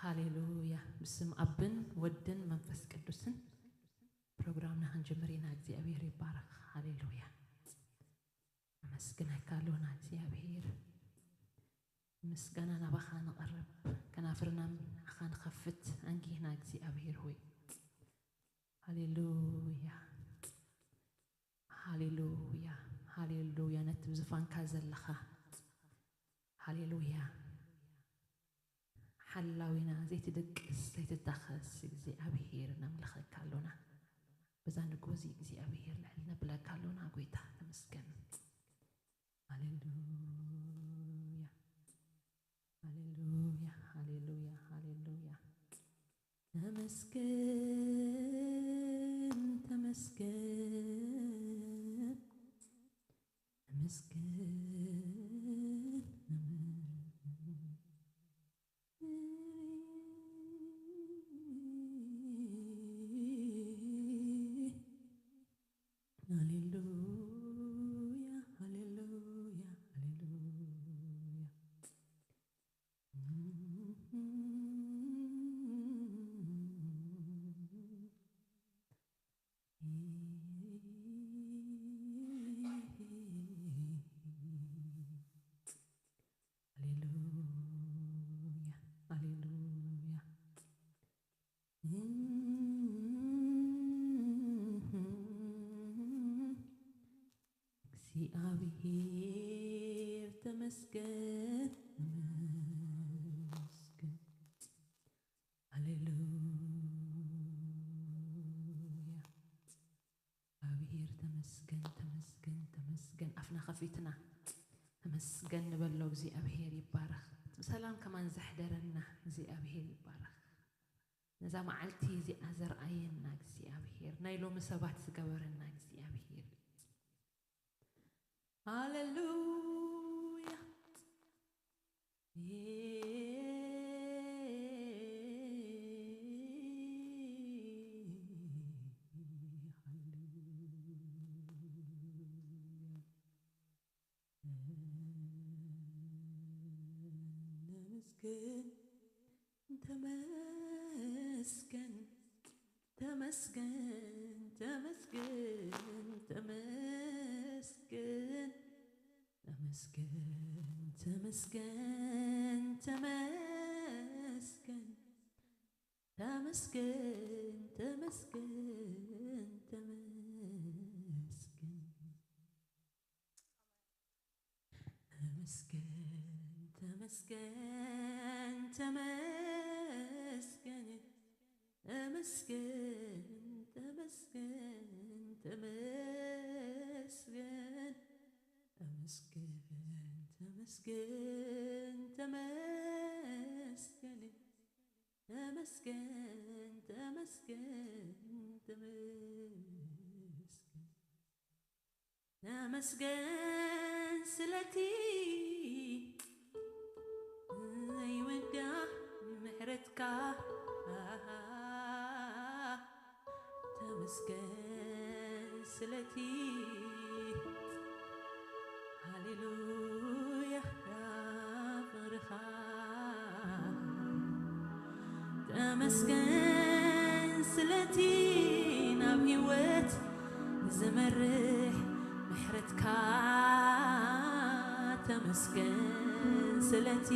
ሃሌሉያ። ብስም ኣብን ወድን መንፈስ ቅዱስን ፕሮግራምና ክንጅምር ኢና። እግዚኣብሔር ይባረኽ። ሃሌሉያ። ነመስግነካ ኣሎና እግዚኣብሔር። ምስጋና ናባኻ ንቐርብ፣ ከናፍርና ንዓኻ ንኸፍት ኣንጊህና እግዚኣብሔር ሆይ። ሃሌሉያ። ሃሌሉያ። ሃሌሉያ። ነቲ ብዝፋንካ ዘለኻ። ሃሌሉያ። ሓላዊና ዘይትድቅስ ዘይትታኸስ እግዚኣብሔር ነምልኸካ ኣሎና። በዛ ንግሆ እዚ እግዚኣብሔር ልዕል ነብለካ ኣሎና። ጎይታ ተመስገን። ሃሌሉያ። ሃሌሉያ። ሃሌሉያ። ሃሌሉያ። ተመስገን፣ ተመስገን፣ ተመስገን። ሃሌሉያ፣ ሃሌሉያ፣ ሃሌሉያ። ሃሌሉያ፣ ሃሌሉያ። እግዚኣብሔር ተመስገን፣ ተመስገን። ሃሌሉያ። እግዚኣብሔር ተመስገን፣ ተመስገን፣ ተመስገን። ኣፍና ከፊትና ተመስገን ንበሎ። እግዚኣብሔር ይባረኽ። ብሰላም ከማን ዘሕደረና እግዚኣብሔር ይባረኽ። ነዛ መዓልቲ እዚኣ ዘርኣየና እግዚኣብሔር፣ ናይ ሎሚ ሰባት ዝገበረና እግዚኣብሔር። ሃሌሉያ። ሃሌሉያ። ነመስግን፣ ተመስገን፣ ተመስገን፣ ተመስገን፣ ተመስገን፣ ተመስገን፣ ተመስገን፣ ተመስገን፣ ተመስገን፣ ተመስገን፣ ተመስገን። ተመስገን፣ ተመስገን፣ ተመስገን። ተመስገን፣ ተመስገን፣ ተመስገን። ተመስገን፣ ተመስገን፣ ተመስገን። ተመስገን፣ ተመስገን፣ ተመስገን። ተመስገን ስለቲ ዘይውዳእ ምሕረትካ። ተመስገን ስለቲ፣ ሃሌሉያ፣ ፍቕርኻ። ተመስገን ስለቲ ናብ ህይወት ዝመርሕ ምሕረትካ። ተመስገን ስለቲ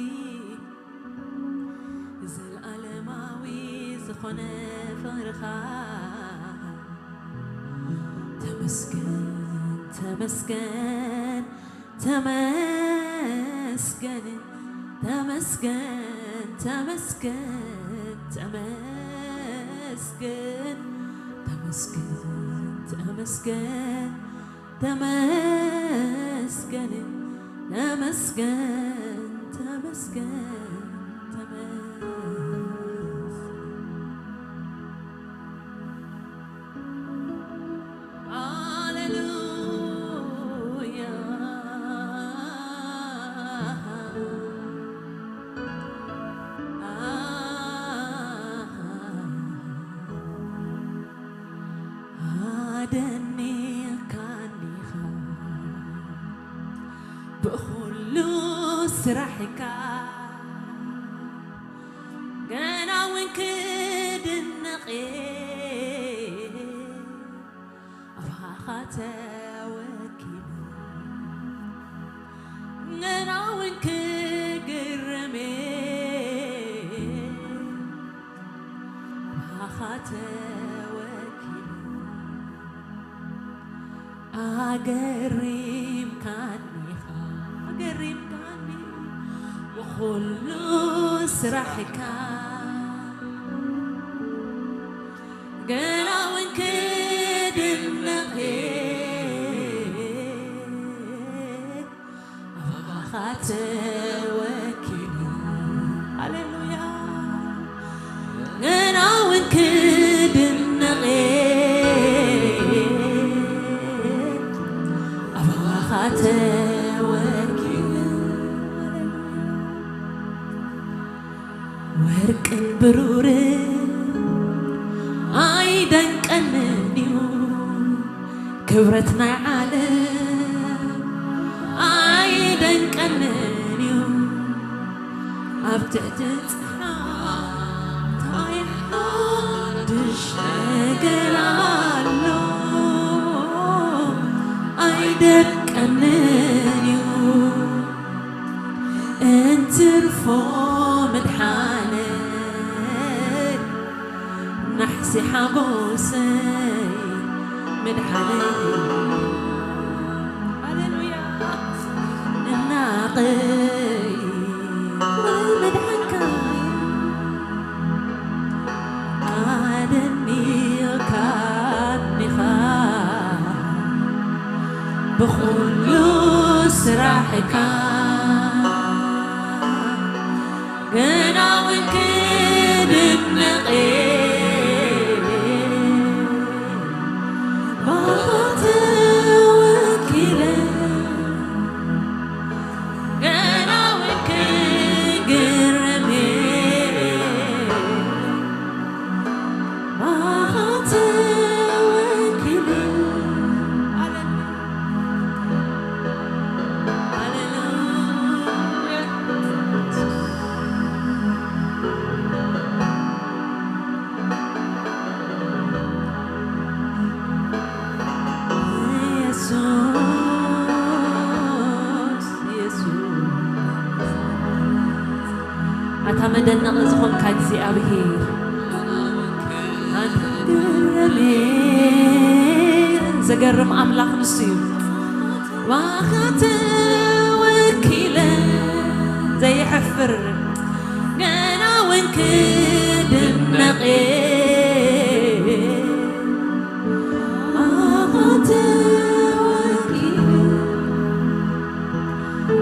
ዘልኣለማዊ ዝኾነ ፍቕርኻ። ተመስገን፣ ተመስገን፣ ተመስገን፣ ተመስገን፣ ተመስገን፣ ተመስገን፣ ተመስገን፣ ተመስገን፣ ተመስገን፣ ተመስገን፣ ተመስገን፣ ተመስገን። ሃሌሉያ። ኣደኒኻኒኻ ብኹሉ ስራሕካ፣ ገና ኣባኻ ተወኪሉ ገና እውን ክግረም ኣባኻ ተወኪሉ ኣገሪምካኒ ኢኻ ኣገሪምካኒ ብኹሉ ስራሕካ ገና እውን ክድነቕ ኣባኻ ተወኪሉ ሃሌሉያ ገና እውን ክድነቕ ኣባኻ ተወኪሉ ወርቅን ብሩርን ኣይደንቀንን እዩ ክብረት ናይ ዓለም ኣይደንቀንን እዩ ኣብ ትሕቲ ፀሓይ ሓድሽ ነገር ኣሎ ኣይደንቀንን እዩ እንትርፎ ምድሓነይ ናሕሲ ሓጎሰይ ምድሓነይ ሃሌሉያ እናቐይ ምድሓንካ ኣደኒቕካኒኻ ብኹሉ ስራሕካ ገና እውን ክድነቕ ባኻ ተወኪለ ገና እውን ክግረም ባኻ ተወኪለ ሃሌሉያ ኣታ መደነቒ ዝኾንካ እግዚኣብሔር ኣንትርሜ ዘገርም ኣምላኽ ንሱ እዩ። ባኻ ተወኪለ ዘይሕፍር ገና እውን ክድነቕ ባኻ ተወኪለ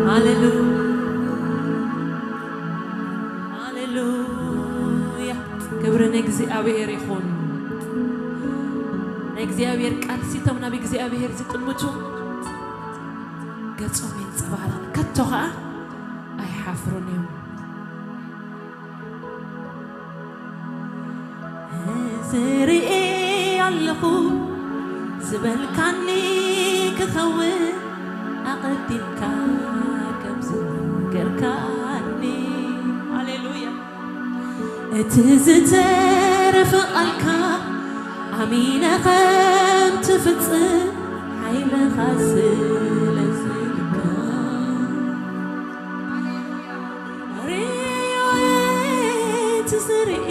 ሃሌሉያ ሃሌሉያ ክብሪ ንእግዚኣብሔር ይኹን። ናይ እግዚኣብሔር ቃል ሲቶም ናብ እግዚኣብሔር ዝጥምቱ ገጾም የንጸባርቕ ከቶ ኸኣ ኣይሓፍሩን እዮም። ዝርኢ ኣለኹ ዝበልካኒ ክኸውን ኣቐዲምካ ከም ዝነገርካኒ ሃሌሉያ እቲ ዝተረፈ ቃልካ ኣሚነ ከም ትፍጽም ሓይልኻ ስለ ዝልካ ርዮየት ዝርኢ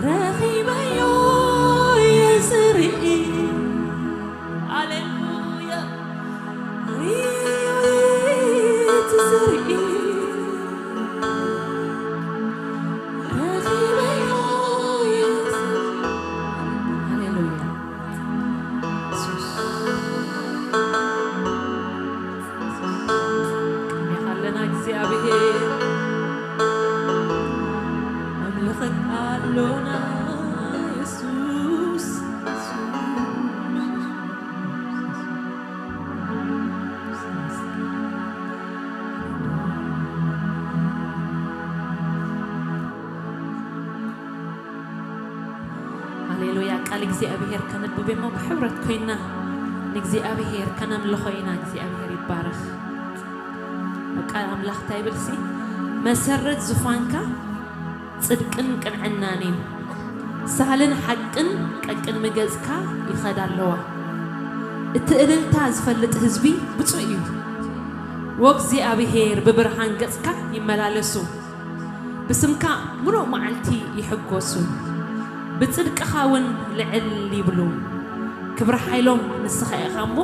ረኺበዮ የዝርኢ ሃሌሉያ ርዮየት ዝርኢ ረኺበዮ የዝርኢ ሃሌሉያ ቅድሜኻ ኣለና እግዚኣብሔር ኣምልኸካ ኣሎና የሱስ ሃሌሉያ ቃል እግዚኣብሔር ከነብብ እሞ ብሕብረት ኮይና ንእግዚኣብሔር ከነምልኾ ኢና እግዚኣብሔር ይባረኽ ቃል ኣምላኽ እንታይ ይብል ሲ መሰረት ዝፋንካ ጽድቅን ቅንዕናን እዩ። ሳህልን ሓቅን ቀቅድሚ ገጽካ ይኸዳ ኣለዋ። እቲ እልልታ ዝፈልጥ ህዝቢ ብፁዕ እዩ። ወእግዚኣብሔር ብብርሃን ገጽካ ይመላለሱ። ብስምካ ምሉእ መዓልቲ ይሕጎሱ። ብጽድቅኻ እውን ልዕል ይብሉ። ክብሪ ሓይሎም ንስኻ ኢኻ እሞ፣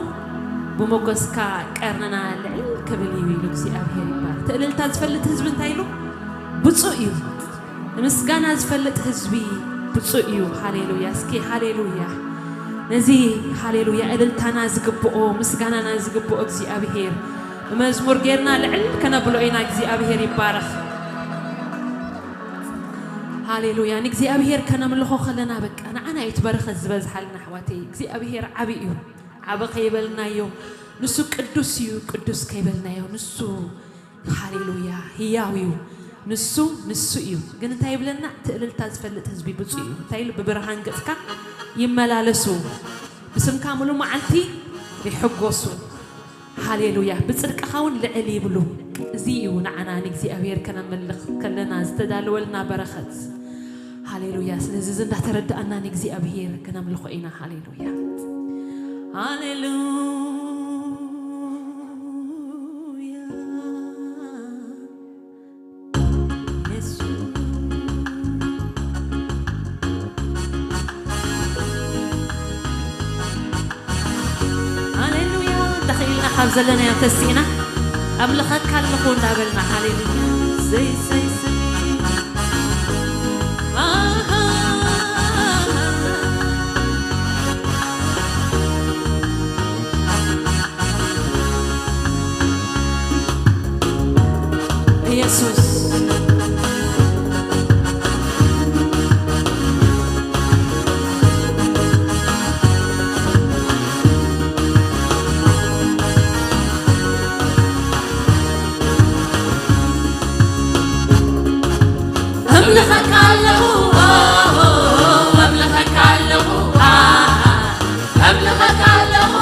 ብሞገስካ ቀርንና ልዕል ክብል እዩ ኢሉ እግዚኣብሔር ይባል። እቲ እልልታ ዝፈልጥ ህዝቢ እንታይ ኢሉ? ብፁዕ እዩ። ንምስጋና ዝፈልጥ ህዝቢ ብፁዕ እዩ። ሃሌሉያ። እስኪ ሃሌሉያ። ነዚ ሃሌሉያ እልልታና ዝግብኦ፣ ምስጋናና ዝግብኦ እግዚኣብሔር ብመዝሙር ጌርና ልዕል ከነብሎ ኢና። እግዚኣብሔር ይባረኽ። ሃሌሉያ። ንእግዚኣብሔር ከነምልኾ ከለና በቃ ንዓና እዩ እቲ በረኸት ዝበዝሓልና ኣሕዋተይ። እግዚኣብሔር ዓቢ እዩ። ዓቢ ከይበልናዮ፣ ንሱ ቅዱስ እዩ። ቅዱስ ከይበልናዮ፣ ንሱ ሃሌሉያ ህያው እዩ። ንሱ፣ ንሱ እዩ። ግን እንታይ ይብለና? እቲ እልልታ ዝፈልጥ ህዝቢ ብፁዕ እዩ። እንታይ ኢሉ? ብብርሃን ገጽካ ይመላለሱ፣ ብስምካ ሙሉ መዓልቲ ይሕጎሱ። ሃሌሉያ። ብጽድቅኻ እውን ልዕል ይብሉ። እዚ እዩ ንዓና ንእግዚኣብሔር ከነምልኽ ከለና ዝተዳለወልና በረኸት። ሃሌሉያ። ስለዚ እዚ እንዳተረዳእና ንእግዚኣብሔር ከነምልኾ ኢና። ሃሌሉያ። ሃሌሉያ። የሱስ። ሃሌሉያ። እንተኽኢልና ካብ ዘለናዮ ተሲእና ኣምልኸካ ኣለኹ እንዳበልና፣ ሃሌሉያ። ሰይ፣ ሰይ፣ ሰይ። ኣሃ። ኢየሱስ። ኣምልኸካ ኣለኹ፣ ኣምልኸካ ኣለኹ፣ ኣምልኸካ ኣለኹ፣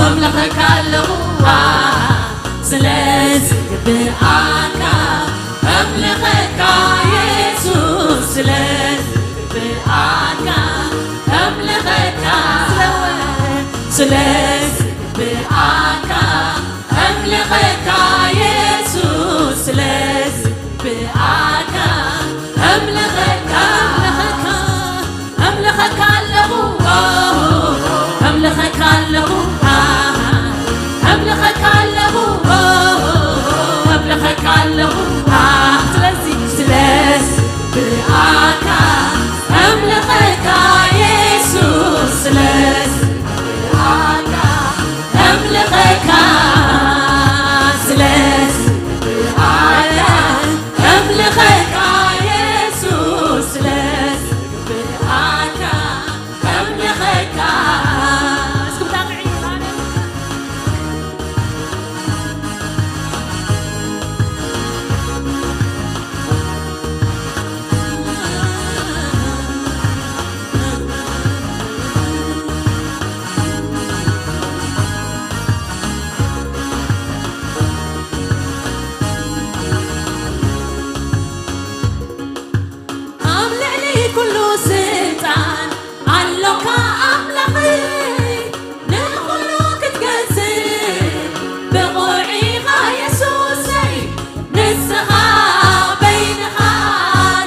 ኣምልኸካ ኣለኹ። ስለ ዝግብኣካ ኣምልኸካ የሱስ፣ ስለ ዝግብኣካ ኣምልኸካ፣ ስለ ዝግብኣካ ኣምልኸካ የሱስ፣ ስለ ዝግብኣካ ኣምልኸካ፣ ኣምልኸካ፣ ኣምልኸካ ኣለኹ፣ ኣምልኸካ ኣለኹ፣ ኣምልኸካ ኣለኹ፣ ኣምልኸካ ኣለኹ። ስለዚ፣ ስለዚ ብኣካ ኣምልኸካ የሱስ፣ ስለዚ ብኣካ ኣምልኸካ፣ ስለዚ ብኣካ ኣምልኸካ የሱስ፣ ስለዚ ብኣካ ኣምልኸካ። እስኪ ብጣዕሚ ዕዩራነ። ኣብ ልዕሊ ኩሉ ስልጣን ኣሎካ ኣምላኸይ፣ ንኹሉ ክትገዝእ ብቑዕ ኢኻ የሱሰይ። ንስኻ በይንኻ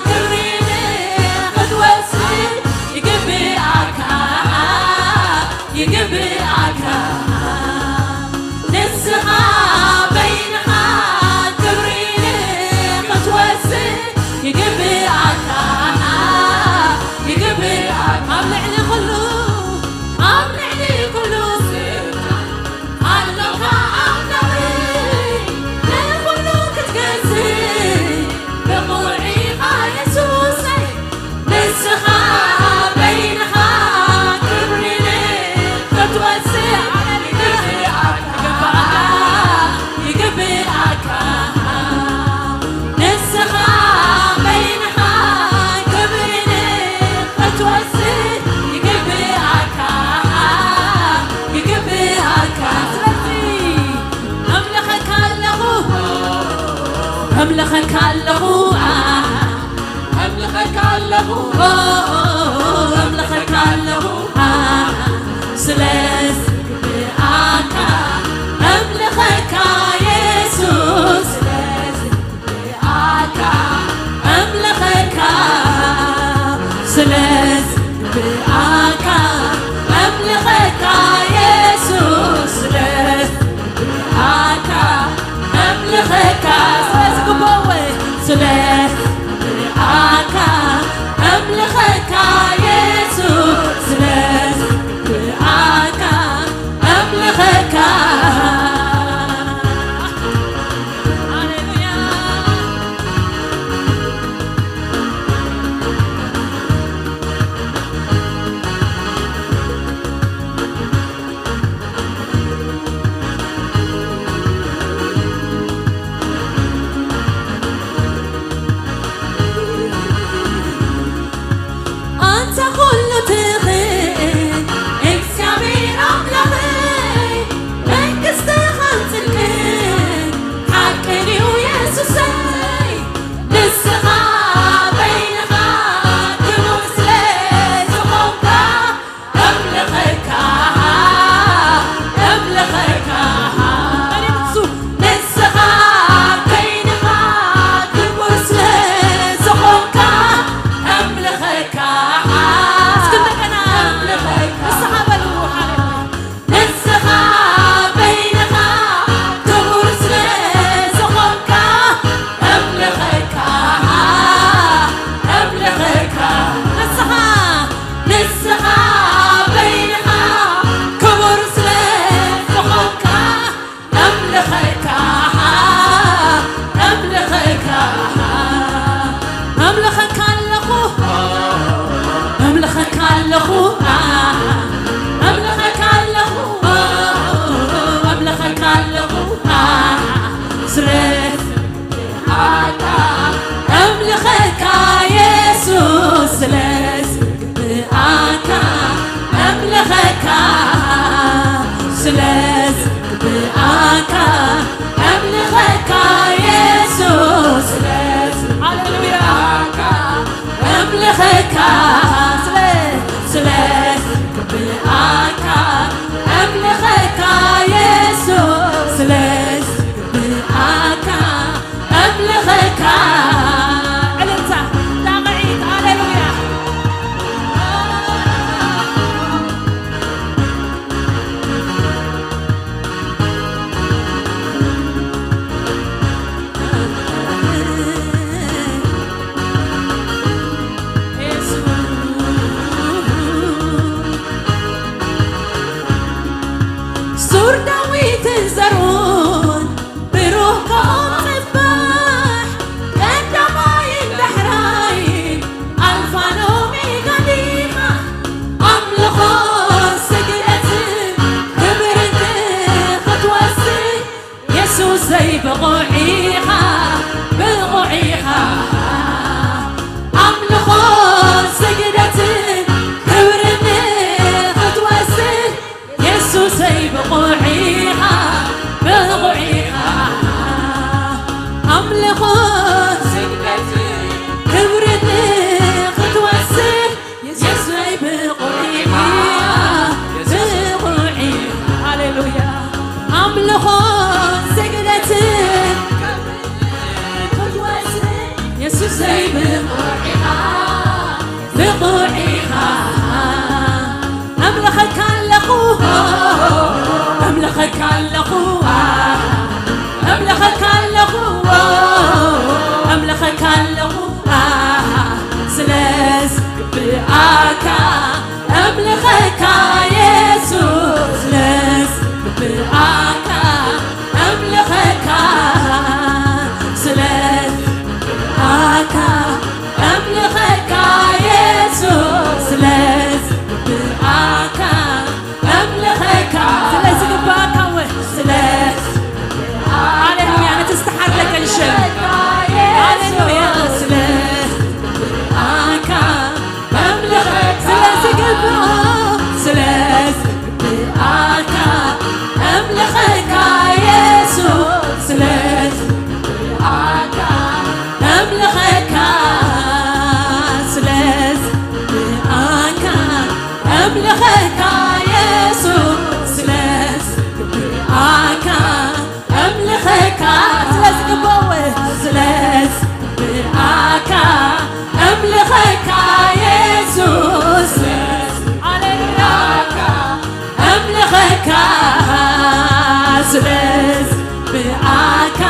ክብሪ ንኽትወስድ ይግብኣካ፣ ይግብኣካ። ንስኻ በይንኻ ክብሪ ንኽትወስድ ይግብኣካ፣ ይግብኣካ። ኣብ ልዕሊ ኩሉ፣ ኣብ ልዕሊ ኩሉ ኣሎካ ኣምላኸይ፣ ንኹሉ ክትገዝእ ብቑዕ ኢኻ የሱሰይ። ንስኻ በይንኻ ክብሪ ክትወስድ ይግብኣካ፣ ይግብኣካ። ንስኻ በይንኻ ክብሪ ክትወስድ ይግብኣካ፣ ይግብኣካ። ስለዚ ኣምልኸካ ኣለኹ፣ ኣምልኸካ ኣለኹ። ኣለኹ፣ ኣምልኸካ ኣለኹ፣ ስለ ዝግብኣካ ኣምልኸካ የሱስ፣ ስለ ዝግብኣካ ኣምልኸካ፣ ስለ ዝግብኣካ ኣምልኸካ የሱስ፣ ስለ ዝግብኣካ ኣምልኸካ፣ ስለ ዝግብኦ፣ ስለ ዝግብኣካ ኣምልኸካ የሱስ፣ ስለ ዝግብኣካ ኣምልኸካ። ሃሌሉያ። ኣንታ ኩሉ ትኽእል እግዚኣብሔር ኣምላኸይ፣ መንግስትኻን ጽድቅን ሓቅን እዩ የሱሰይ። ንስኻ በይንኻ ክቡር ስለ ዝኾንካ፣ ኣምልኸካ፣ ኣምልኸካ። ንስኻ በይንኻ ክቡር ስለ ዝኾንካ፣ ኣምልኸካ። እስኪ እንደገና ኣምልኸካ። ንስኻ በሉ፣ ሃሌሉያ። ንስኻ በይንኻ ክቡር ስለ ዝኾንካ፣ ኣምልኸካ፣ ኣምልኸካ። ንስኻ፣ ንስኻ በይንኻ ክቡር ስለ ዝኾንካ፣ ኣምልኸካ፣ ኣምልኸካ። ኣምልኸካ ኣለኹ፣ ኣምልኸካ ኣለኹ፣ ኣምልኸካ ኣለኹ፣ ኣምልኸካ ኣለኹ። ስለ ኣምልኸካ የሱስ፣ ስለ ዝግብኣካ ኣምልኸካ፣ ስለ ዝግብኣካ ኣምልኸካ የሱስ፣ ስለ ዝግብኣካ ኣምልኸካ፣ ስለ፣ ስለ ዝግብኣካ ኣምልኸካ የሱስ፣ ስለ ዝግብኣካ ኣምልኸካ። ዕልልታ፣ ጣቕዒት፣ ሃሌሉያ። ሱር ዳዊትን ዘርኡን ብሩህ ከም ጽባሕ፣ ቀዳማይን ዳሕራይን፣ ኣልፋን ኦሜጋን ኢኻ። ኣምልኾን ስግደትን ክብርን ክትወስድ፣ የሱሰይ ብቑዕ ኢኻ፣ ብቑዕ ኢኻ። ኣምልኾን ስግደትን ክብርን ክትወስድ፣ የሱሰይ ብቑዕ ኢኻ፣ ብቑዕ ኢኻ። ኣምልኾን ስግደትን ክብርን ክትወስድ፣ የሱሰይ ብቑዕ ኢኻ፣ ብቑዕ ኢኻ። ሃሌሉያ። ኣምልኾን ስግደትን ክብርን ክትወስድ፣ የሱሰይ ብቑዕ ኢኻ፣ ብቑዕ ኢኻ። ኣምልኸካ ኣለኹ፣ ኣምልኸካ ኣለኹ፣ ኣምልኸካ ኣለኹ፣ ኣምልኸካ ኣለኹ። ስለ ዝግብኣካ ኣምልኸካ የሱስ፣ ስለ ዝግብኣካ ኣምልኸካ፣ ስለ ዝግብኣካ ኣምልኸካ የሱስ፣ ስለ ዝግብኣካ ኣምልኸካ፣ ስለ ዝግብኣካ እወ፣ ስለ ስለዝ ብኣካ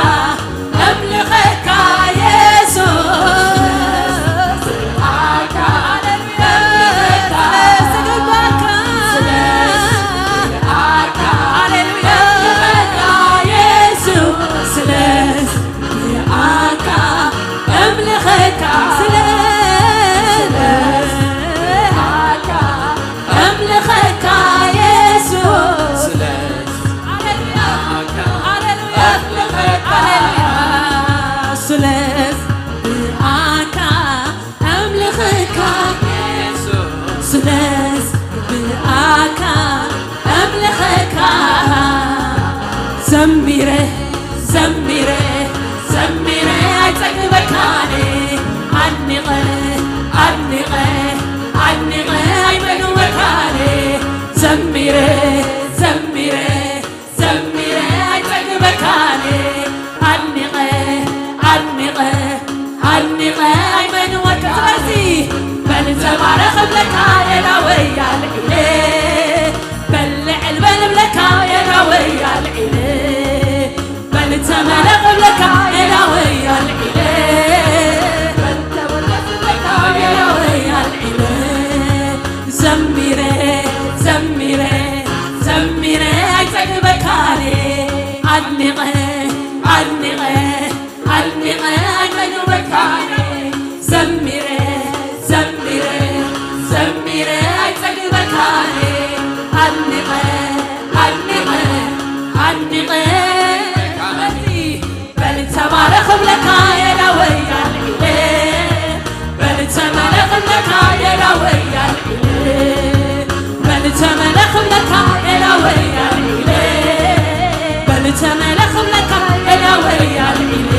እምልኸካ የሱስ። ብኣካ እምልኸካ። ስለዝ ብኣካ። ስለዝ ብኣካ እምልኸካ የሱስ። ስለዝ ብኣካ እምልኸካ። ስለዝ ብኣካ እምልኸካ የሱስ። ሃሌሉያ፣ ሃሌሉያ፣ ሃሌሉያ። ስለዝ ብኣካ እምልኸካ፣ ስለዝ ብኣካ እምልኸካ። ዘሚረ፣ ዘሚረ፣ ዘሚረ ኣይጸግበካን። ኣድኒቐ፣ ኣድኒቐ፣ ኣድኒቐ ኣይመንወካን። ዘሚረ፣ ዘሚረ፣ ዘሚረ ኣይጸግበካን። ኣድኒቐ፣ ኣድኒቐ፣ ኣድኒቐ ኣይመንወካ። ስለዚ በል ተባረኽ እብለካ የዳወይ ኣልዒለ። በል ልዕል በል እብለካ የዳወይ ኣልዒለ። በል ተመለኽ እብለካ የዳወይ ኣልዒለ። በል ተመለኽ እብለካ የዳወይ ኣልዒለ። ዘሚረ፣ ዘሚረ፣ ዘሚረ ኣይጸግበካን። ኣድኒቐ፣ ኣድኒቐ፣ ኣድኒቐ ኣይጸግበካን። ዘሚረ፣ ዘሚረ፣ ዘሚረ ኣይጸግበካን። ኣድኒቐ፣ ኣድኒቐ፣ ኣድኒቐ በል ተባረኽ እብለካ የዳወይ ኣልዒለ። በል ተመለኽ እብለካ የዳወይ ኣልዒለ። በል ተመለኽ እብለካ የዳወይ ኣልዒለ። በል ተመለኽ እብለካ የዳወይ ኣልዒለ።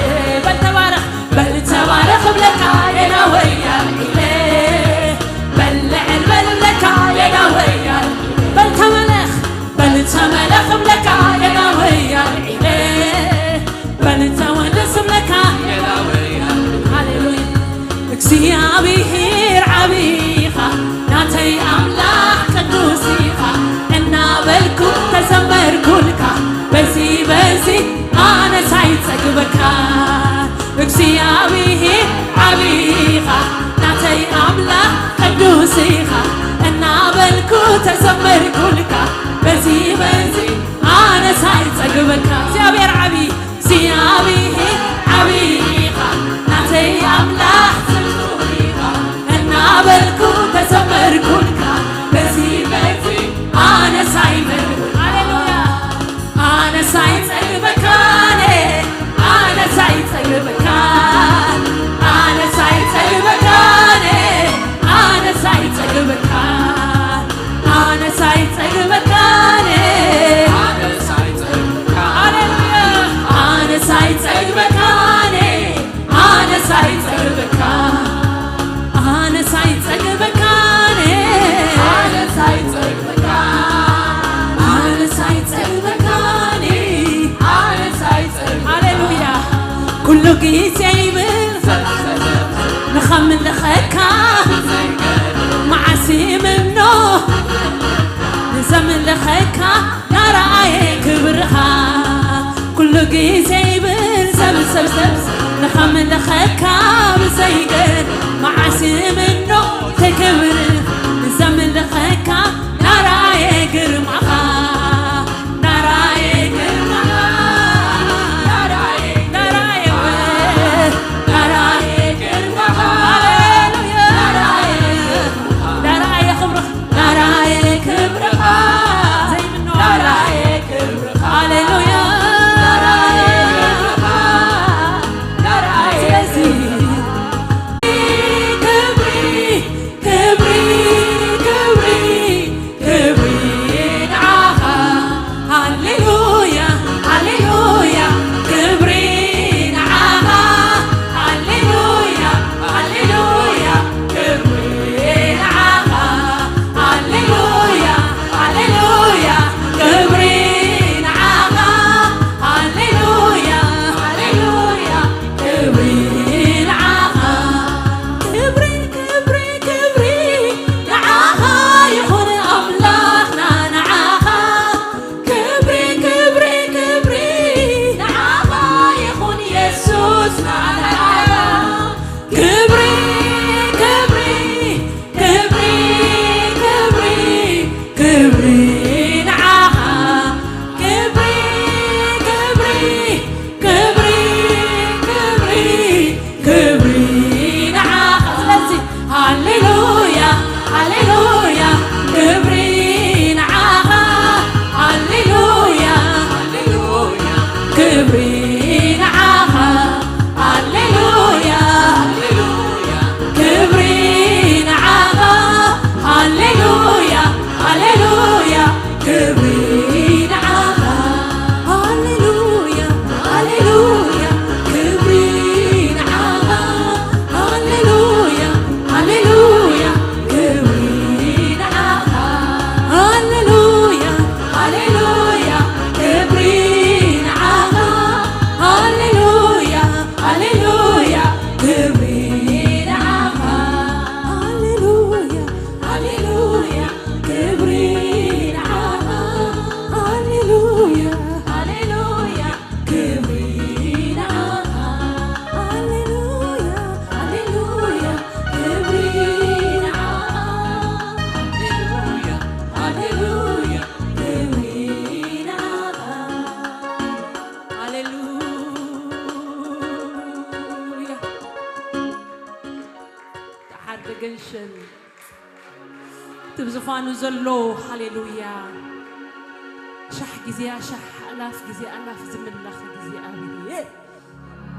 በል ተባረኽ፣ በል ተባረኽ እብለካ የዳወይ ኣልዒለ። በል ልዕል በል እብለካ የዳወይ ኣልዒለ። በል ተመለኽ፣ በል ተመለኽ እብለካ የዳወይ ኣልዒለ። በል ተወደስ እብለካ። ሃሌሉያ። እግዚኣብሔር ዓቢ ኢኻ፣ ናተይ ኣምላኽ ቅዱስ ኢኻ፣ እናበልኩ ተዘመርኩልካ፣ በዚ በዚ ኣነስ ኣይጸግበካ። እግዚኣብሔር ዓቢ ኢኻ፣ ናተይ ኣምላኽ ቅዱስ ኢኻ፣ እናበልኩ ተዘመርኩልካ፣ በዚ በዚ ኣነስ ኣይጸግበካ። እግዚኣብሔር ዓቢ፣ እግዚኣብሔር ዓቢ ኢኻ፣ ናተይ ኣምላኽ ጽቡቕ ኢኻ፣ እናበልኩ ተዘመርኩልካ፣ በዚ በዚ ኣነስ ኣይመን። ሃሌሉያ። ኣነስ ኣይጸግበካን፣ ኣነስ ኣይጸግበካን፣ ኣነስ ኣይጸግበካን፣ ኣነስ ኣይጸግበካን፣ ኣነስ ኣይጸግበካን። ሃሌሉያ። ኣነስ ኣይጸግበካን፣ ኣነስ ኣይጸግበካን፣ ኣነስ ኣይጸግበካን፣ ኣነስ ኣይጸግበካን፣ ኣነስ ኣይጸግበካን፣ ኣነስ ኣይጸግበካን። ሃሌሉያ። ኩሉ ግዜ ይብል ንኸምልኸካ፣ መዓስ ይምኖ ንዘምልኸካ፣ ናረኣየ ክብርኻ። ኩሉ ግዜ ይብል ሰብ፣ ሰብ፣ ሰብ፣ ንኸምልኸካ ብዘይገድ፣ መዓስ ምኖ ተክብር፣ ንዘምልኸካ ናረኣየ ግርማኻ፣ ናረኣየ ግርማኻ፣ ናረኣየ፣ ናረኣየ፣ ናረኣየ ግርማኻ፣ ሃሌሉያ፣ ናረኣየ፣ ናረኣየ ክብርኻ፣ ናረኣየ ክብርኻ፣ ዘይምኖ ናረኣየ ክብርኻ፣ ሃሌሉያ፣ ናረኣየ ክብርኻ፣ ናረኣየ ስለዚ ክብሪ፣ ክብሪ፣ ክብሪ ክብሪ፣ ክብሪ፣ ክብሪ፣ ክብሪ፣ ክብሪ ንዓኻ። ክብሪ፣ ክብሪ፣ ክብሪ፣ ክብሪ፣ ክብሪ ንዓኻ። ስለዚ ሃሌሉያ፣ ሃሌሉያ፣ ክብሪ ንዓኻ። ሃሌሉያ፣ ሃሌሉያ፣ ክብሪ ንዓኻ። ሃሌሉያ፣ ሃሌሉያ፣ ክብሪ ንዓኻ። ሃሌሉያ፣ ሃሌሉያ፣ ክብሪ ንዓኻ። ሃሌሉያ፣ ሃሌሉያ፣ ክብሪ ንዓኻ። ሃሌሉያ፣ ሃሌሉያ፣ ክብሪ ንዓኻ። ሃሌሉያ፣ ሃሌሉያ፣ ክብሪ ንዓኻ። ሃሌሉያ፣ ሃሌሉያ፣ ክብሪ ንዓኻ። ሃሌሉያ፣ ሃሌሉያ፣ ክብሪ ንዓኻ። ሃሌሉያ፣ ሃሌሉያ፣ ክብሪ ንዓኻ። ሃሌሉያ፣ ሃሌሉያ፣ ክብሪ ንዓኻ። ሃሌሉያ፣ ሃሌሉያ፣ ክብሪ ንዓኻ። ሃሌሉያ። ተሓርደ ገንሸል እቲ ብዝፋኑ ዘሎ ሃሌሉያ። ሻሕ ግዜ ሻሕ ኣላፍ ግዜ ኣላፍ ዝምለኽ እግዚኣብሔር።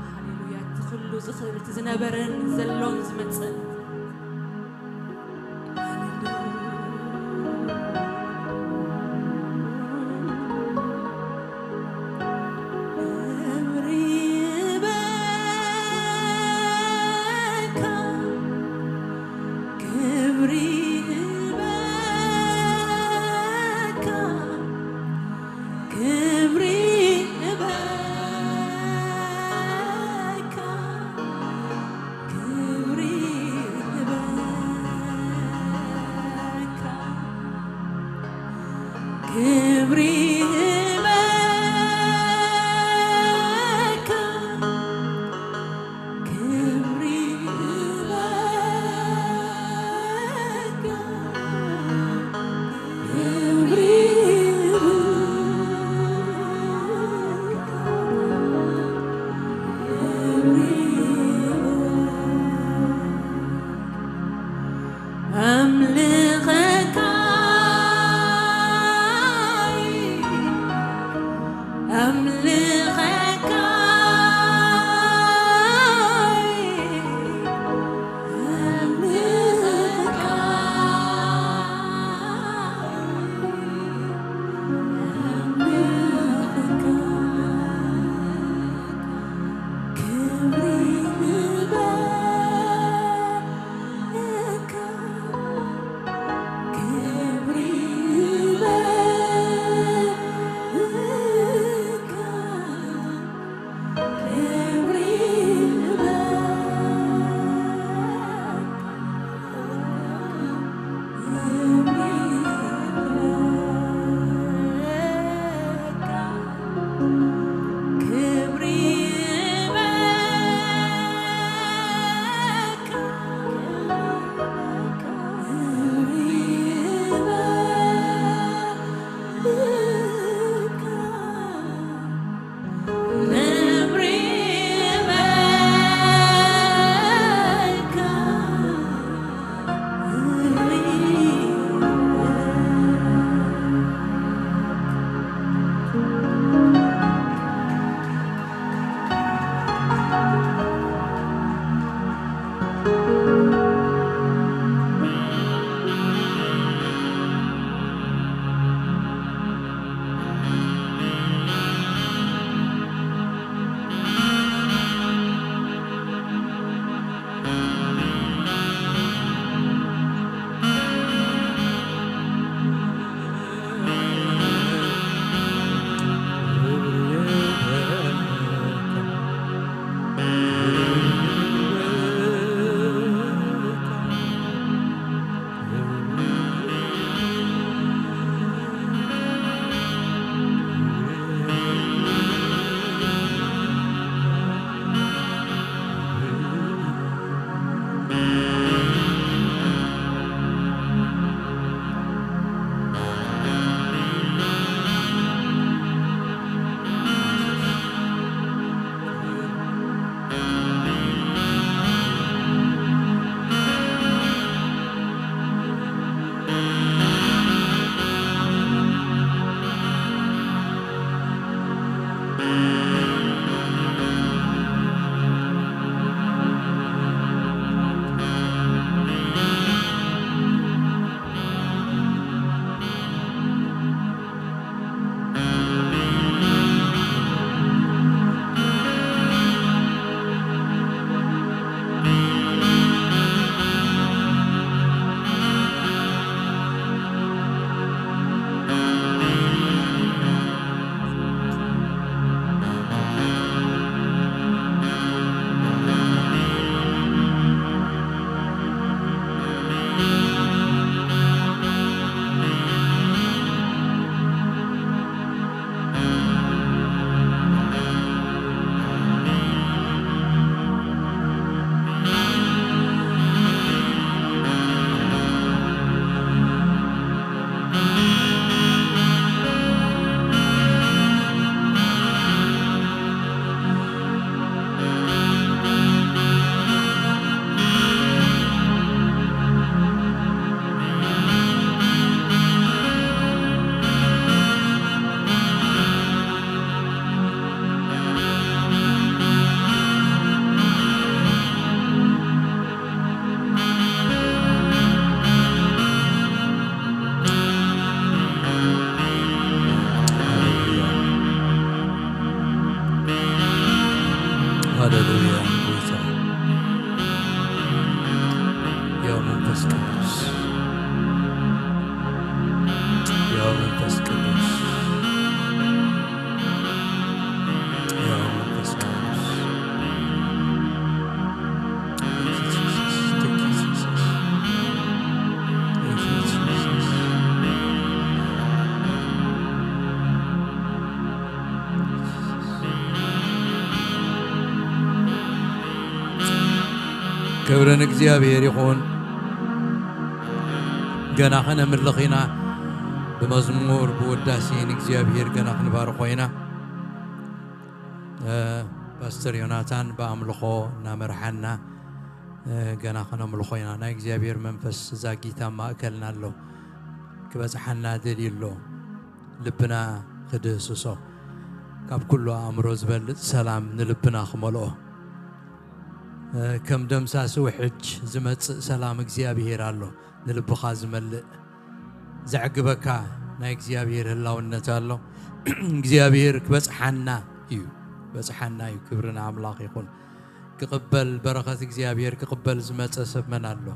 ሃሌሉያ። እቲ ኩሉ ዝኽእል፣ እቲ ዝነበረን ዘሎን ዝመጽእን። ሃሌሉያ። ክብሪ ይበካ፣ ክብሪ ይበካ፣ ክብሪ ይበካ፣ ክብሪ ሃሌሉያ። ጌታ ያው መንፈስ ቅዱስ፣ ያው መንፈስ ቅዱስ፣ ያው መንፈስ ቅዱስ። Thank you, Jesus. Thank you, Jesus. Thank you, Jesus. ክብሪ ንእግዚኣብሔር ይኹን። ገና ከነምልኽ ኢና። ብመዝሙር ብውዳሴ ንእግዚኣብሔር ገና ክንባርኾ ኢና። እ፣ ፓስተር ዮናታን ብኣምልኾ እናመርሓና፣ እ፣ ገና ከነምልኾ ኢና። ናይ እግዚኣብሔር መንፈስ እዛ ጊታ ኣብ ማእከልና ኣሎ። ክበጽሓና ደልዩ ኣሎ። ልብና ክድህስሶ፣ ካብ ኩሉ ኣእምሮ ዝበልጽ ሰላም ንልብና ክመልኦ። እ፣ ከም ደምሳሲ ውሕጅ ዝመጽእ ሰላም እግዚኣብሔር ኣሎ፣ ንልብኻ ዝመልእ፣ ዘዕግበካ ናይ እግዚኣብሔር ህላውነት ኣሎ። እግዚኣብሔር ክበጽሓና እዩ፣ ክበጽሓና እዩ። ክብሪ ንኣምላኽ ይኹን። ክቕበል፣ በረኸት እግዚኣብሔር ክቕበል ዝመጸ ሰብ መን ኣሎ?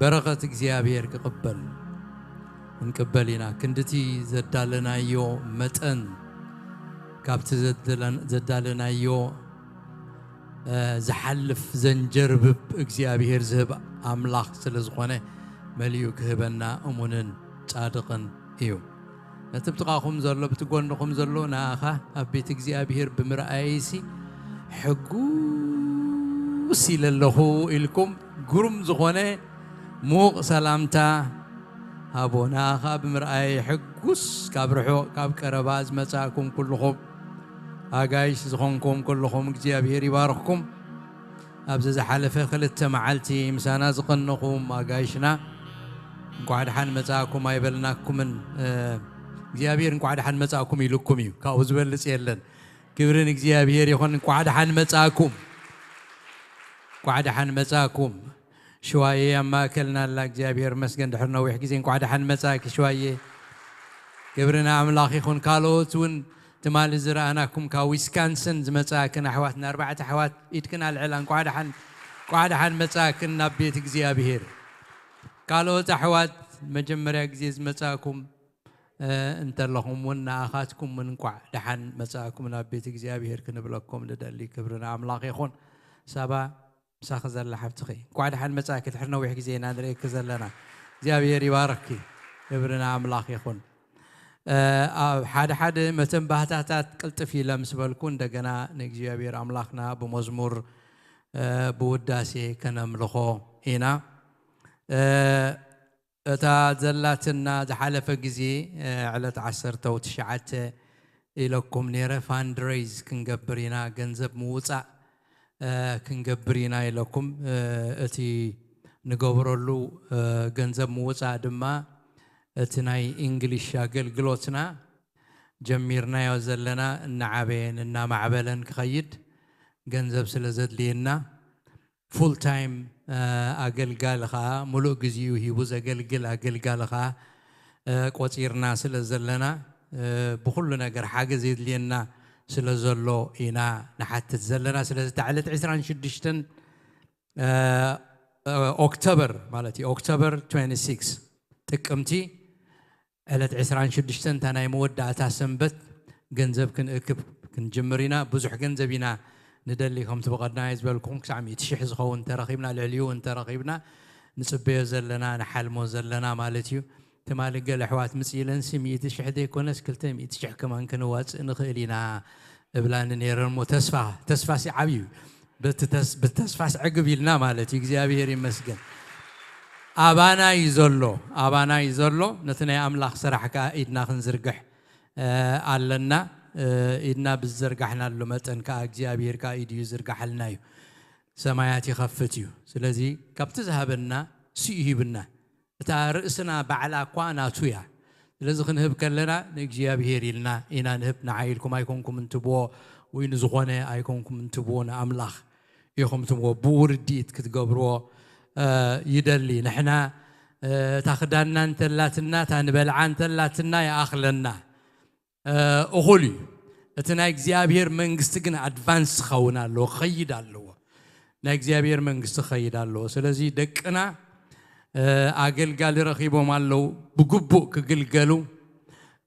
በረኸት እግዚኣብሔር ክቕበል እንቅበል ኢና። ክንድቲ ዘዳለናዮ መጠን፣ ካብቲ ዘደለን-፣ ዘዳለናዮ፣ እ፣ ዝሓልፍ ዘንጀርብብ እግዚኣብሔር ዝህብ ኣምላኽ ስለ ዝኾነ፣ መሊኡ ክህበና እሙንን ጻድቕን እዩ። ነቲ ብጥቓኹም ዘሎ፣ ብቲ ጎንኹም ዘሎ፣ ንኣኻ ኣብ ቤት እግዚኣብሔር ብምርኣየይሲ ሕጉስ ኢለ ኣለኹ ኢልኩም፣ ግሩም ዝኾነ ምዉቕ ሰላምታ ሃቦ። ንኣኻ ብምርኣየይ ሕጉስ፣ ካብ ርሑቕ ካብ ቀረባ ዝመጻእኩም ኩልኹም፣ ኣጋይሽ ዝኾንኩም ኩልኹም፣ እግዚኣብሔር ይባርኽኩም። ኣብዚ ዝሓለፈ ክልተ መዓልቲ ምሳና ዝቐነኹም ኣጋይሽና፣ እንኳዕ ደሓን መጻእኩም ኣይበልናኩምን። እ፣ እግዚኣብሔር እንኳዕ ደሓን መጻእኩም ኢሉኩም እዩ። ካብኡ ዝበልጽ የለን። ክብሪ ንእግዚኣብሔር ይኹን። እንኳዕ ደሓን መጻእኩም። እንኳዕ ደሓን መጻእኩም። ሽዋዬ ኣብ ማእከልና ኣላ። እግዚኣብሔር መስገን፣ ድሕሪ ነዊሕ ግዜ እንኳዕ ደሓን መጻእኪ ሽዋዬ። ክብሪ ንኣምላኽ ይኹን። ካልኦት እውን ትማሊ ዝረኣናኩም ካብ ዊስካንሰን ዝመጻእክን ኣሕዋትና፣ ኣርባዕተ ኣሕዋት ኢድክን ኣልዕላ። እንኳዕ ደሓን፣ እንኳዕ ደሓን መጻእክን ናብ ቤት እግዚኣብሔር። ካልኦት ኣሕዋት መጀመርያ ግዜ ዝመጻእኩም፣ እ፣ እንተለኹም እውን ንኣኻትኩም እውን እንኳዕ ደሓን መጻእኩም ናብ ቤት እግዚኣብሔር ክንብለኩም ንደሊ። ክብሪ ንኣምላኽ ይኹን። ሳባ፣ ምሳኺ ዘላ ሓብትኺ፣ እንኳዕ ደሓን መጻእኪ። ድሕሪ ነዊሕ ግዜ ኢና ንርእየኪ ዘለና። እግዚኣብሔር ይባርኽኪ። ክብሪ ንኣምላኽ ይኹን። እ፣ ኣብ ሓደ ሓደ መተንባህታታት ቅልጥፍ ኢለ ምስ በልኩ፣ እንደገና ንእግዚኣብሔር ኣምላኽና ብመዝሙር፣ እ፣ ብውዳሴ ከነምልኾ ኢና። እ፣ እታ ዘላትና ዝሓለፈ ግዜ፣ እ፣ ዕለት ዓሰርተ ወትሽዓተ ኢለኩም ነይረ፣ ፋንድሬይዝ ክንገብር ኢና፣ ገንዘብ ምውጻእ፣ እ፣ ክንገብር ኢና ኢለኩም። እ፣ እቲ ንገብረሉ፣ እ፣ ገንዘብ ምውጻእ ድማ እቲ ናይ እንግሊሽ ኣገልግሎትና ጀሚርናዮ ዘለና እናዓበየን እናማዕበለን ክኸይድ ገንዘብ ስለ ዘድልየና፣ ፉል ታይም፣ እ፣ ኣገልጋሊ ኸኣ፣ ሙሉእ ግዜኡ ሂቡ ዘገልግል ኣገልጋሊ ኸኣ፣ እ፣ ቆጺርና ስለ ዘለና፣ እ፣ ብኹሉ ነገር ሓገዝ የድልየና ስለ ዘሎ ኢና ንሓትት ዘለና። ስለዚ እታ ዕለት ዕስራን ሽዱሽተን፣ እ፣ እ፣ ኦክቶበር ማለት እዩ፣ ኦክቶበር ትዌንቲ ሲክስ፣ ጥቅምቲ ዕለት ዕስራን ሽዱሽተን፣ እታ ናይ መወዳእታ ሰንበት፣ ገንዘብ ክንእክብ ክንጅምር ኢና። ብዙሕ ገንዘብ ኢና ንደሊ፣ ከምቲ ብቐዳማይ ዝበልኩኹም፣ ክሳዕ ሚእቲ ሽሕ ዝኸውን እንተረኺብና፣ ልዕሊኡ እንተረኺብና፣ ንጽበዮ ዘለና፣ ንሓልሞ ዘለና ማለት እዩ። ትማሊ ገለ ኣሕዋት ምጽእ ኢለንሲ፣ ሚእቲ ሽሕ ዘይኮነስ፣ ክልተ ሚእቲ ሽሕ ከማን ክንዋጽእ ንኽእል ኢና እብላኒ ነይረን እሞ፣ ተስፋ፣ ተስፋሲ ዓብዩ እዩ። በቲ ተስ-፣ ብተስፋስ ዕግብ ኢልና ማለት እዩ። እግዚኣብሔር ይመስገን። ኣባና እዩ ዘሎ፣ ኣባና እዩ ዘሎ። ነቲ ናይ ኣምላኽ ስራሕ ከኣ ኢድና ክንዝርግሕ፣ እ፣ ኣለና። እ፣ ኢድና ብዝዘርጋሕናሉ መጠን ከኣ እግዚኣብሔር ከኣ ኢዱ ይዝርጋሓልና እዩ። ሰማያት ይኸፍት እዩ። ስለዚ ካብቲ ዝሃበና ንሱ እዩ ሂብና። እታ ርእስና ባዕላ እኳ ናቱ እያ። ስለዚ ክንህብ ከለና ንእግዚኣብሔር ኢልና ኢና ንህብ። ንዓይ ኢልኩም ኣይኮንኩምን ትብዎ፣ ወይ ንዝኾነ ኣይኮንኩምን ትብዎ፣ ንኣምላኽ ኢኹም ትብዎ። ብውርዲት ክትገብርዎ፣ እ፣ ይደሊ። ንሕና፣ እ፣ እታ ክዳንና እንተላትና፣ እታ ንበልዓ እንተላትና ይኣኽለና። እ፣ እኹል እዩ። እቲ ናይ እግዚኣብሔር መንግስቲ ግን ኣድቫንስ ክኸውን ኣለዎ፣ ክኸይድ ኣለዎ። ናይ እግዚኣብሔር መንግስቲ ክኸይድ ኣለዎ። ስለዚ ደቅና ኣገልጋሊ ረኺቦም ኣለዉ፣ ብግቡእ ክግልገሉ፣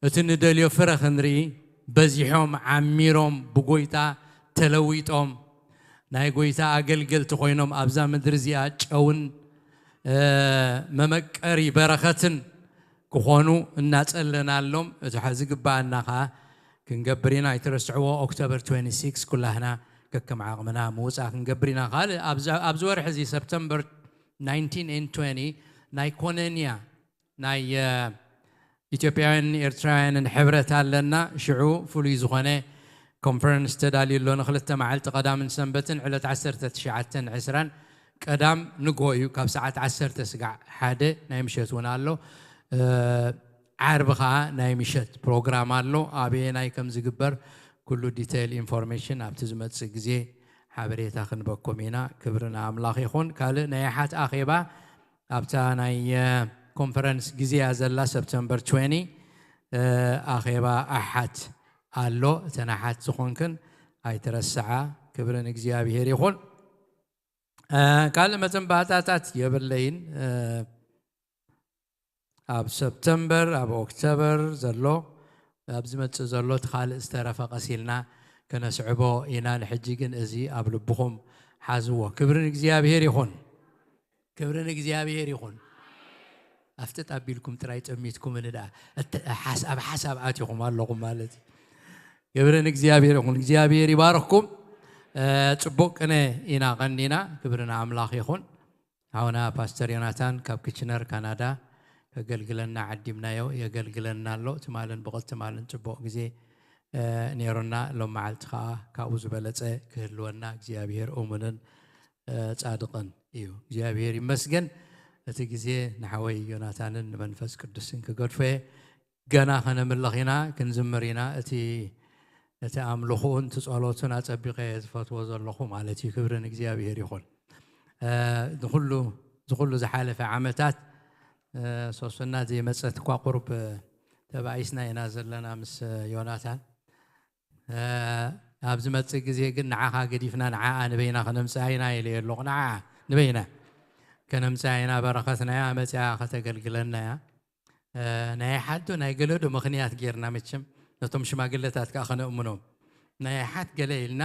እቲ ንደልዮ ፍረ ክንርኢ፣ በዚሖም ዓሚሮም ብጎይታ ተለዊጦም ናይ ጎይታ ኣገልገልቲ ኮይኖም ኣብዛ ምድሪ እዚኣ ጨውን መመቀሪ በረኸትን ክኾኑ እናጸለናሎም፣ እቲ ዝግባኣና ኸዓ ክንገብር ኢና። ኣይትረስዕዎ፣ ኦክቶበር ትዌንቲ ሲክስ ኩላህና ከከም ዓቕምና ምውፃእ ክንገብር ኢና። ካልእ ኣብዚ ወርሒ እዚ ሰፕተምበር ናይንቲን ኤንድ ትዌንቲ ናይ ኮነንያ ናይ ኢትዮጵያውያንን ኤርትራውያንን ሕብረት ኣለና። ሽዑ ፍሉይ ዝኾነ ኮንፈረንስ ተዳልዩ ኣሎ። ንክልተ መዓልቲ ቀዳምን ሰንበትን ዕለት ዓሰርተ ትሽዓተን ዕስራን ቀዳም ንግሆ እዩ፣ ካብ ሰዓት ዓሰርተ ስጋዕ ሓደ ናይ ምሸት እውን ኣሎ። ዓርቢ ከዓ ናይ ምሸት ፕሮግራም ኣሎ። ኣበየናይ ከም ዝግበር ኩሉ ዲቴይል ኢንፎርሜሽን ኣብቲ ዝመፅእ ግዜ ሓበሬታ ክንበኩም ኢና። ክብሪ ንኣምላኽ ይኹን። ካልእ ናይ ኣሓት ኣኼባ ኣብታ ናይ ኮንፈረንስ ግዜ እያ ዘላ፣ ሰፕተምበር ትዌንቲ ኣኼባ ኣሓት ኣሎ። እተን ኣሓት ዝኾንክን ኣይትረስዓ። ክብሪ ንእግዚኣብሔር ይኹን። ካልእ መተንባእታታት የብለይን። ኣብ ሰፕተምበር፣ ኣብ ኦክቶበር ዘሎ፣ ኣብ ዝመጽእ ዘሎ እቲ ካልእ ዝተረፈ ቀስ ኢልና ከነስዕቦ ኢና። ንሕጂ ግን እዚ ኣብ ልብኹም ሓዝዎ። ክብሪ ንእግዚኣብሔር ይኹን። ክብሪ ንእግዚኣብሔር ይኹን። ኣፍጥጥ ኣቢልኩም ጥራይ ጠሚትኩም እንዳ ሓሳብ ሓሳብ ኣቲኹም ኣለኹም ማለት እዩ። ክብሪ ንእግዚኣብሔር ይኹን። እግዚኣብሔር ይባርኽኩም። ጽቡቅ ቅነ ኢና ቀኒና። ክብሪ ንኣምላኽ ይኹን። ሓውና ፓስተር ዮናታን ካብ ክችነር ካናዳ ከገልግለና ዓዲምናዮ፣ የገልግለና ኣሎ። ትማልን ብቕልቲ ማልን ጽቡቕ ግዜ ነይሩና። ሎም መዓልቲ ከዓ ካብኡ ዝበለጸ ክህልወና እግዚኣብሔር እሙንን ጻድቕን እዩ። እግዚኣብሔር ይመስገን። እቲ ግዜ ንሓወይ ዮናታንን ንመንፈስ ቅዱስን ክገድፎ እየ። ገና ከነምልኽ ኢና፣ ክንዝምር ኢና። እቲ እቲ ኣምልኹኡን እቲ ጸሎቱን ኣጸቢቐ እየ ዝፈትዎ ዘለኹ ማለት እዩ። ክብሪ ንእግዚኣብሔር ይኹን። ንኹሉ ዝኹሉ ዝሓለፈ ዓመታት ሶስና ዘይመጸት እኳ ቁሩብ ተባኢስና ኢና ዘለና ምስ ዮናታን። ኣብ ዝመጽእ ግዜ ግን ንዓኻ ገዲፍና ንዓኣ ንበይና ከነምጽኣ ኢና ኢለ ኣለኹ። ንዓኣ ንበይና ከነምጽኣ ኢና፣ በረኸትና እያ፣ መጺኣ ከተገልግለና እያ። ናይ ሓዶ ናይ ገለዶ ምኽንያት ጌርና መቸም ነቶም ሽማግለታት ከዓ ከነእምኖም ናይ ሓት ገለ ኢልና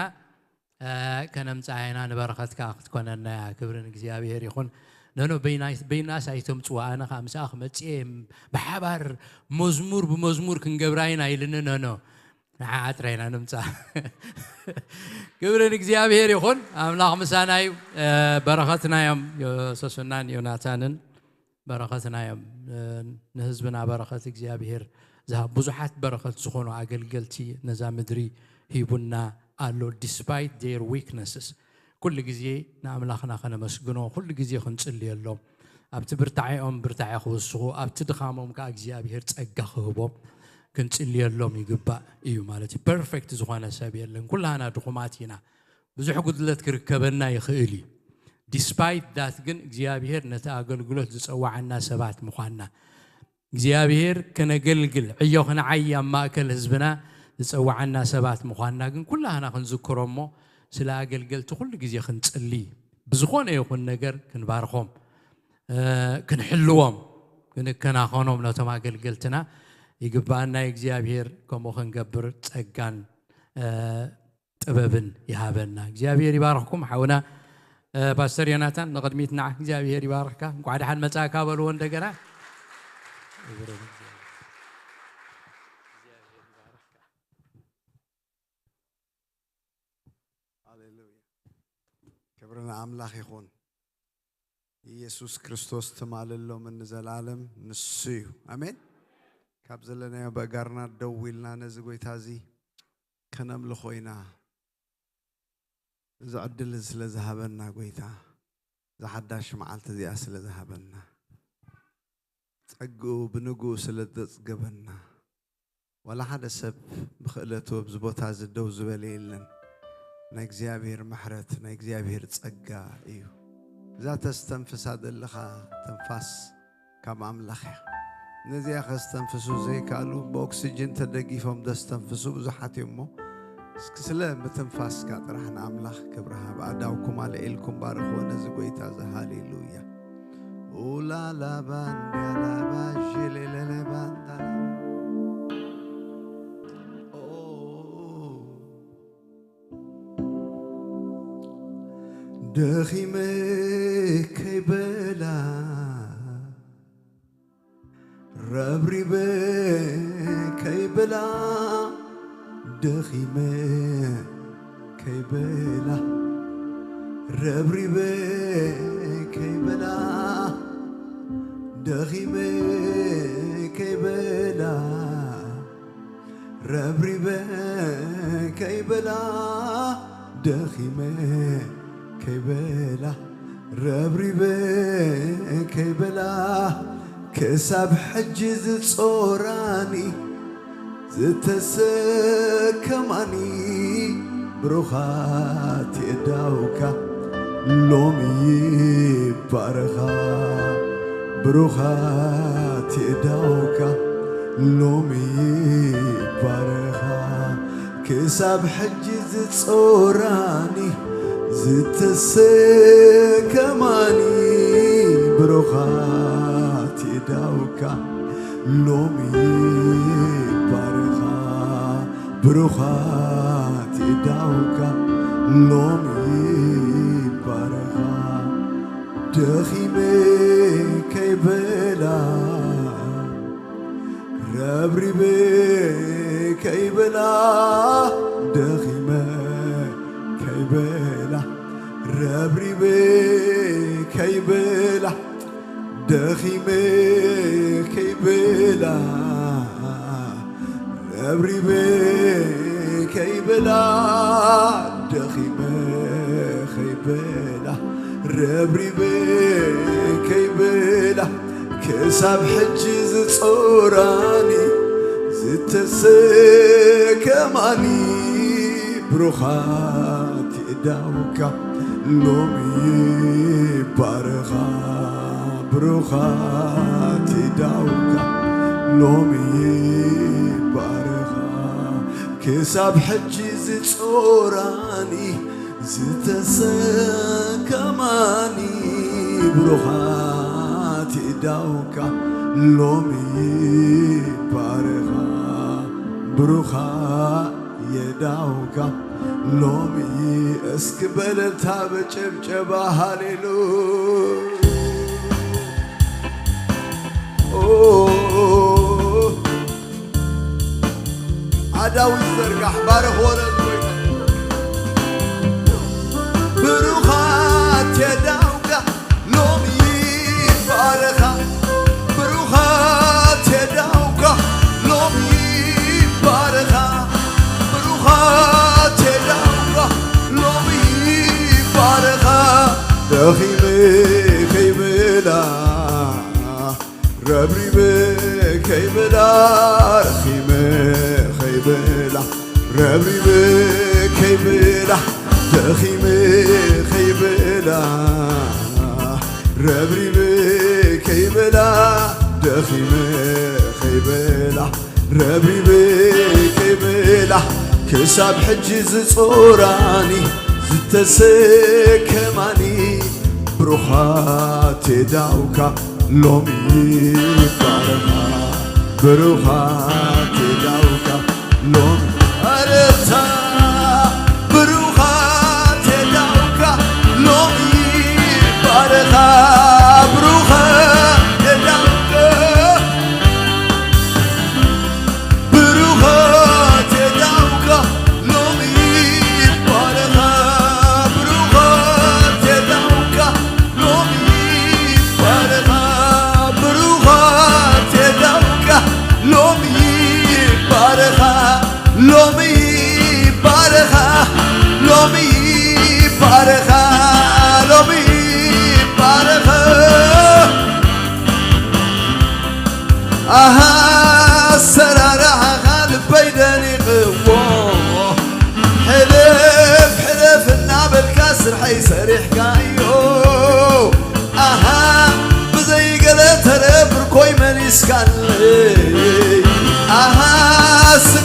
ከነምፅኣ ኢና፣ ንበረኸት ከዓ ክትኮነና እያ። ክብሪ ንእግዚኣብሔር ይኹን። ነኖ በይናስ ኣይተምፅዋ፣ ኣነ ከዓ ምስኣ ክመፅእ እየ፣ ብሓባር መዝሙር ብመዝሙር ክንገብራ ኢና ኢልኒ። ነኖ ንዓኣ ጥራይ ኢና ንምፃ። ክብሪ ንእግዚኣብሔር ይኹን። ኣምላኽ ምሳና እዩ። በረኸትና እዮም ሶስናን ዮናታንን። በረኸትና እዮም። ንህዝብና በረኸት እግዚኣብሔር ዝሃብ ብዙሓት በረኸት ዝኾኑ ኣገልገልቲ ነዛ ምድሪ ሂቡና ኣሎ። Despite their weaknesses ኩሉ ግዜ ንኣምላኽና ከነመስግኖ፣ ኩሉ ግዜ ክንጽልየሎም፣ ኣብቲ ብርታዒኦም ብርታዒ ክውስኹ፣ ኣብቲ ድኻሞም ከዓ እግዚኣብሔር ጸጋ ክህቦም ክንጽልየሎም ይግባእ እዩ ማለት እዩ። ፐርፌክት ዝኾነ ሰብ የለን። ኩላና ድኹማት ኢና። ብዙሕ ጉድለት ክርከበና ይኽእል እዩ። Despite that ግን እግዚኣብሔር ነቲ ኣገልግሎት ዝጸዋዓና ሰባት ምዃንና፣ እግዚኣብሔር ከነገልግል ዕዮ ክንዓይ ኣብ ማእከል ህዝብና ዝጸዋዓና ሰባት ምዃንና ግን ኩላህና ክንዝክሮ እሞ ስለ ኣገልገልቲ ኩሉ ግዜ ክንጽሊ ብዝኾነ ይኹን ነገር ክንባርኾም ክንሕልዎም ክንከናኸኖም ነቶም ኣገልገልትና ይግባኣና። እግዚኣብሔር ከምኡ ክንገብር ጸጋን ጥበብን ይሃበና። እግዚኣብሔር ይባርኽኩም። ሓውና ፓስተር ዮናታን ንቕድሚት ንዓ። እግዚኣብሔር ይባርኽካ። እንኳዕ ደሓን መጻእካ በልዎ እንደገና። ሃሌሉያ። ክብሪ ንኣምላኽ ይኹን። ኢየሱስ ክርስቶስ ትማልን ሎምን ንዘለኣለም ንሱ እዩ። ኣሜን። ካብ ዘለናዮ በእጋርና ደው ኢልና ነዚ ጎይታ እዚ ከነምልኾ ኢና። እዚ ዕድል እዚ ስለ ዝሃበና ጎይታ፣ እዛ ሓዳሽ መዓልቲ እዚኣ ስለ ዝሃበና፣ ጸግኡ ብንግኡ ስለ ዘጽገበና፣ ዋላ ሓደ ሰብ ብኽእለቱ ኣብዚ ቦታ እዚ ደው ዝበለ የለን። ናይ እግዚኣብሔር ምሕረት፣ ናይ እግዚኣብሔር ጸጋ እዩ። እዛ ተስተንፍሳ ዘለኻ ተንፋስ ካብ ኣምላኽ እያ። ነዚኣ ከስተንፍሱ ዘይከኣሉ ብኦክስጅን ተደጊፎም ዘስተንፍሱ ብዙሓት እዮም እሞ፣ እስኪ ስለ ምትንፋስካ ጥራሕ ንኣምላኽ ክብሪ ሃብ። ኣእዳውኩም ኣልዒልኩም ባርኽዎ ነዚ ጎይታ እዚ። ሃሌሉያ። ኡላላ ባንዲያላባ ዤሌሌሌ ባንዳላ። ኦ፣ ደኺመ ከይበላ፣ ረብሪበ ከይበላ፣ ደኺመ ከይበላ፣ ረብሪበ ከይበላ፣ ደኺመ ከይበላ፣ ረብሪበ ከይበላ፣ ደኺመ ከይበላ፣ ረብሪበ ከይበላ፣ ክሳብ ሕጂ ዝጾራኒ፣ ዝተሰከማኒ፣ ብሩኻት የእዳውካ ሎሚ ይባረኻ፣ ብሩኻት የእዳውካ ሎሚ ይባረኻ። ክሳብ ሕጂ ዝጾራኒ፣ ዝተሰከማኒ፣ ብሩኻት የእዳውካ ሎሚ ይባረኻ፣ ብሩኻት የእዳውካ ሎሚ ይባረኻ። ደኺመ ከይበላ፣ ረብሪበ ከይበላ፣ ደኺመ ከይበላ፣ ረብሪበ ከይበላ፣ ደኺመ ከይበላ፣ ረብሪበ ከይበላ፣ ደኺመ ከይበላ፣ ረብሪበ ከይበላ፣ ክሳብ ሕጂ ዝጾራኒ፣ ዝተሰከማኒ፣ ብሩኻት የእዳውካ ሎሚ ይባረኻ፣ ብሩኻት የእዳውካ ሎሚ ይባረኻ። ክሳብ ሕጂ ዝጾራኒ፣ ዝተሰከማኒ፣ ብሩኻት የእዳውካ ሎሚ ይባረኻ፣ ብሩኻ የእዳውካ ሎሚ። እስኪ በእልልታ በጭብጨባ ሃሌሉ። ኦ፣ ኣእዳው ይዘርጋሕ፣ ባርኽ ወለል ጎይታ። ብሩኻት የእዳውካ ሎሚ ይባረኻ፣ ብሩኻት የእዳውካ ሎሚ ይባረኻ፣ ብሩኻት የእዳውካ ሎሚ ይባረኻ። ደኺመ ከይበላ፣ ረብሪበ ከይበላ፣ ደኺመ ከይበላ፣ ረብሪበ ከይበላ፣ ደኺመ ከይበላ፣ ረብሪበ ከይበላ፣ ደኺመ ከይበላ፣ ረብሪበ ከይበላ፣ ክሳብ ሕጂ ዝጾራኒ፣ ዝተሰከማኒ፣ ብሩኻት የእዳውካ ሎሚ ይባረኻ፣ ብሩኻት የእዳውካ ሎሚ ኣረታ፣ ብሩኻት የእዳውካ ሎሚ ይባረኻ፣ ብሩኻት የእዳውካ፣ ብሩኻት የእዳውካ ሎሚ ይባረኻ፣ ብሩኻት የእዳውካ ሎሚ ይባረኻ፣ ብሩኻት የእዳውካ ሎሚ ይባረኻ፣ ሎሚ ይባረኻ፣ ሎሚ ይባረኻ፣ ሎሚ ይባረኻ። ኣሃ ኣሰራርሓኻ ልበይ ደኒቕዎ፣ ሕልፍ ሕልፍ እናበልካ ስርሐይ ሰሪሕካዮ። ኣሃ ብዘይ ገለ ተረ ብርኮይ መሊስካለይ። ኣሃ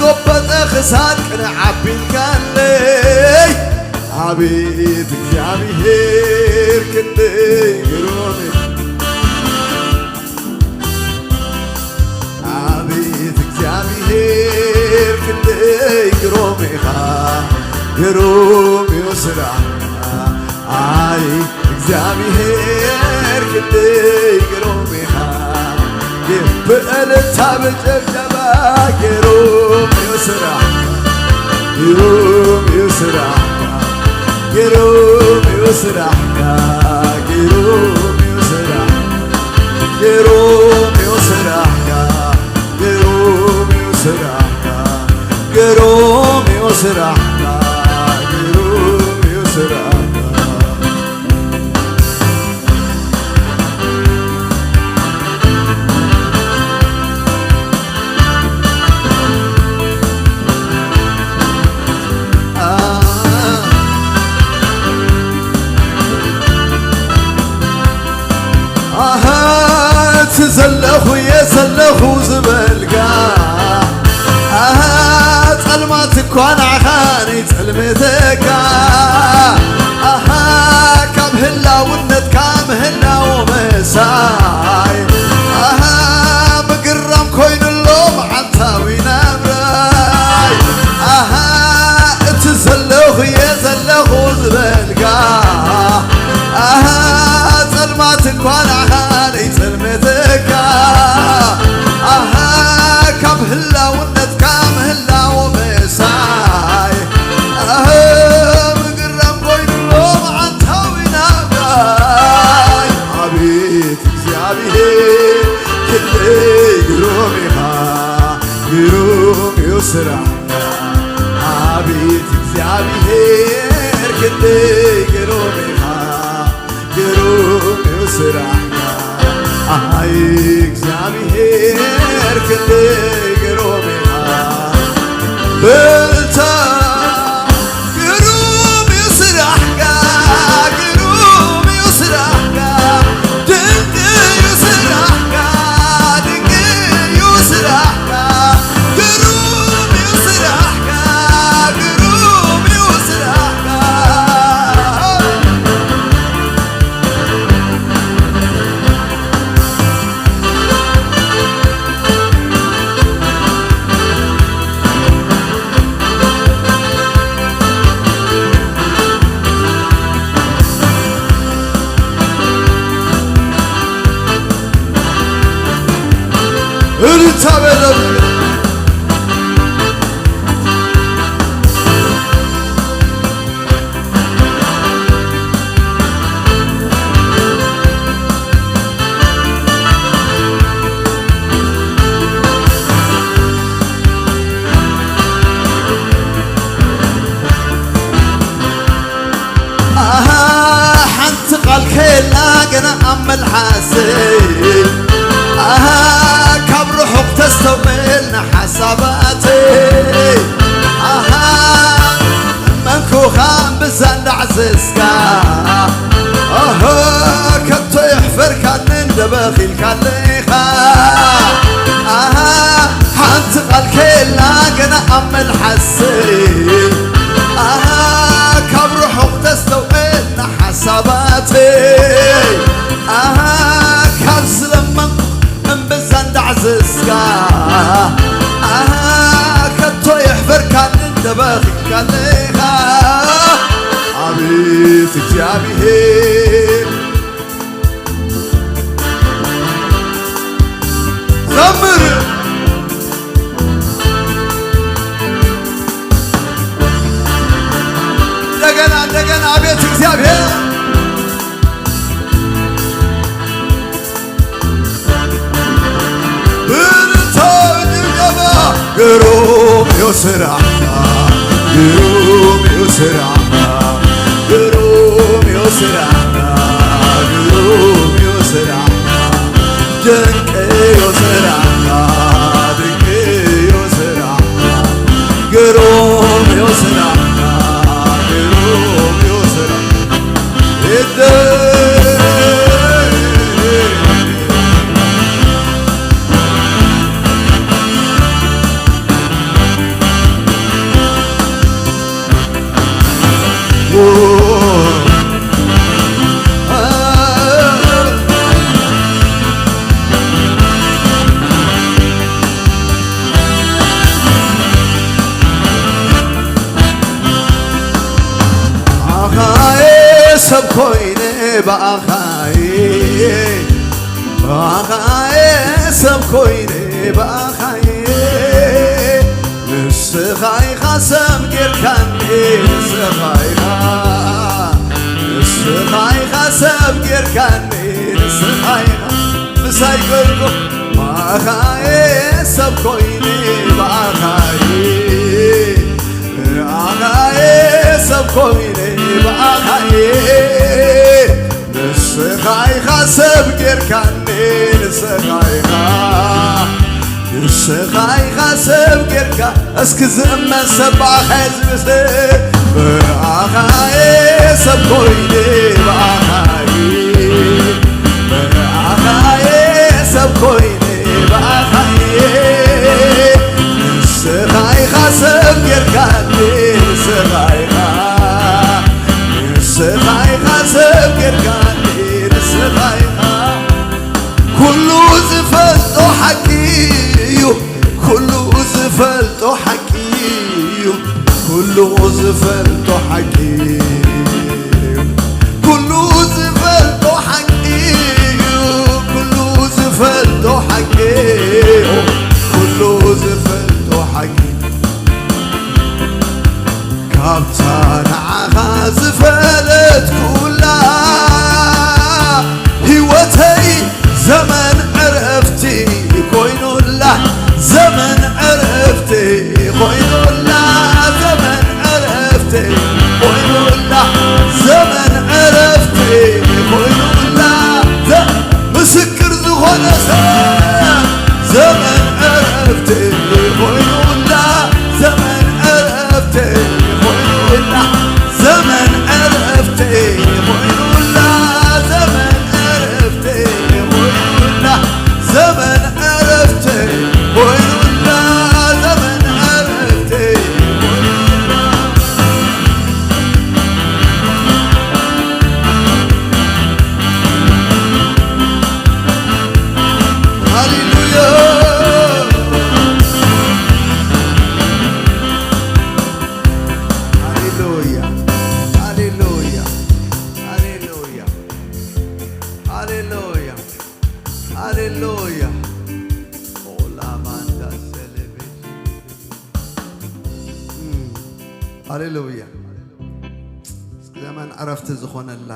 ጎበጠ ክሳድ ቅነ ዓቢልካለይ። ኣቤት እግዚኣብሔር ክንደይ ግሩም እዩ። ኣቤት እግዚኣብሔር ክንደይ ግሩም ኢኻ፣ ግሩም እዩ ስራሕካ። ኣይ እግዚኣብሔር ክንደይ ግሩም ኢኻ። ብእልልታ ብጭብጨባ ግሩም እዩ ስራሕካ፣ ግሩም እዩ ስራሕካ፣ ግሩም እዩ ስራሕካ፣ ግሩም እዩ ስራሕካ፣ ግሩም እዩ ስራሕካ፣ ግሩም እዩ ስራሕካ፣ ግሩም እዩ ስራሕካ፣ ግሩም እዩ ስራሕካ። ኣሃ፣ እቲ ዘለኹ እየ ዘለኹ ዝበልካ፣ ኣሃ፣ ጸልማት እኳ ንዓኻ ነይጸልመተካ፣ ኣሃ፣ ካብ ህላውነትካ ምህላው ምሳይ፣ ኣሃ፣ ምግራም ኮይኑሎ መዓልታዊ ናብራይ፣ ኣሃ፣ እቲ ዘለኹ እየ ዘለኹ ዝበልካ፣ ኣሃ፣ ጸልማት እኳ ንዓኻ ነይጸልመተካ፣ ኣሃ፣ ካብ ህላውነትካ ምህላው ምሳይ፣ ኣሃ፣ ምግራም ኮይኑሎ መዓልታዊ ናብራይ። ኣቤት እግዚኣብሔር ክንደይ ግሩም ኢኻ፣ ግሩም እዩ ስራሕካ። ኣቤት እግዚኣብሔር ክንደይ ግሩም ኢኻ፣ ግሩም እዩ ስራሕካ። ኣይ እግዚኣብሔር ክንደይ ግሩም ኢኻ። በልታ ግሩም እዩ ስራሕካ፣ ግሩም እዩ ስራሕካ፣ ድንቅ እዩ ስራሕካ፣ ድንቅ እዩ ስራሕካ፣ ግሩም እዩ ስራሕካ፣ ግሩም እዩ ስራሕካ። እልልታ በለሉ። ኣሃ፣ ሓንቲ ቃል ከየላ ገና ኣብ መልሓሰይ፣ ኣሃ፣ ካብ ርሑቕ ተስተውዕል ንሓሳባተይ፣ ኣሃ፣ መንኩኻ እምብዛ እንዳዕዘዝካ፣ ኣሃ፣ ከቶ የሕፈርካኒ እንደበኺልካለይ። ኢኻ። ኣሃ፣ ሓንቲ ቃል ከየላ ገና ኣብ መልሓሰይ። ኣሃ፣ ካብ ርሑቕ ተስተውዕል ንሓሳባተይ። ኣሃ፣ ካብ ዝለመንኩ እምብዛ እንዳዕዘዝካ። ኣሃ፣ ከቶ የሕፈርካኒ እንደበኺልካለይ ኢኻ። ኣቤት እግዚኣብሔር ዘምር እንደገና፣ እንደገና። ኣቤት እግዚኣብሔር ብርቶ ጅብጀባ ግሩም እዩ ስራሕካ፣ ግሩም እዩ ስራሕካ፣ ግሩም እዩ ስራሕካ፣ ግሩም እዩ ስራሕካ፣ ድንቅ እዩ ስራሕካ፣ ድንቅ እዩ ስራሕካ፣ ግሩም እዩ ስራሕካ፣ ግሩም እዩ ስራሕካ። ኮይነ ብኣኻየ ብኣኻየ ሰብ ኮይነ ብኣኻየ ንስኻ ኢኻ ሰብ ጌርካኒ ንስኻ ኢኻ ንስኻ ኢኻ ሰብ ጌርካኒ ንስኻ ኢኻ ምሳይ ጌርኩ ብኣኻየ ሰብ ኮይነ ብኣኻየ ብኣኻየ ሰብ ኮይነ ብኣኻየ ንስኻ ኢኻ ሰብ ጌርካኒ ንስኻ ኢኻ ንስኻ ኢኻ ሰብ ጌርካ እስኪ ዝእመን ሰብ ብኣኻየ ዝብስ ብኣኻየ ሰብ ኮይነ ብኣኻየ ብኣኻየ ሰብ ኮይነ ብኣኻየ ንስኻ ኢኻ ሰብ ጌርካኒ ንስኻ ኢኻ ንስኻ ኢኻ ሰብ ጌርካኒ ንስኻ ኢኻ ኩሉ ዝፈልጦ ሓቂ እዩ ኩሉ ዝፈልጦ ሓቂ እዩ ኩሉ ዝፈልጦ ሓቂ እዩ ኩሉ ዝፈልጦ ሓቂ እዩ ኩሉ ዝፈልጦ ሓቂ እዩ ኩሉ ዝፈልጦ ሓቂ ካብታ ንዓኻ ዝፈለጥኩላ ህይወተይ ዘመን ዕረፍቲ ኮይኑላ ዘመን ዕረፍቲ ኮይኑላ ዘመን ዕረፍቲ ኮይኑላ ዘመን ዕረፍቲ ኮይኑላ ዘ- ምስክር ዝኾነ ሰብ ዘመን ዕረፍቲ ኮይኑላ ዘመን ዕረፍቲ ኮይኑላ ዘመን ዕረፍቲ ኮይኑላ ዘመን ዕረፍቲ ኮይኑላ ዘመን ዕረፍቲ ኮይኑላ ዘመን ዕረፍቲ ኮይኑላ ሃሌሉያ ሃሌሉያ ሃሌሉያ ሃሌሉያ ሃሌሉያ ሃሌሉያ ኦላማንዳ ሴሌብሬሽን ሃሌሉያ እስኪ ዘመን ዕረፍቲ ዝኾነላ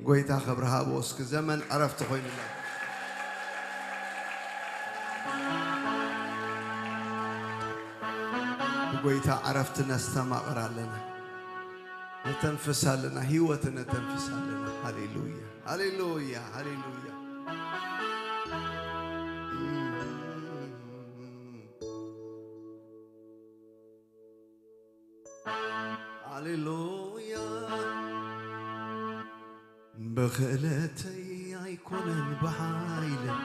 ጎይታ ክብሪ ሃቦ እስኪ ዘመን ዕረፍቲ ኮይኑላ ብጎይታ ዕረፍቲ ነስተማቕር ኣለና ነተንፍስ ኣለና ህይወት ነተንፍስ ኣለና ሃሌሉያ ሃሌሉያ ሃሌሉያ ሃሌሉያ ብኽእለተይ ኣይኮነን ብሓይለይ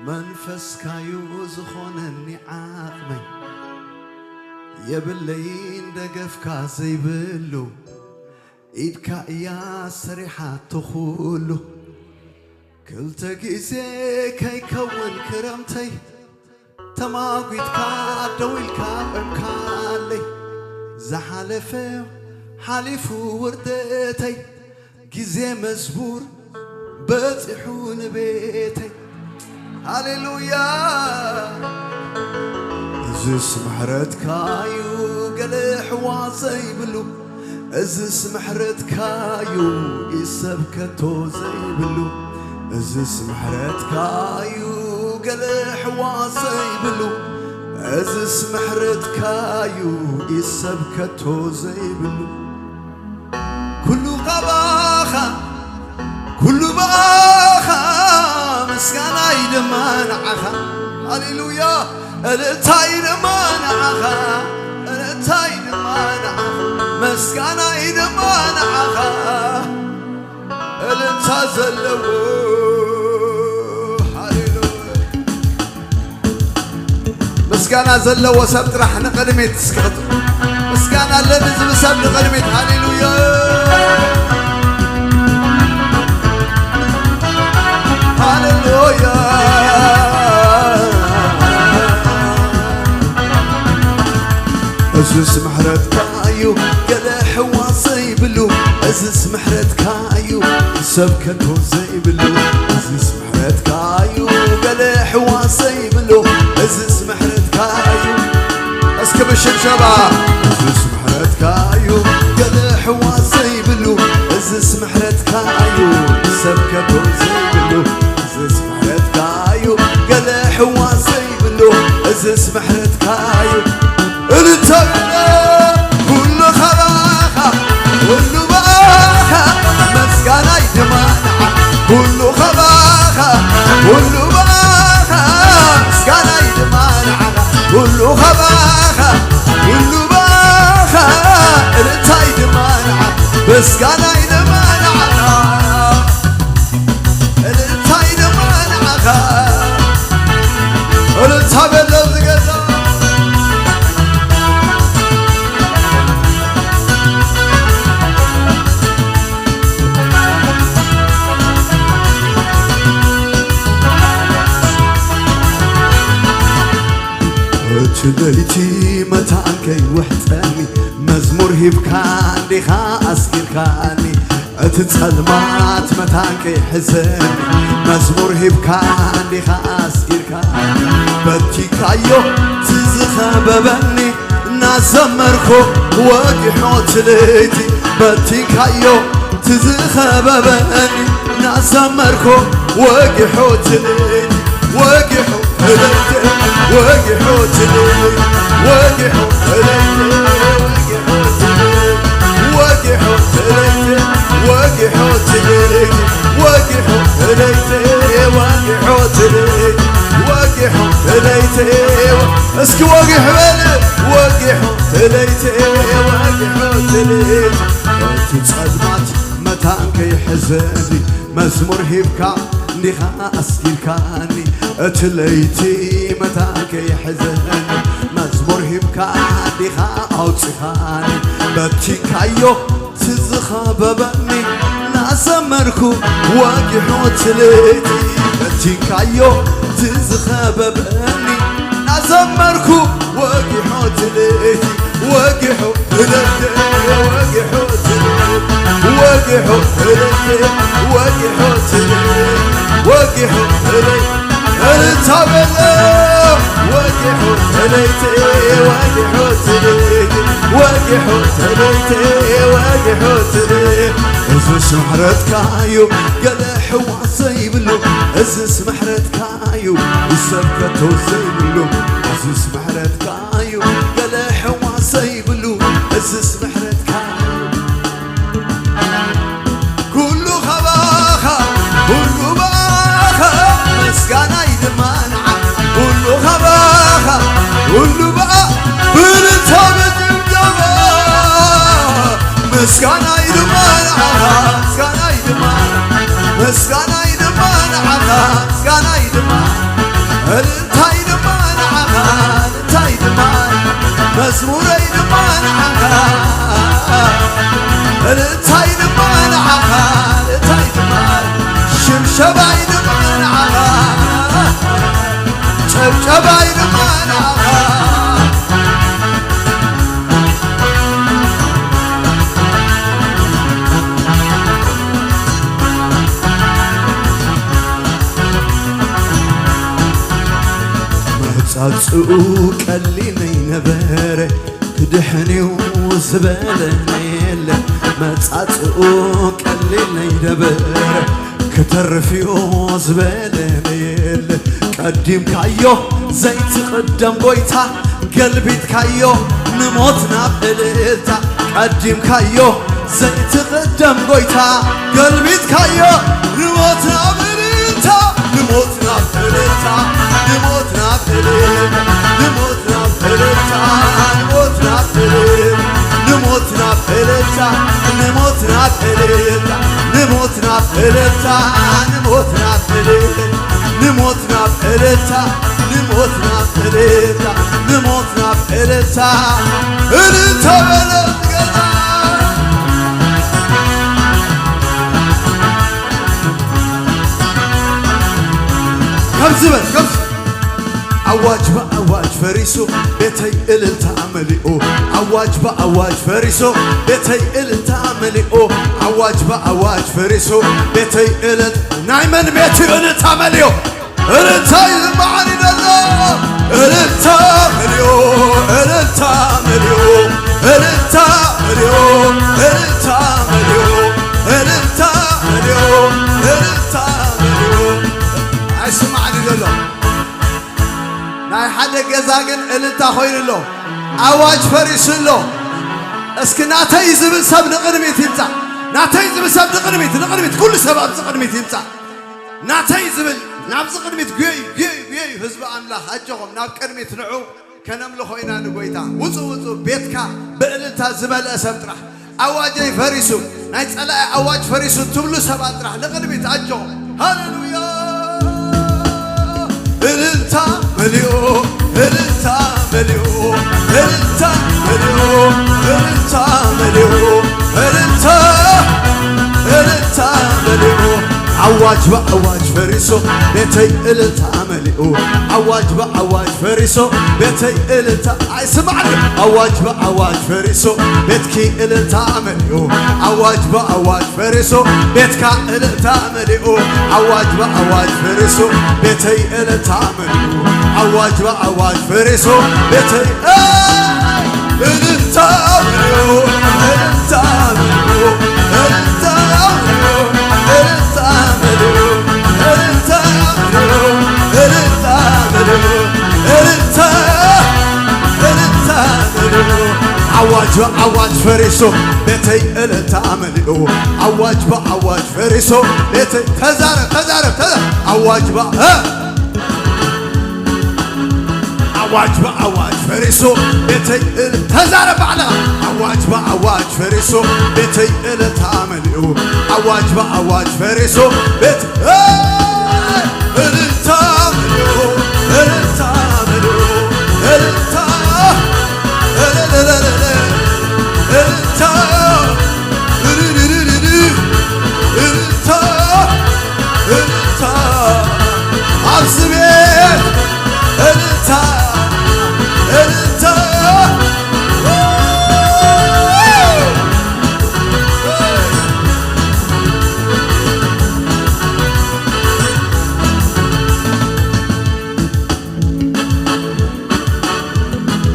መንፈስካዩ ዝኾነኒ ዓቕመይ የብለይን ደገፍካ ዘይብሉ ኢድካ እያ ሰሪሓቶ ኩሉ ክልተ ግዜ ከይከውን ክረምተይ ተማጒትካ ደው ኢልካ ቆምካለይ ዝሓለፈ ሓሊፉ ውርደተይ ግዜ መዝሙር በጺሑ ንቤተይ ሃሌሉያ እዝስ ምሕረትካዩ ገለ ሕዋ ዘይብሉ እዝስ ምሕረትካዩ ኢሰብ ከቶ ዘይብሉ እዝስ ምሕረትካዩ ገለ ሕዋ ዘይብሉ እዝስ ምሕረትካዩ ኢሰብ ከቶ ዘይብሉ ኩሉ ካባኻ ኩሉ ብኣኻ ምስጋናይ ድማ ንዓኻ ሃሌሉያ እልልታይ ድማ ንዓኻ እልልታይ ድማ ንዓኻ ምስጋናይ ድማ ንዓኻ እልልታ ዘለዎ ሃሌሉያ ምስጋና ዘለዎ ሰብ ጥራሕ ንቕድሚት እስኪ ምስጋና ኣለኒ ዝብል ሰብ ንቕድሚት ሃሌሉያ ሃሌሉያ እዝስ ምሕረትካ እዩ ገለ ሕዋ ዘይብሉ እዝስ ምሕረትካ እዩ ሰብ ከቶ ዘይብሉ፣ እዝስ ምሕረትካ እዩ ገለ ሕዋስ ዘይብሉ፣ እዝስ ምሕረትካ እዩ። እስኪ ብሽብሸባ እዝስ ምሕረትካ እዩ ገለ ሕዋስ ዘይብሉ፣ እዝስ ምሕረትካ እዩ ሰብ ከቶ ዘይብሉ፣ እዝስ ምሕረትካ እዩ ገለ ሕዋስ ዘይብሉ፣ እዝስ ምሕረትካ እዩ። እልልታ ይብለ ኩሉ ኻባኻ፣ ኩሉ ብኣኻ፣ ምስጋናይ ድማ ንዓኻ። ኩሉ ኻባኻ፣ ኩሉ ብኣኻ፣ ምስጋናይ ድማ ንዓኻ። ኩሉ ኻባኻ፣ ኩሉ ብኣኻ፣ እልልታይ ድማ ንዓኻ። ምስጋናይ ድማ ንዓኻ። እልልታይ ድማ ንዓኻ። እልልታ በሎ ዝገዛ። እቲ ለይቲ መታን ከይውሕጠኒ፣ መዝሙር ሂብካ እንዲኻ ኣስጊርካኒ። እቲ ጸልማት መታን ከይሕዘኒ፣ መዝሙር ሂብካ እንዲኻ ኣስጊርካኒ። በቲካዮ እቲ ዝኸበበኒ እናዘመርኩ ወጊሖ እቲ ለይቲ፣ በቲካዮ እቲ ዝኸበበኒ እናዘመርኩ ወጊሖ እቲ ለይቲ፣ ወጊሖ እቲ ለይቲ፣ ወጊሖ እቲ ለይቲ፣ ወጊሖ እቲ ለይቲ፣ ወጊሖ እቲ ለይቲ፣ ወጊሖ እቲ ለይቲ፣ ወጊሖ እቲ ለይቲ፣ ወጊሖ እቲ ለይቲ፣ ወጊሖ እቲ ለይቲ፣ ወጊሖ እቲ ለይቲ። እስኪ ወጊሕ በል። ወጊሖ እቲ ለይቲ፣ ወጊሖ እቲ ለይቲ። እቲ ጸልማት መታን ከይሕዘኒ፣ መዝሙር ሂብካ እንዲኻ ኣስጊርካኒ። እቲ ለይቲ መታን ከይሕዘኒ፣ መዝሙር ሂብካ እንዲኻ ኣውጺኻኒ። በቲካዮ እቲ ዝኸበበኒ እናዘመርኩ ወጊሖ እቲ ለይቲ፣ በቲካዮ እቲ ዝኸበበኒ እናዘመርኩ ወጊሖ እቲ ለይቲ፣ ወጊሖ እቲ ለይቲ፣ ወጊሖ እቲ ለይቲ፣ ወጊሖ እቲ ለይቲ፣ ወጊሖ እቲ ለይቲ፣ ወጊሖ እቲ ለይቲ። እልልታ በሎ። ወጊሖ እቲ ለይቲ፣ ወጊሖ እቲ ለይቲ፣ ወጊሖ እቲ ለይቲ፣ ወጊሖ እቲ ለይቲ። እዝስ ምሕረትካ እዩ ገለ ሕዋስ ዘይብሉ፣ እዝስ ምሕረትካ እዩ ሰብ ከቶ ዘይብሉ፣ እዝስ ምሕረትካ እዩ ገለ ሕዋስ ዘይብሉ፣ እዝስ ምሕረትካ እዩ። ኩሉ ኻባኻ፣ ኩሉ ብኣኻ፣ ምስጋናይ ድማ ንዓኻ። ኩሉ ኻባኻ፣ ኩሉ ብኣ-፣ ብእልልታ ብጭብጨባ። ምስጋናይ ድማ ንዓኻ፣ ምስጋናይ ድማ፣ ምስጋናይ ድማ ንዓኻ፣ ምስጋናይ ድማ፣ እልልታይ ድማ ንዓኻ፣ እልልታይ ድማ፣ መዝሙረይ ድማ ንዓኻ፣ እልልታይ ድማ ንዓኻ፣ እልልታይ ድማ፣ ሽብሸባይ ድማ ንዓኻ፣ ጨብጨባይ ድማ ንዓኻ። መጻጽኡ ቀሊል ነይነበረ፣ ክድሕን እዩ ዝበለ የለ። መጻጽኡ ቀሊል ነይነበረ፣ ክተርፍ እዩ ዝበለ የለ። ቀዲምካዮ ዘይትቕደም ጎይታ፣ ገልቢጥካዮ ንሞት ናብ እልልታ። ቀዲምካዮ ዘይትቕደም ጎይታ፣ ገልቢጥካዮ ንሞት ናብ እልልታ፣ ንሞት ናብ እልልታ፣ ንሞት ናብ እልልታ፣ ንሞት ናብ እልልታ፣ ንሞት ናብ እልልታ፣ ንሞት ናብ እልልታ፣ ንሞት ናብ እልልታ፣ ንሞት ናብ እልልታ፣ ንሞት ናብ እልልታ፣ ንሞት ናብ እልልታ፣ ንሞት ናብ እልልታ፣ ንሞት ናብ እልልታ፣ እልልታ በለ ገዛ። ከምዚ በል፣ ከምዚ። ኣዋጅ ብኣዋጅ ፈሪሱ፣ ቤተይ እልልታ መሊኡ። ኣዋጅ ብኣዋጅ ፈሪሱ፣ ቤተይ እልልታ መሊኡ። ኣዋጅ ብኣዋጅ ፈሪሱ ቤተይ እልል። ናይ መን ቤት እዩ እልልታ መሊኡ? እልልታ ይዝመዓኒ ዘሎ። እልልታ መሊኡ፣ እልልታ መሊኡ፣ እልልታ መሊኡ፣ እልልታ መሊኡ፣ እልልታ መሊኡ፣ እልልታ መሊኡ። ኣይስማዕኒ ዘሎ። ናይ ሓደ ገዛ ግን እልልታ ኮይኑ ኣሎ። ኣዋጅ ፈሪሱ ኣሎ። እስኪ ናተይ ዝብል ሰብ ንቕድሚት ይምጻእ። ናተይ ዝብል ሰብ ንቕድሚት፣ ንቕድሚት፣ ኩሉ ሰብ ኣብዚ ቅድሚት ይምጻእ። ናተይ ዝብል ናብዚ ቅድሚት ጉየዩ፣ ጉየዩ፣ ጉየዩ። ህዝቢ ኣምላኽ ኣጆኹም ናብ ቅድሚት ንዑ። ከነምልኾ ኢና ንጎይታ። ውጹ፣ ውጹ፣ ቤትካ ብእልልታ ዝመልአ ሰብ ጥራሕ። ኣዋጀይ ፈሪሱ፣ ናይ ጸላኢ ኣዋጅ ፈሪሱ ትብሉ ሰባት ጥራሕ ንቕድሚት ኣጆ። ሃሌሉያ! እልልታ መሊኡ፣ እልልታ መሊኡ፣ እልልታ መሊኡ፣ እልልታ መሊኡ፣ እልልታ፣ እልልታ መሊኡ። ኣዋጅ ብኣዋጅ ፈሪሱ፣ ቤተይ እልልታ መሊኡ። ኣዋጅ ብኣዋጅ ፈሪሱ፣ ቤተይ እልልታ። ኣይስማዕን። ኣዋጅ ብኣዋጅ ፈሪሱ፣ ቤትኪ እልልታ መሊኡ። ኣዋጅ ብኣዋጅ ፈሪሱ፣ ቤትካ እልልታ መሊኡ። ኣዋጅ ብኣዋጅ ፈሪሱ፣ ቤተይ እልልታ መሊኡ። ኣዋጅ ብኣዋጅ ፈሪሱ፣ ቤተይ፣ ኤይ! እልልታ መሊኡ፣ እልልታ መሊኡ፣ እልልታ መሊኡ፣ እልልታ መሊኡ፣ እልልታ መሊኡ፣ እልልታ መሊኡ፣ እልልታ፣ እልልታ መሊኡ። ኣዋጅ ብኣዋጅ ፈሪሱ፣ ቤተይ እልልታ መሊኡ። ኣዋጅ ብኣዋጅ ፈሪሱ፣ ቤተይ፣ ተዛረብ፣ ተዛረብ፣ ተዛረብ። ኣዋጅ ብኣ-፣ እ! ኣዋጅ ብኣዋጅ ፈሪሱ፣ ቤተይ እል-፣ ተዛረብ ባዕልኻ። ኣዋጅ ብኣዋጅ ፈሪሱ፣ ቤተይ እልልታ መሊኡ። ኣዋጅ ብኣዋጅ ፈሪሱ፣ ቤት-፣ እ! እልልታ መሊኡ፣ እልልታ መሊኡ፣ እልልታ፣ እልልልልልል፣ እልልታ፣ እልልልልል፣ እልልታ፣ እልልታ፣ ኣብዚ ቤት እልልታ፣ እልልታ።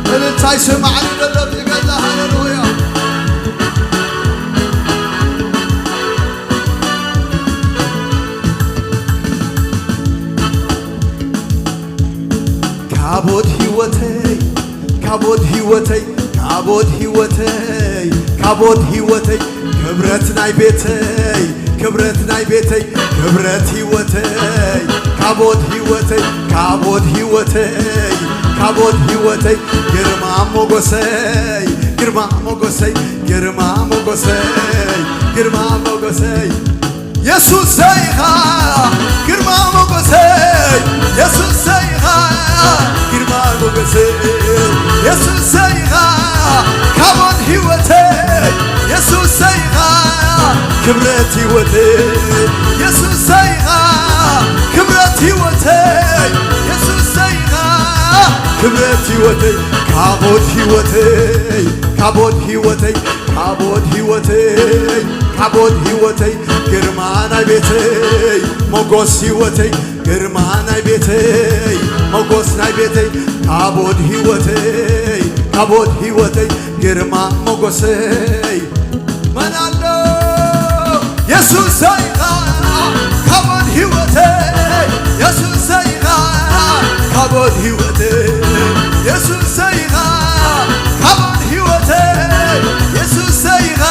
እልልታ ይስማዕኒ ዘሎ ብዝገዛ፣ ሃሌሉያ። ካቦት ህይወተይ፣ ካቦት ህይወተይ፣ ካቦት ህይወተይ፣ ካቦት ህይወተይ፣ ክብረት ናይ ቤተይ፣ ክብረት ናይ ቤተይ፣ ክብረት ህይወተይ፣ ካቦት ህይወተይ፣ ካቦት ህይወተይ፣ ካቦት ህይወተይ፣ ግርማ ሞጎሰይ፣ ግርማ ሞጎሰይ፣ ግርማ ሞጎሰይ፣ ግርማ ሞጎሰይ። የሱሰይ ኢኻ ግርማ ሞጎሰይ፣ የሱሰይ ኢኻ ግርማ ሞጎሰይ፣ የሱሰይ ኢኻ ካቦት ህይወተይ፣ የሱሰይ ኢኻ ክብረት ህይወተይ፣ የሱሰይ ኢኻ ክብረት ህይወተይ፣ የሱሰይ ኢኻ ክብረት ህይወተይ፣ ካቦት ህይወተይ፣ ካቦት ህይወተይ፣ ካቦት ህይወተይ፣ ካቦት ህይወተይ፣ ግርማ ናይ ቤተይ፣ ሞጎስ ህይወተይ፣ ግርማ ናይ ቤተይ፣ ሞጎስ ናይ ቤተይ፣ ካቦት ህይወተይ፣ ካቦት ህይወተይ፣ ግርማ ሞጎሰይ። መን ኣሎ? የሱሰይ ኢኻ ካቦት ህይወተይ፣ የሱሰይ ኢኻ ካቦት ህይወተይ፣ የሱሰይ ኢኻ ካቦት ህይወተይ፣ የሱሰይ ኢኻ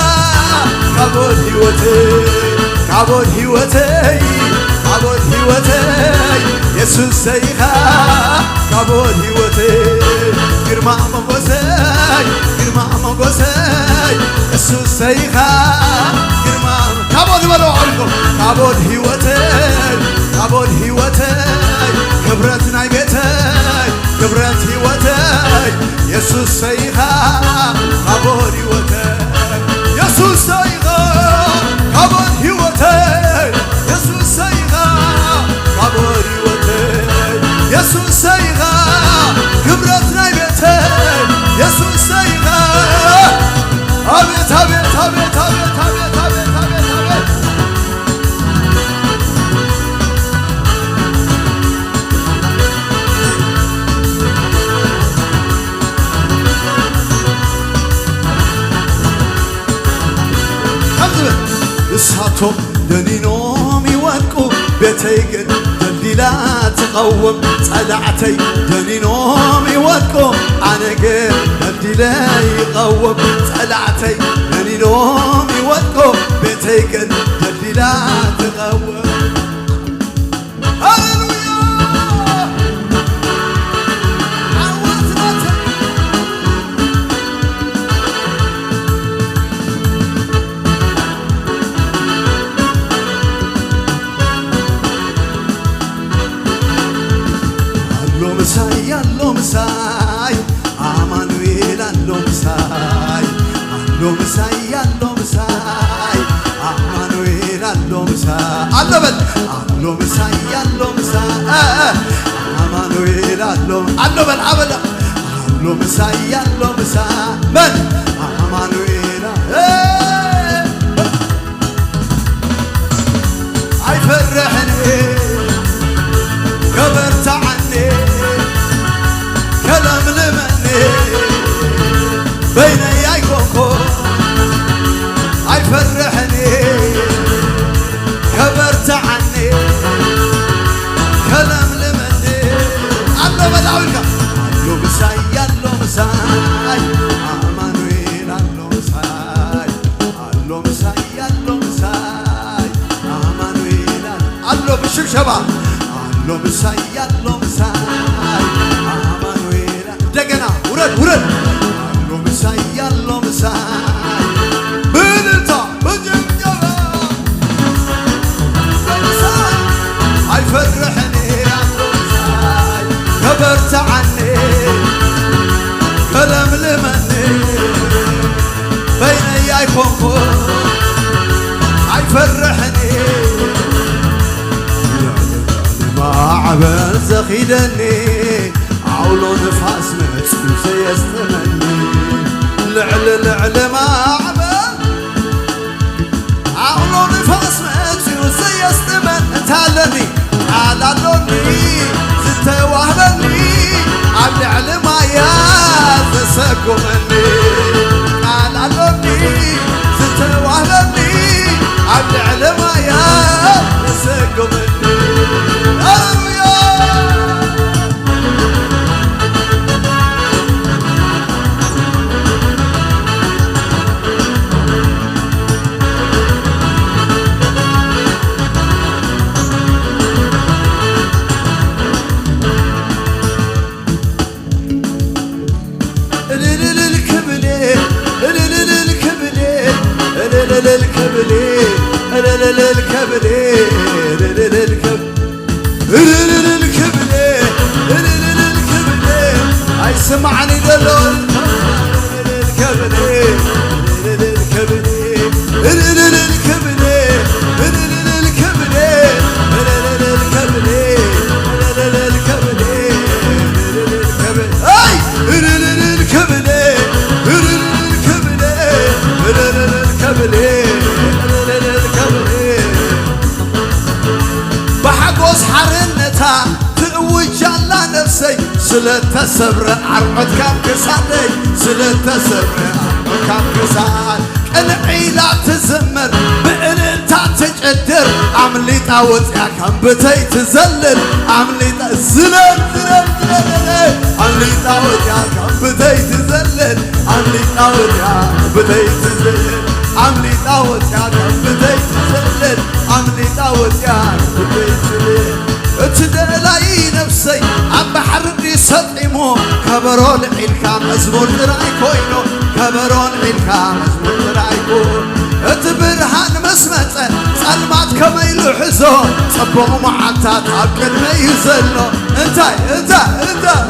ካቦት ህይወተይ፣ ካቦት ህይወተይ፣ ካቦት ህይወተይ፣ የሱሰይ ኢኻ ካቦት ህይወተይ፣ ግርማ ሞጎሰይ፣ ግርማ ሞጎሰይ፣ የሱሰይ ኢኻ ግርማ። ካቦት በሎ ኣልኩም። ካቦት ህይወተይ፣ ካቦት ህይወተይ፣ ክብረት ናይ ቤተይ፣ ክብረት ህይወተይ፣ የሱሰይ ኢኻ ካቦት ህይወተይ፣ የሱሰይ ኢኻ ካቦት ህይወተይ፣ የሱሰይ ኢኻ ካቦት ህይወተይ፣ የሱሰይ ኢኻ ክብረት ናይ ቤተይ፣ የሱሰይ ኢኻ። ኣቤት፣ ኣቤት፣ ኣቤት፣ ኣቤት፣ ኣቤት፣ ኣቤት፣ ኣቤት፣ ኣቤት። ንሳቶም ደኒኖም ይወድቁ፣ ቤተይ ግን ደልዲላ ትቐውም። ጸላዕተይ ደኒኖም ይወድቁ፣ ኣነ ግን ደልዲለ ይቐውም። ጸላዕተይ ደኒኖም ይወድቁ፣ ቤተይ ግን ደልዲላ ትቐውም። ሃሌሉያ! ዓወት ናተይ! ኣሎ ምሳይ፣ ኣሎ ምሳይ፣ ኣማኑኤል ኣሎ ምሳይ፣ ኣሎ ምሳይ፣ ኣሎ ምሳይ፣ ኣማኑኤል ኣሎ ምሳይ፣ ኣሎ በል፣ ኣሎ ምሳይ፣ ኣሎ ምሳይ፣ እ፣ እ፣ ኣማኑኤል ኣሎ፣ ኣሎ በል፣ ኣበላ፣ ኣሎ ምሳይ፣ ኣሎ ምሳይ፣ መን? ኣማኑኤል፣ እ፣ ኣይፈርሕን እየ፣ ከበርትዓኒ፣ ከለምልመኒ፣ በይነይ ኣይኮንኩ፣ ኣይፈርሕን እየ፣ ከበርትዓኒ፣ ከለምልመኒ፣ ኣሎ በል ኣውልካ፣ ኣሎ ምሳይ፣ ኣሎ ምሳይ፣ ኣማኑኤል ኣሎ ምሳይ። ኣሎ ምሳይ፣ ኣሎ ምሳይ፣ ኣማኑኤል ኣሎ። ኣሎ ብሽብሸባ። ኣሎ ምሳይ፣ ኣሎ ምሳይ፣ ኣማኑኤል። እንደገና ውረድ፣ ውረድ። ኣሎ ምሳይ፣ ኣሎ ምሳይ፣ ብእልልታ፣ ብጭብጨባ። ኣሎ ምሳይ፣ ኣይፈርሕን እየ፣ ኣሎ ምሳይ፣ ከበርትዓኒ፣ ከለምልመኒ። በይነይ ኣይኮንኩ ኣይፈርሕን፣ ማዕበል ዘኺደኒ፣ ዓውሎ ንፋስ መጺኡ ዘየስጥመኒ፣ ልዕሊ ልዕሊ ማዕበል ዓውሎ ንፋስ መጺኡ ዘየስጥመኒ፣ እንታይ ኣለኒ? ቃል ኣሎኒ ዝተዋህበኒ፣ ኣብ ልዕሊ ማያ ዘሰጉመኒ። ቃል ኣሎኒ ዝተዋህበኒ፣ ኣብ ልዕሊ ማያ ዘሰጉመኒ። ሃሌሉያ! እልልልል ክብሌ፣ እልልልል ክብሌ፣ እልልልል ክብሌ፣ እልልልል ክብሌ፣ እልልልል ክብ-፣ እልልልል ክብሌ፣ እልልልል ክብሌ፣ ኣይስማዕኒ ደሎ ክብሌ፣ እልልልል ክብሌ፣ እልልልል ክብሌ፣ እልልልል ክብሌ፣ እልልልል ክብሌ፣ እልልልል ክብሌ፣ እልልልል ክብሌ፣ ኣይ! እልልልል ክብሌ፣ እልልልል ክብሌ፣ እልልልል ክብሌ፣ እልልልል ክብሌ። ብሓጎስ ሓርነታ ትእውጅ ኣላ ነፍሰይ፣ ስለተሰብረ ዓርዖት ካብ ክሳደይ፣ ስለተሰብረ ዓርዖት ካብ ክሳድ፣ ቅንዕ ኢላ ትዝምር፣ ብእልልታ ትጭድር፣ ኣምሊጣ ወጽያ ካብ ብተይ ትዘልል፣ ኣምሊጣ ዝለል፣ ዝለል፣ ዝለል፣ ኣምሊጣ ወጽያ ካብ ብተይ ትዘልል፣ ኣምሊጣ ወጽያ ካብ ብተይ ትዘልል፣ ኣምሊጣ ወጽያ ካብ ብተይ ትዘልል፣ ኣምሊጣ ወጽያ ካብ ብተይ ትዘልል። እቲ ደላይ ነፍሰይ ኣብ ባሕሪ እንዲ ሰጢሙ፣ ከበሮ ልዒልካ መዝሙር ጥራይ ኮይኑ፣ ከበሮ ልዒልካ መዝሙር ጥራይ ኮይኑ። እቲ ብርሃን ምስ መጸ፣ ጸልማት ከመይ ኢሉ ሕዞ፣ ጽቡቕ መዓልታት ኣብ ቅድመይ እዩ ዘሎ። እንታይ፣ እንታይ፣ እንታይ?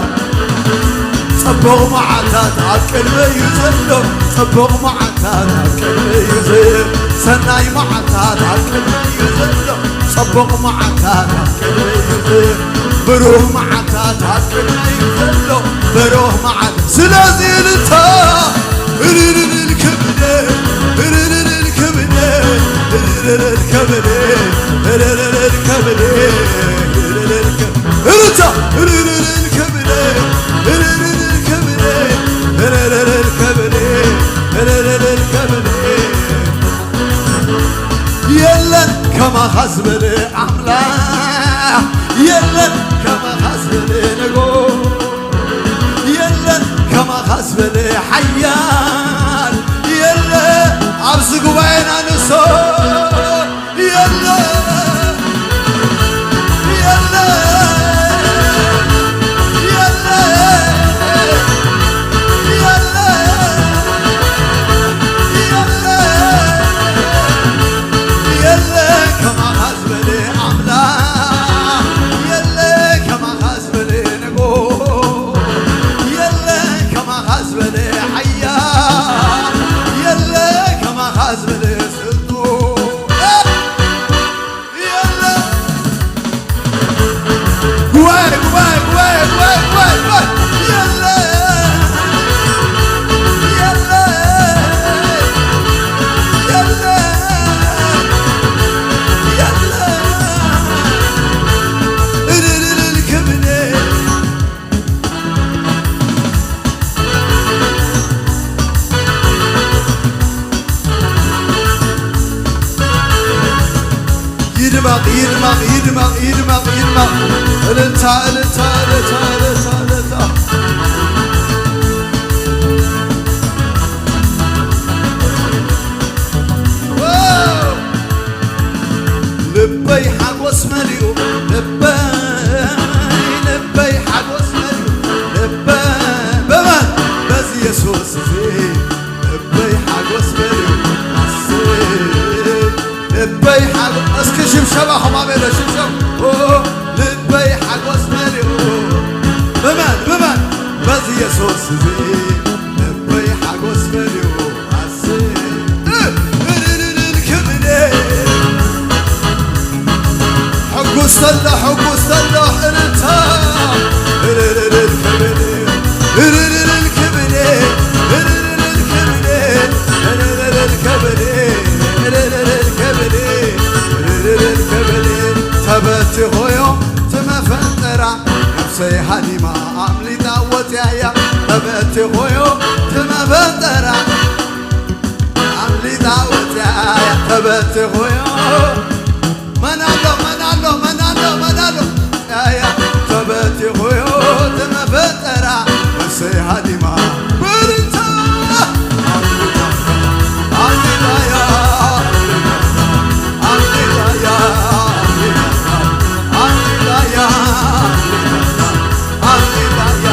ጽቡቕ መዓልታት ኣብ ቅድመይ እዩ ዘሎ፣ ጽቡቕ መዓልታት ኣብ ቅድመይ እዩ ዘሎ፣ ሰናይ መዓልታት ኣብ ቅድመይ እዩ ዘሎ። ጽቡቕ መዓልታት ኣብ ቅድመይ እዩ ዘሎ። ብሩህ መዓልታት ኣብ ቅድመይ እዩ ዘሎ። ብሩህ መዓልታት። ስለዚ እልልታ። እልልልል ክብደ፣ እልልልል ክብደ፣ እልልልል ክብደ፣ እልልልል ክብደ፣ እልልልል ክብደ። እልልታ። እልልልል ክብደ፣ እልልልል ክብደ፣ እልልልል ክብደ፣ እልልልል ክብደ። የለን ከማኻ ዝበለ ኣምላኽ፣ የለን ከማኻ ዝበለ ንጉስ፣ የለን ከማኻ ዝበለ ሓያል፣ የለ ኣብዚ ጉባኤና ንሶ፣ የለ፣ የለ፣ የለ፣ የለ፣ የለ፣ የለ ከማኻ ዝበለ ኣምላኽ፣ የለ ከማኻ ዝበለ ንጉስ፣ የለ ከማኻ ዝበለ ሓያል፣ የለ ከማኻ ዝበለ ስልጡን። የለ። ጉባኤ፣ ጉባኤ፣ ጉባኤ፣ ጉባኤ፣ ጉባኤ፣ ጉባኤ። የለ፣ የለ፣ የለ፣ የለ። እልል፣ እልል፣ ክብኔ ይድመቕ፣ ይድመቕ፣ ይድመቕ፣ ይድመቕ፣ ይድመቕ። እልልታ፣ እልልታ፣ እልልታ፣ እልልታ፣ እልልታ። ዋው! ልበይ ሓጎስ መሊኡ፣ ልበይ፣ ልበይ ሓጎስ መሊኡ፣ ልበይ በመን? በዚ የሱስ እዚ ልበይ ሓጎስ መሊኡ፣ ኣሰይ፣ ልበይ ሓጎ-፣ እስኪ ሽብሸባኹም ኣበለ ሽብሸብ። ኦ፣ ልበይ ሓጎስ መሊኡ፣ ብመን፣ ብመን? በዚ የሱስ እዚ ልበይ ሓጎስ መሊኡ፣ ኣሰይ፣ እ፣ እልልልል ክብኔ። ሕጉስ ተሎ፣ ሕጉስ ተሎ፣ እልልታ። እልልልል ክብኔ፣ እልልልል ክብኔ፣ እልልልል ክብኔ፣ እልልልል ክብኔ፣ እልልልል ክብኔ፣ እልልልል ክብኔ። ተበቲኾዮ ትመፈንጠራ፣ ነፍሰይ ሃዲማ ኣምሊጣ ወፅያያ። ተበቲኾዮ ትመፈንጠራ፣ ኣምሊጣ ወፅያያ። ተበቲኾዮ መን ኣሎ፣ መን ኣሎ፣ መን ኣሎ፣ መን ኣሎ? ያያ ተበቲኹዮ ተመፈጠራ እሰይ ሃዲማ ብርታ። ኣሚናያ፣ ኣሚናያ፣ ኣሚናያ፣ ኣሚናያ፣ ኣሚናያ።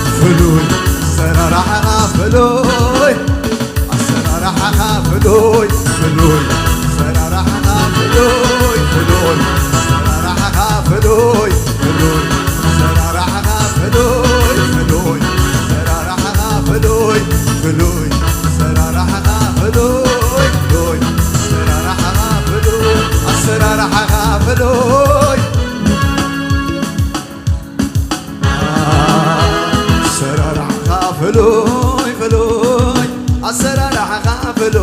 ኣፍሉይ ኣሰራርሓኻ ፍሉይ፣ ኣሰራርሓኻ ፍሉይ፣ ፍሉይ፣ ኣሰራርሓኻ ፍሉይ፣ ፍሉይ፣ ኣሰራርሓኻ ፍሉይ፣ ፍሉይ፣ ኣሰራርሓኻ ፍሉይ፣ ፍሉይ፣ ኣሰራርሓኻ ፍሉይ፣ ፍሉይ፣ ኣሰራርሓኻ ፍሉይ፣ ፍሉይ፣ ኣሰራርሓኻ ፍሉይ፣ ኣሰራርሓኻ ፍሉይ። ኣሰራርሓኻ ፍሉይ ፍሉይ፣ ኣሰራርሓኻ ፍሉይ፣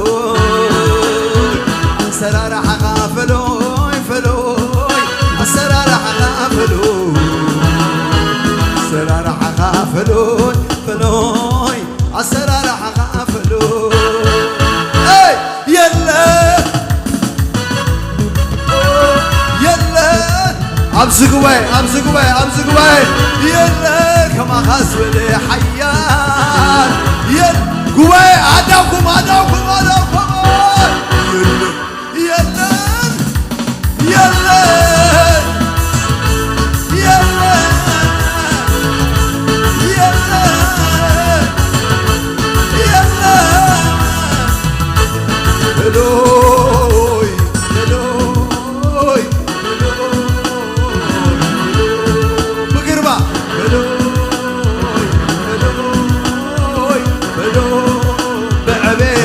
ኣሰራርሓኻ ፍሉይ ፍሉይ፣ ኣሰራርሓኻ ፍሉይ፣ ኣሰራርሓኻ ፍሉይ ፍሉይ፣ ኣሰራርሓኻ ፍሉይ። ኤይ! የለ፣ የለ፣ ኣብዚ ጉባኤ፣ ኣብዚ ጉባኤ፣ ኣብዚ ጉባኤ የለ ከማኻ ዝበለ ሓያል። የለ፣ ጉባኤ ኣዳኹም፣ ኣዳኹም፣ ኣዳኹም። የለ፣ የለን፣ የለን፣ የለን፣ የለን፣ የለን። ፍሉይ፣ ፍሉይ፣ ብግርማ ፍሉይ፣ ፍሉይ፣ ፍሉይ፣ ብዕቤት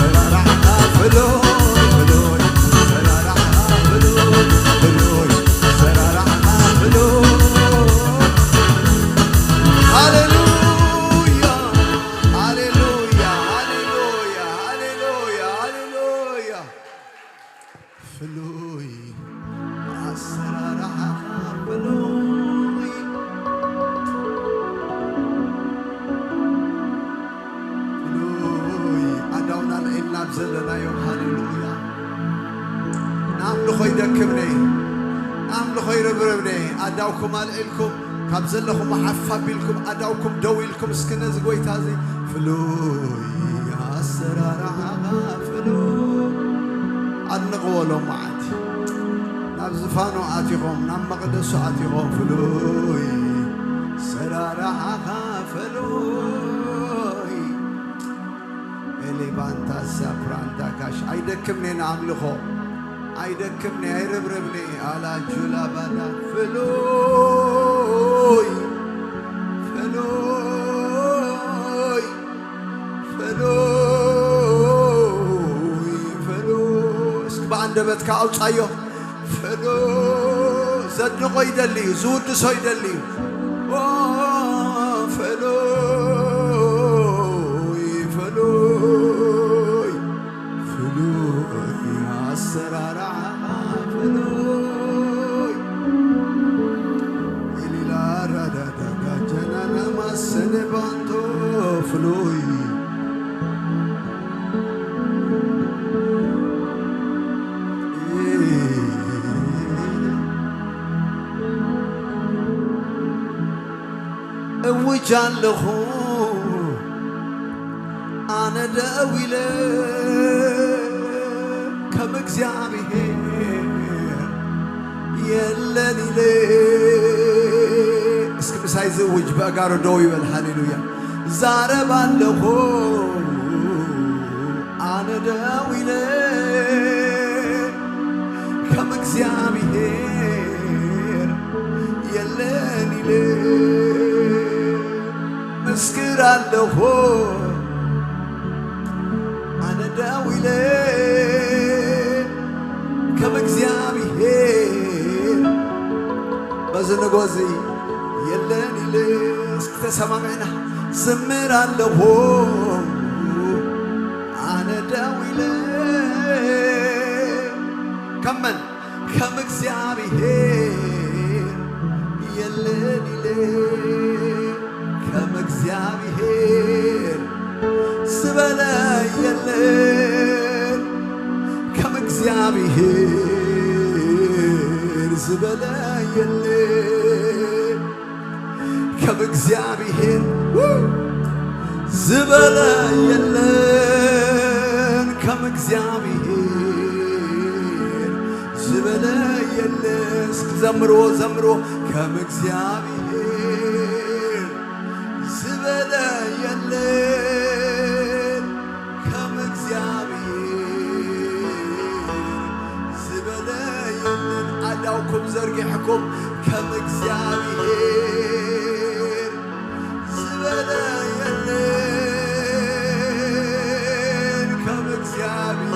ሰራራዕካ ፍሉይ ፍሉይ፣ ሰራራዕካ ፍሉይ ፍሉይ፣ ሰራራዕካ ፍሉይ። ሃሌሉያ፣ ሃሌሉያ፣ ሃሌሉያ፣ ሃሌሉያ፣ ሃሌሉያ። ፍሉይ ኣሰራርሓኻ ፍሉይ፣ ፍሉይ ኣዳውና ኣልዒልና ኣብ ዘለናዮ። ሃሌሉያ። ንኣምልኾ ይደክምነ፣ ንኣምልኾ ይርብርብነ። ኣዳውኩም ኣልዒልኩም ካብ ዘለኹም ሓፍ ኣቢልኩም ኣዳውኩም ደው ኢልኩም እስኪ ነዚ ጎይታ እዚ ፍሉይ ኣሰራርሓኻ ፍሉይ ኣድንቕዎ። ሎማዓንቲ ናብ ዝፋኑ ኣቲኹም፣ ናብ መቕደሱ ኣቲኹም ፍሉይ ኣሰራርሓኻ ፍሉይ። ኤሌባንታ ሳፕራንታ ካሽ ኣይደክምኔ ንኣምልኾ ኣይደክምኔ ኣይርብርብኔ ኣላጁላ ባዳ ፍሉይ ፍሉይ ፍሉይ ፍሉይ እስኪ ብኣንደበትካ ኣውጻዮ። ፍሉይ ዘድንቖ ይደሊ እዩ፣ ዝውድሶ ይደሊ እዩ። ኦ፣ ፍሉይ፣ ፍሉይ፣ ፍሉይ ኣሰራርሓ፣ ፍሉይ። ኢሊላ ራዳዳዳ ጀናና ማሰነ ባንቶ፣ ፍሉይ። እውጅ ኣለኹ ኣነ ደው ኢለ ከም እግዚኣብሔር የለን ኢለ። እስኪ ምሳይ ዝውጅ በእጋሩ ደው ይበል። ሃሌሉያ። ዛረብ ኣለኹ ኣነ ደው ኢለ ከም እግዚኣብሔር የለን ኢለ መስክር ኣለኹ ኣነ ደው ኢለ ከም እግዚኣብሔር በዚ ንጎዚ የለን ኢለ እስኪ ተሰማሚዕና ዝምር ኣለኹ ኣነ ደው ኢለ ከመን ከም እግዚኣብሔር የለን ኢለ ከም እግዚኣብሔር ዝበለ የለን ከም እግዚኣብሔር ዝበለ የለን ከም እግዚኣብሔር ዝበለ የለን ከም እግዚኣብሔር ዝበለ የለን። እስኪ ዘምርዎ ዘምርዎ ከም እግዚኣብሔር ዝበለ የለን ከም እግዚኣብሔር ዝበለ የለን። ኣዳውኩም ዘርጊሕኩም ከም እግዚኣብሔር ዝበለ የለን ከም እግዚኣብሔር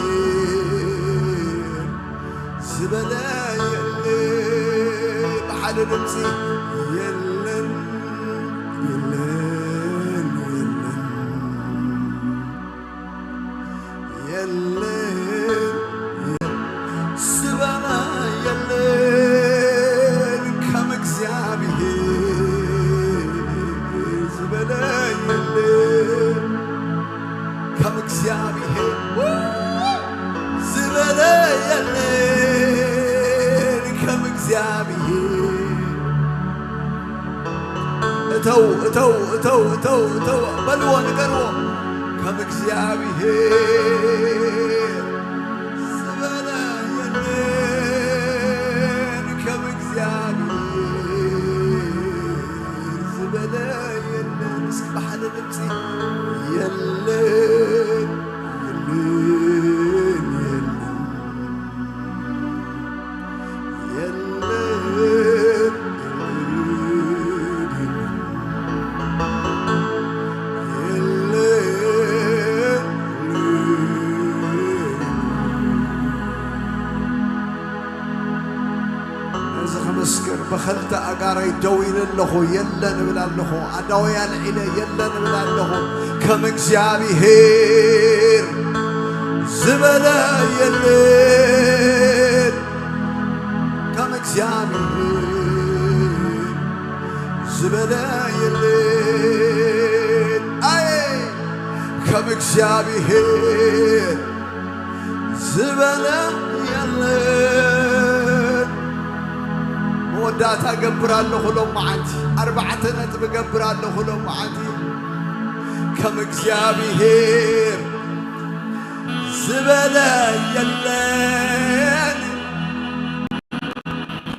ዝበለ የለን። ብሓደ ድምፂ የለን የለን የለን የለን ዝበለ የለን ከም እግዚኣብሔር ዝበለ የለን ከም እግዚኣብሔር ዝበለ የለን ከም እግዚኣብሔር እተው እተው እተው እተው እተው በልዎ ንገርዎ ከም እግዚኣብሔር ዝበለ የለን ከም እግዚኣብሔር ዝበለ እስኪ ብሓደ ድምፂ የለን፣ የለን፣ የለን፣ የለን፣ የለን፣ የለን። እዚ ክምስክር ብኽልተ ኣጋረይ ደው ኢለ ኣለኹ፣ የለን እብል ኣለኹ። ኣእዳወይ ኣልዒለ የለን እብል ኣለኹ። ከም እግዚኣብሄር ዝበለ የለን። ከም እግዚኣብሄር ዝበለ የለን። ኣየ ከም እግዚኣብሄር ዝበለ የለን። መወዳእታ እገብር ኣለኹ ሎም መዓልቲ፣ ኣርባዕተ ነጥቢ እገብር ኣለኹ ሎም መዓልቲ። ከም እግዚኣብሄር ዝበለ የለን።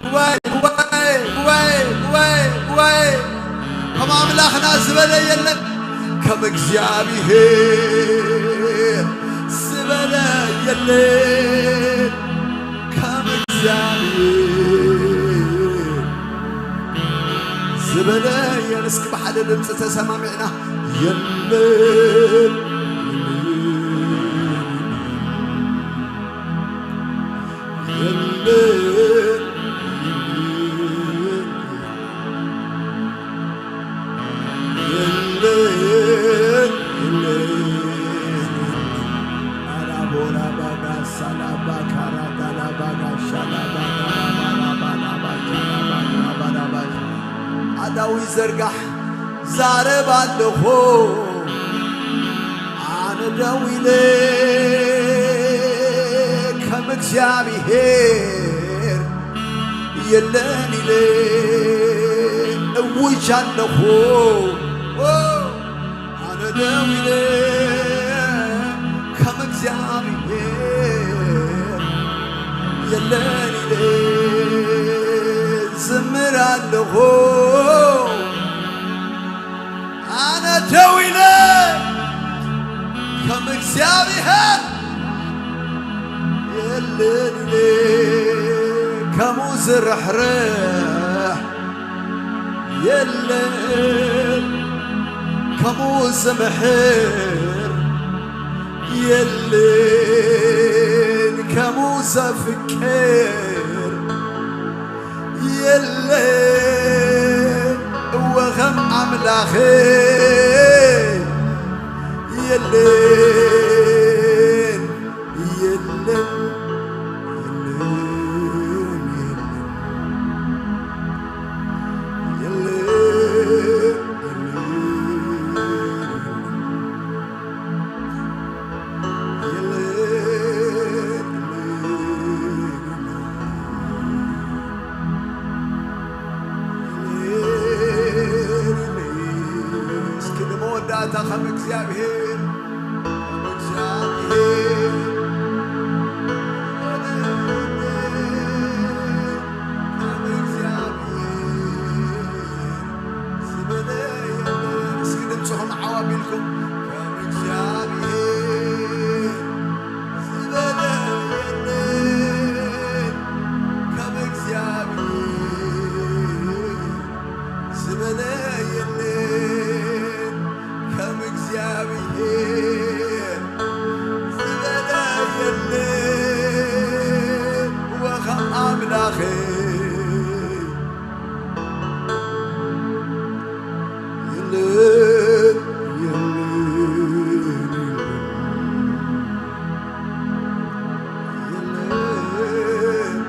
ጉባኤ፣ ጉባኤ፣ ጉባኤ፣ ጉባኤ፣ ጉባኤ፣ ከም ኣምላኽና ዝበለ የለን። ከም እግዚኣብሄር ዝበለ የለን። ከም እግዚኣብሄር ዝበለ የለን። እስኪ ብሓደ ድምፂ ተሰማሚዕና የለን። የለን፣ የለን፣ የለን። ኣላቦላ ባጋ ሳላባ ካራ ታላ ባጋ ሻላ ባጋ ራባ ራባ ራባ ሻላ ባጋ ራባ ራባ። ኣዳዊ ዘርጋሕ ዛረብ ኣለኹ። ኣነ ደው ኢለ ከም እግዚኣብሄር የለን ኢለ እውጅ ኣለኹ። ኣነ ደው ኢለ ከም እግዚኣብሄር የለን ኢለ ዝምር ኣለኹ። ኣነ ደው ኢለ ከም እግዚኣብሄር የለን ኢለ ከምኡ ዝርሕርሕ የለን፣ ከምኡ ዝምሕር የለን፣ ከምኡ ዘፍቅር የለን፣ እወ ከም ኣምላኸይ የለን፣ የለን፣ የለን፣ የለን፣ የለን፣ የለን። እስኪ ንመወዳእታ ከም እግዚኣብሔር፣ ከም እግዚኣብሔር፣ ከም እግዚኣብሔር ዝበለ የለን። እስኪ ድምፅኹም ዓው ኣቢልኩም ከም እግዚኣብሔር ዝበለ የለን፣ ከም እግዚኣብሔር ዝበለ የለን፣ ከም እግዚኣብሔር ዝበለ የለን፣ ወኸም ኣምላኸይ የለን፣ የለን፣ የለን።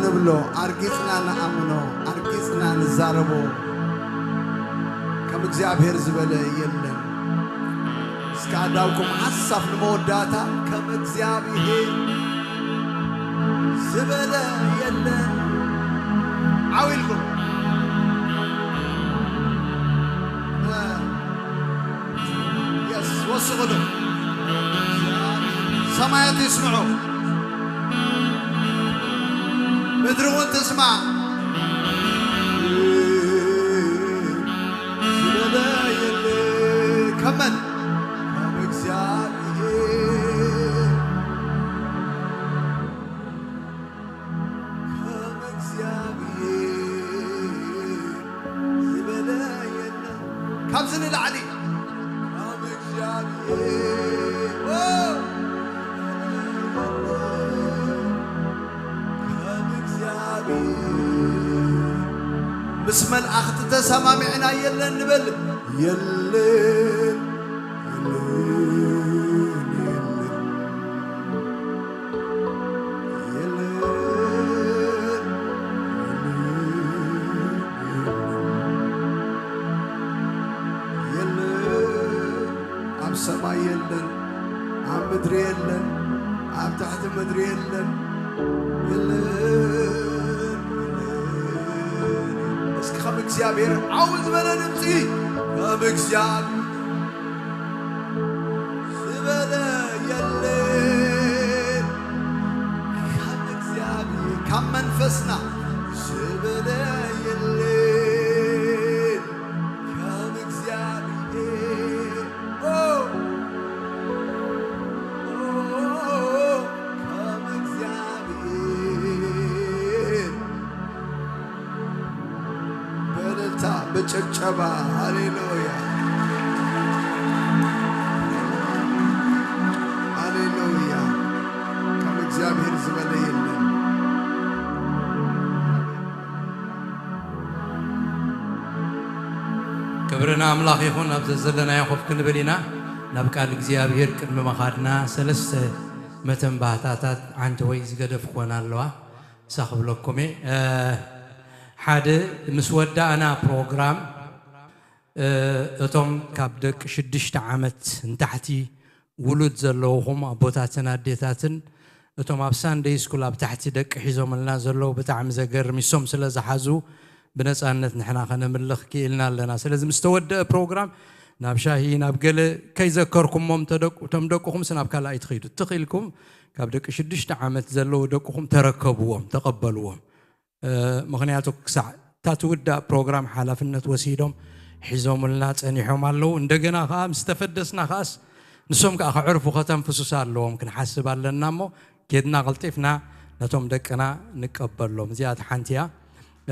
ንብሎ፣ ኣርጊጽና ንኣምኖ፣ ኣርጊጽና ንዛረቦ፣ ከም እግዚኣብሔር ዝበለ የለን። እስከ ኣዳውኩም ሓሳብ ንመወዳእታ፣ ከም እግዚኣብሔር ዝበለ የለን። ዓው ኢልኩም። የስ፣ ወስኹሉ። ሰማያት ይስምዑ። ምድሪ እውን ትስማዕ። ዝበለ የለ። ከመን? ካብ እግዚኣብሔር። ካብ እግዚኣብሔር ዝበለ የለ። ካብዚ ንላዕሊ። ካብ እግዚኣብሔር። ኦ! ካብ እግዚኣብሔር። ምስ መላእኽቲ ተሰማሚዕና የለን ንበል። የለን፣ የለን፣ የለን። የለን፣ የለን፣ የለን። ኣብ ሰማይ የለን፣ ኣብ ምድሪ የለን፣ ኣብ ትሕቲ ምድሪ የለን። የለን፣ የለን። እስኪ ከም እግዚኣብሔር ዓው ዝበለ ድምፂ፣ ከም እግዚኣብሔር ዝበለ የለን። ካብ እግዚኣብሔር፣ ካብ መንፈስና ዝበለ የለን። ካብ እግዚኣብሔር፣ ኦ፣ ኦ፣ ካብ እግዚኣብሔር። በእልልታ፣ በጭብጨባ፣ ሃሌሉያ፣ ሃሌሉያ። ካብ እግዚኣብሔር ዝበለ የለን። ክብሪ ንኣምላኽ ይኹን። ኣብ ዘዘለናዮ ኮፍ ክንብል ኢና። ናብ ቃል እግዚኣብሔር ቅድሚ ምኻድና ሰለስተ መተንባህታታት ዓንተወይ ዝገደፍኩወን ኣለዋ። እሳ ክብለኩም እየ። እ፣ ሓደ ምስ ወዳእና ፕሮግራም፣ እ፣ እቶም ካብ ደቂ ሽዱሽተ ዓመት ንታሕቲ ውሉድ ዘለውኹም ኣቦታትን ኣዴታትን፣ እቶም ኣብ ሳንደይ ስኩል ኣብ ታሕቲ ደቂ ሒዞምልና ዘለዉ ብጣዕሚ ዘገርም እሶም ስለ ዝሓዙ ብነጻነት ንሕና ከነምልኽ ክኢልና ኣለና። ስለዚ ምስ ተወደአ ፕሮግራም ናብ ሻሂ ናብ ገለ ከይዘከርኩሞም ተደቁ-፣ እቶም ደቅኹምስ ናብ ካልኣይ ትኸይዱ ትኽኢልኩም ካብ ደቂ ሽዱሽተ ዓመት ዘለዉ ደቅኹም ተረከብዎም፣ ተቐበልዎም። እ፣ ምኽንያቱ ክሳዕ እታ ትውዳእ ፕሮግራም ሓላፍነት ወሲዶም ሒዞምልና ጸኒሖም ኣለዉ። እንደገና ከኣ ምስ ተፈደስና ከኣስ ንሶም ከኣ ከዕርፉ ከተንፍሱስ ኣለዎም ክንሓስብ ኣለና እሞ ኬድና ቀልጢፍና ነቶም ደቅና ንቀበሎም። እዚኣ እታ ሓንቲ እያ።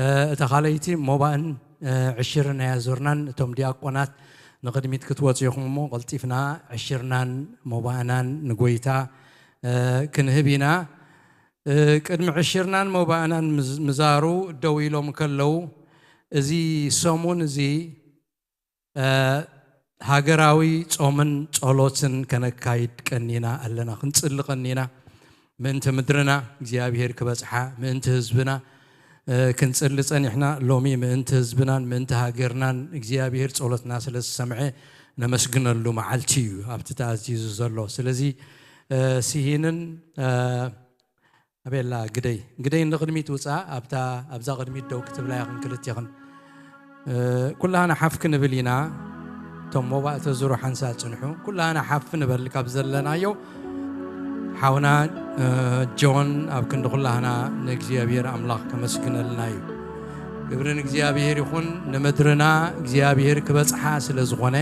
እ፣ እታ ካልኣይቲ ሞባእን፣ እ፣ ዕሽርን ኣያዙርናን እቶም ዲያቆናት ንቕድሚት ክትወጹ ኢኹም እሞ ቀልጢፍና ዕሽርናን ሞባእናን ንጎይታ፣ እ፣ ክንህብ ኢና። እ፣ ቅድሚ ዕሽርናን ሞባእናን ምዝ-፣ ምዛሩ ደው ኢሎም ከለዉ፣ እዚ ሰሙን እዚ፣ እ፣ ሃገራዊ ጾምን ጸሎትን ከነካይድ ቀኒና ኣለና፣ ክንጽሊ ቀኒና። ምእንቲ ምድርና እግዚኣብሔር ክበጽሓ፣ ምእንቲ ህዝብና፣ እ፣ ክንጽሊ ጸኒሕና። ሎሚ ምእንቲ ህዝብናን ምእንቲ ሃገርናን እግዚኣብሔር ጸሎትና ስለ ዝሰምዐ ነመስግነሉ መዓልቲ እዩ ኣብቲ ተኣዚዙ ዘሎ። ስለዚ፣ እ፣ ስሂንን፣ እ፣ ኣቤላ ግደይ፣ ግደይ ንቕድሚት ውጻ፣ ኣብታ፣ ኣብዛ ቅድሚት ደው ክትብላ ኢኽን ክልቴኽን። እ፣ ኩላህና ሓፍ ክንብል ኢና። እቶም ሞባእ ተዝሩ ሓንሳእ ጽንሑ። ኩላህና ሓፍ ንበል ካብ ዘለናዮ። ሓውና፣ እ፣ ጆን ኣብ ክንዲ ኩላህና ንእግዚኣብሔር ኣምላኽ ከመስግነልና እዩ። ክብሪ ንእግዚኣብሔር ይኹን። ንምድርና እግዚኣብሔር ክበጽሓ ስለ ዝኾነ፣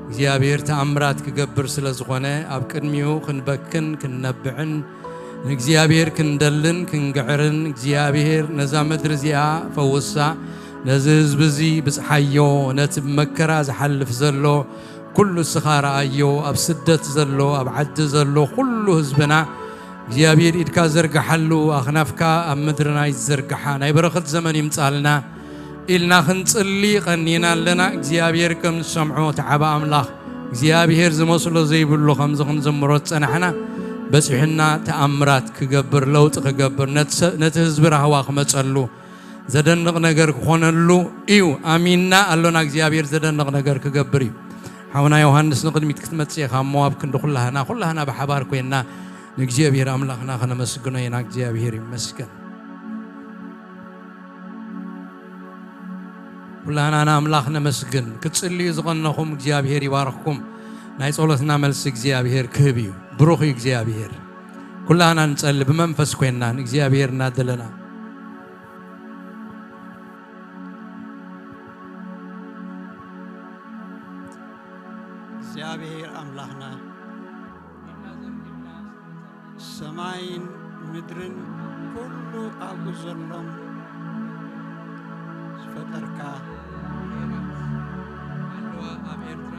እግዚኣብሔር ተኣምራት ክገብር ስለ ዝኾነ፣ ኣብ ቅድሚኡ ክንበክን ክንነብዕን ንእግዚኣብሔር ክንደልን ክንግዕርን፣ እግዚኣብሔር ነዛ ምድሪ እዚኣ ፈውሳ፣ ነዚ ህዝቢ እዚ ብጽሓዮ፣ ነቲ ብመከራ ዝሓልፍ ዘሎ ኩሉ እስኻ ረኣዮ፣ ኣብ ስደት ዘሎ፣ ኣብ ዓዲ ዘሎ ኩሉ ህዝብና እግዚኣብሔር ኢድካ ዘርግሓሉ፣ ኣኽናፍካ ኣብ ምድርና ይዘርግሓ፣ ናይ በረኸት ዘመን ይምጻልና ኢልና ክንጽሊ ቀኒና ኣለና። እግዚኣብሔር ከም ዝሰምዖ ተዓባ ኣምላኽ እግዚኣብሔር ዝመስሎ ዘይብሉ ከምዚ ክንዝምሮ ዝጸናሕና በጺሑና ተኣምራት ክገብር፣ ለውጢ ክገብር፣ ነቲ ሰ-፣ ነቲ ህዝቢ ራህዋ ክመጸሉ፣ ዘደንቕ ነገር ክኾነሉ እዩ። ኣሚንና ኣሎና እግዚኣብሔር ዘደንቕ ነገር ክገብር እዩ። ሓውና ዮሃንስ ንቕድሚት ክትመጽእ ኢኻ እሞ ኣብ ክንዲ ኩላህና፣ ኩላህና ብሓባር ኮይንና ንእግዚኣብሔር ኣምላኽና ከነመስግኖ ኢና። እግዚኣብሔር ይመስገን። ኩላህና ንኣምላኽ ነመስግን። ክትጽልዩ ዝቐነኹም እግዚኣብሔር ይባርኽኩም። ናይ ጸሎትና መልሲ እግዚኣብሔር ክህብ እዩ። ብሩኽ እዩ እግዚኣብሔር። ኩላህና ንጸሊ ብመንፈስ ኮይንና ንእግዚኣብሔር እናደለና። እግዚኣብሔር ኣምላኽና ሰማይን ምድርን ኩሉ ኣብኡ ዘሎን ዝፈጠርካ። ኣለዋ ኣብ ኤርትራ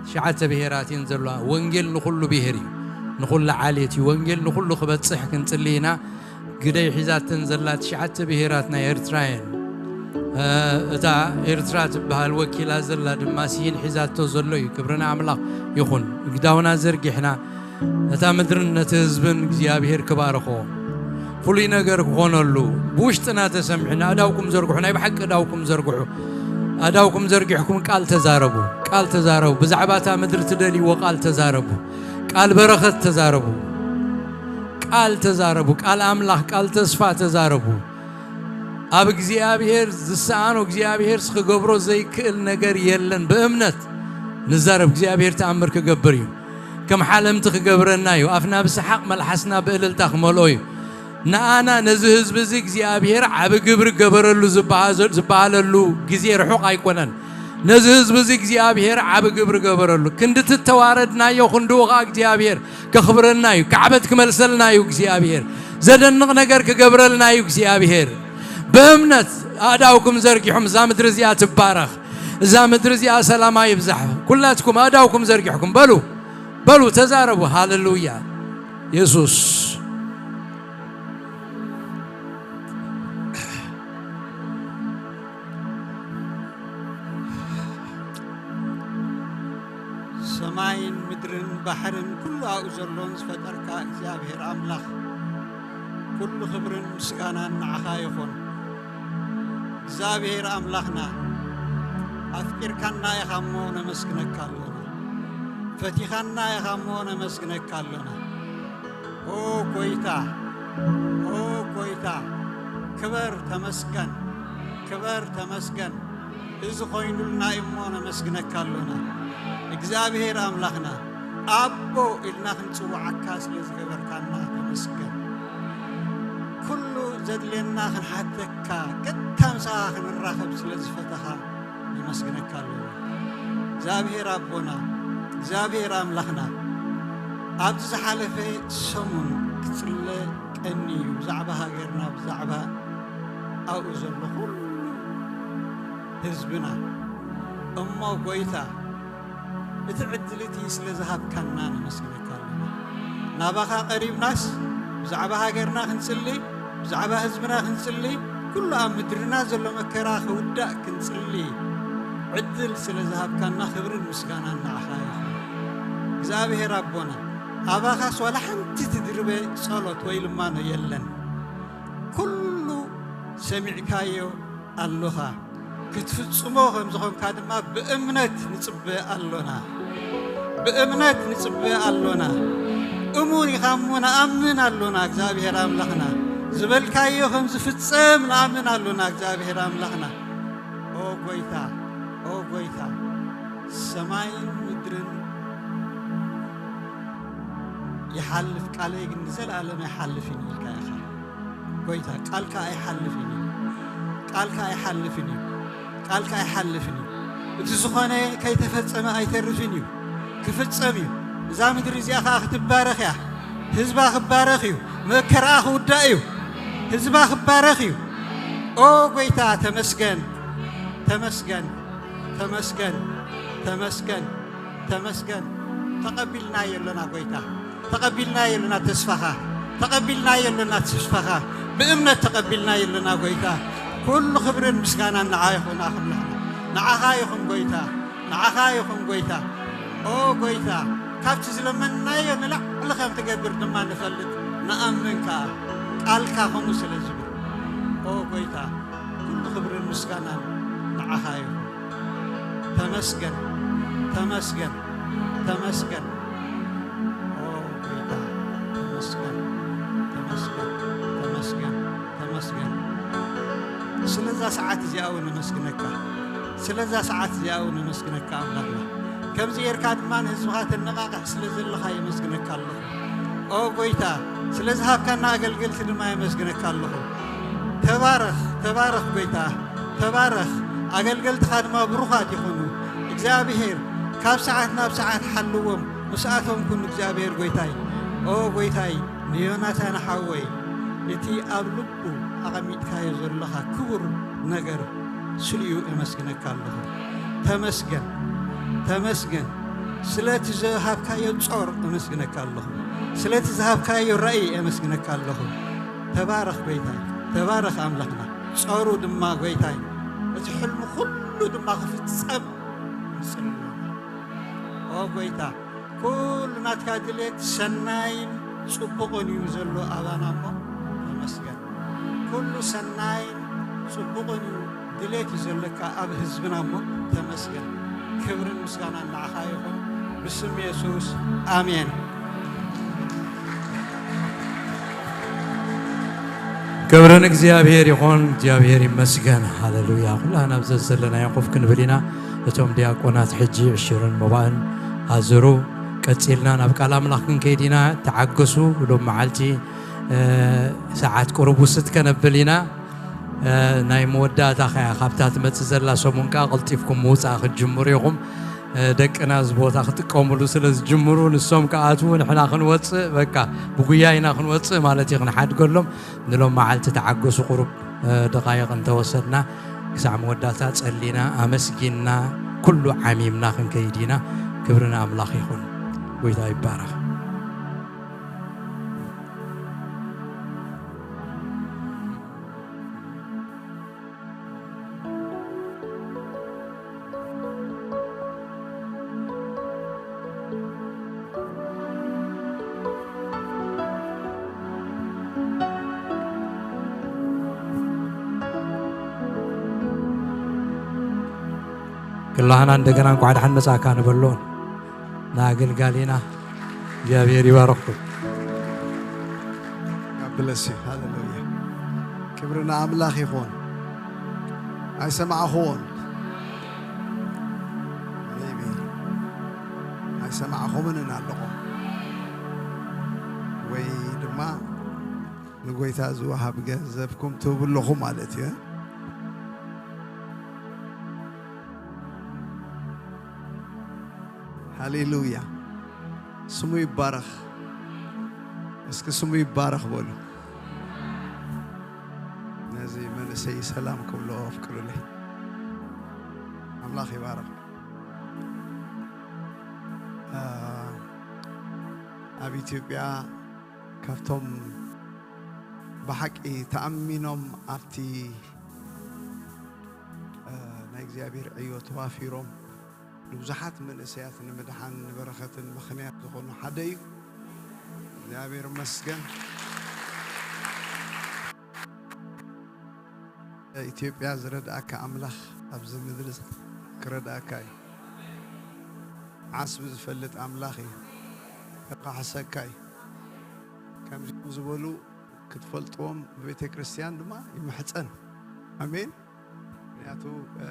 ትሽዓተ ብሄራት እየን ዘለዋ። ወንጌል ንኹሉ ብሄር እዩ፣ ንኹሉ ዓሌት እዩ። ወንጌል ንኹሉ ክበጽሕ ክንጽሊ ኢና። ግደይ ሒዛተን ዘላ ትሽዓተ ብሄራት ናይ ኤርትራ እየን። እ፣ እታ ኤርትራ ትበሃል ወኪላ ዘላ ድማ ሲሂን ሒዛቶ ዘሎ እዩ። ክብሪ ንኣምላኽ ይኹን። እግዳውና ዘርጊሕና ነታ ምድርን ነቲ ህዝብን እግዚኣብሔር ክባርኾ፣ ፍሉይ ነገር ክኾነሉ፣ ብውሽጥና ተሰሚዑ፣ ኣእዳውኩም ዘርግሑ፣ ናይ ብሓቂ ኣእዳውኩም ዘርግሑ። ኣእዳውኩም ዘርጊሕኩም ቃል ተዛረቡ፣ ቃል ተዛረቡ። ብዛዕባ እታ ምድሪ ትደልይዎ ቃል ተዛረቡ። ቃል በረኸት ተዛረቡ። ቃል ተዛረቡ። ቃል ኣምላኽ፣ ቃል ተስፋ ተዛረቡ። ኣብ እግዚኣብሔር ዝሰኣኖ፣ እግዚኣብሔርስ ክገብሮ ዘይክእል ነገር የለን። ብእምነት ንዛረብ፣ እግዚኣብሔር ተኣምር ክገብር እዩ። ከም ሓለምቲ ክገብረና እዩ። ኣፍና ብሰሓቕ፣ መልሓስና ብእልልታ ክመልኦ እዩ። ንኣና ነዚ ህዝቢ እዚ እግዚኣብሔር ዓቢ ግብሪ ገበረሉ ዝበሃ-፣ ዝበሃለሉ ግዜ ርሑቕ ኣይኮነን። ነዚ ህዝቢ እዚ እግዚኣብሔር ዓቢ ግብሪ ገበረሉ። ክንዲ ትተዋረድናዮ ክንድኡ ኸኣ እግዚኣብሔር ከኽብረልና እዩ። ካዕበት ክመልሰልና እዩ እግዚኣብሔር። ዘደንቕ ነገር ክገብረልና እዩ እግዚኣብሔር። ብእምነት ኣእዳውኩም ዘርጊሖም፣ እዛ ምድሪ እዚኣ ትባረኽ፣ እዛ ምድሪ እዚኣ ሰላማ ይብዛሕ። ኩላትኩም ኣእዳውኩም ዘርጊሕኩም በሉ፣ በሉ፣ ተዛረቡ። ሃሌሉያ። የሱስ ሰማይን ምድርን ባሕርን ኩሉ ኣብኡ ዘሎን ዝፈጠርካ እግዚኣብሔር ኣምላኽ፣ ኩሉ ክብርን ምስጋናን ንዓኻ ይኹን። እግዚኣብሔር ኣምላኽና፣ ኣፍቂርካና ኢኻ እሞ ነመስግነካ ኣሎና። ፈቲኻና ኢኻ እሞ ነመስግነካ ኣሎና። ኦ ጎይታ፣ ኦ ጎይታ፣ ክበር ተመስገን፣ ክበር ተመስገን። እዚ ኮይኑልና እዩ እሞ ነመስግነካ ኣሎና። እግዚኣብሔር ኣምላኽና፣ ኣቦ ኢልና ክንጽውዓካ ስለ ዝገበርካና ተመስገን። ኩሉ ዘድልየና ክንሓተካ፣ ቀጥታ ምሳኻ ክንራኸብ ስለ ዝፈተኻ ነመስግነካ ኣሎና። እግዚኣብሔር ኣቦና፣ እግዚኣብሔር ኣምላኽና፣ ኣብዚ ዝሓለፈ ሰሙን ክጽለ ቀኒ እዩ፣ ብዛዕባ ሃገርና፣ ብዛዕባ ኣብኡ ዘሎ ኩሉ ህዝብና። እሞ ጎይታ፣ እቲ ዕድል እቲ ስለ ዝሃብካና ነመስግነካ ኣለና። ናባኻ ቀሪብናስ ብዛዕባ ሃገርና ክንጽሊ፣ ብዛዕባ ህዝብና ክንጽሊ፣ ኩሉ ኣብ ምድርና ዘሎ መከራ ክውዳእ ክንጽሊ ዕድል ስለ ዝሃብካና ክብርን ምስጋናን ንዓኻ ይኹን። እግዚኣብሔር ኣቦና፣ ኣባኻስ ዋላ ሓንቲ ትድርበ ጸሎት ወይ ልማኖ የለን። ኩሉ ሰሚዕካዮ ኣሎኻ። ክትፍጽሞ ከም ዝኾንካ ድማ ብእምነት ንጽበ ኣሎና። ብእምነት ንጽበ ኣሎና። እሙን ኢኻ እሞ ንኣምን ኣሎና እግዚኣብሔር ኣምላኽና። ዝበልካዮ ከም ዝፍጸም ንኣምን ኣሎና እግዚኣብሔር ኣምላኽና። ኦ ጎይታ፣ ኦ ጎይታ፣ ሰማይን ምድርን ይሓልፍ፣ ቃለይ ግን ንዘለኣለም ኣይሓልፍን ኢልካ ኢኻ። ጎይታ፣ ቃልካ ኣይሓልፍን እዩ። ቃልካ ኣይሓልፍን እዩ። ቃልካ ኣይሓልፍን እዩ። እቲ ዝኾነ ከይተፈጸመ ኣይተርፍን እዩ። ክፍጸም እዩ። እዛ ምድሪ እዚኣ ኸኣ ክትባረኽ እያ። ህዝባ ክባረኽ እዩ። መከራኣ ክውዳእ እዩ። ህዝባ ክባረኽ እዩ። ኦ ጎይታ፣ ተመስገን፣ ተመስገን፣ ተመስገን፣ ተመስገን፣ ተመስገን። ተቐቢልናዮ ኣለና ጎይታ። ተቐቢልናዮ ኣለና ተስፋኻ። ተቐቢልናዮ ኣለና ተስፋኻ። ብእምነት ተቐቢልናዮ ኣለና ጎይታ። ኩሉ ክብርን ምስጋናን ንዓ ይኹን ኣምላኽና። ንዓኻ ይኹን ጎይታ። ንዓኻ ይኹን ጎይታ። ኦ ጎይታ፣ ካብቲ ዝለመንናዮ ንላዕሊ ከም ትገብር ድማ ንፈልጥ፣ ንኣምን ከኣ፣ ቃልካ ከምኡ ስለ ዝብል። ኦ ጎይታ፣ ኩሉ ክብርን ምስጋናን ንዓኻ ይኹን። ተመስገን፣ ተመስገን፣ ተመስገን። ኦ ጎይታ፣ ተመስገን፣ ተመስገን፣ ተመስገን፣ ተመስገን። ስለዛ ሰዓት እዚኣ እውን ነመስግነካ። ስለዛ ሰዓት እዚኣ እውን ነመስግነካ ኣምላኽና። ከምዚ ጌርካ ድማ ንህዝብኻ ተነቓቕሕ ስለ ዘለኻ የመስግነካ ኣለኹ። ኦ ጎይታ፣ ስለ ዝሃብካና ኣገልገልቲ ድማ የመስግነካ ኣለኹ። ተባረኽ፣ ተባረኽ ጎይታ፣ ተባረኽ። ኣገልገልትኻ ድማ ብሩኻት ይኹኑ። እግዚኣብሄር ካብ ሰዓት ናብ ሰዓት ሓልዎም፣ ምስኣቶም ኩን እግዚኣብሄር ጎይታይ። ኦ ጎይታይ፣ ንዮናታን ሓወይ፣ እቲ ኣብ ልቡ ኣቐሚጥካዮ ዘለኻ ክቡር ነገር ስልዩ እመስግነካ ኣለኹ። ተመስገን፣ ተመስገን። ስለቲ ዝሃብካዮ ጾር እመስግነካ ኣለኹ። ስለቲ ዝሃብካዮ ራእይ እመስግነካ ኣለኹ። ተባረኽ ጎይታይ፣ ተባረኽ ኣምላኽና። ጾሩ ድማ ጎይታይ፣ እቲ ሕልሙ ኩሉ ድማ ክፍጸም ንጽሊ ኣለና። ኦ ጎይታ፣ ኩሉ ናትካ ድሌት ሰናይን ጽቡቕን እዩ ዘሎ ኣባና እሞ ተመስገን። ኩሉ ሰናይን ጽቡቕን እዩ ድሌት እዩ ዘለካ ኣብ ህዝብና እሞ ተመስገን። ክብርን ምስጋናን ንዓኻ ይኹን። ብስም የሱስ፣ ኣሜን። ክብሪ ንእግዚኣብሔር ይኹን። እግዚኣብሔር ይመስገን። ሃሌሉያ። ኩላህና ኣብዚ ዘለናዮ ኮፍ ክንብል ኢና። እቶም ዲያቆናት ሕጂ ዕሽርን መባእን ኣዝሩ። ቀጺልና ናብ ቃል ኣምላኽ ክንከይድ ኢና። ተዓገሱ። ሎም መዓልቲ፣ እ፣ ሰዓት ቁሩብ ውስጥ ከነብል ኢና። እ፣ ናይ መወዳእታ ኸያ ካብታ ትመጽእ ዘላ ሰሙን ከኣ ቀልጢፍኩም ምውጻእ ክትጅምሩ ኢኹም። እ፣ ደቅና እዚ ቦታ ክጥቀሙሉ ስለ ዝጅምሩ፣ ንሶም ክኣትዉ ንሕና ክንወጽእ፣ በቃ ብጉያ ኢና ክንወጽእ ማለት እዩ፣ ክንሓድገሎም። ንሎም መዓልቲ ተዓገሱ፣ ቁሩብ፣ እ፣ ደቓይቕ እንተወሰድና ክሳዕ መወዳእታ ጸሊና፣ ኣመስጊንና፣ ኩሉ ዓሚምና ክንከይድ ኢና። ክብሪ ንኣምላኽ ይኹን። ጎይታ ይባረኽ። ክላህና እንደገና እንኳዕ ደሓን መጻእካ ንበሎ። ንኣገልጋሊና እግዚኣብሔር ይባርኽኩም። God bless you። ሃሌሉያ። ክብሪ ንኣምላኽ ይኹን። ኣይሰማዕኹዎን። Maybe ኣይሰማዕኹምን ኣለኹም። ወይ ድማ ንጎይታ ዝወሃብ ገንዘብኩም ትህቡ ኣለኹም ማለት እዩ። ሃሌሉያ። ስሙ ይባረኽ። እስኪ ስሙ ይባረኽ በሉ። ነዚ መንእሰይ ሰላም ክብሎ ኣፍቅዱለይ። ኣምላኽ ይባረኽ። አ፣ ኣብ ኢትዮጵያ ካብቶም ብሓቂ ተኣሚኖም ኣብቲ፣ አ፣ ናይ እግዚኣብሔር ዕዮ ተዋፊሮም ንብዙሓት መንእሰያት ንምድሓን ንበረኸትን ምኽንያት ዝኾኑ ሓደ እዩ። እግዚኣብሔር ይመስገን። ኢትዮጵያ ዝረድኣካ ኣምላኽ ኣብዚ ምድሪ ክረድኣካ እዩ። ዓስቢ ዝፈልጥ ኣምላኽ እዩ። ከካሕሰካ እዩ። ከምዚኦም ዝበሉ ክትፈልጥዎም ብቤተ ክርስቲያን ድማ ይምሕጸን። ኣሜን። ምክንያቱ፣ እ፣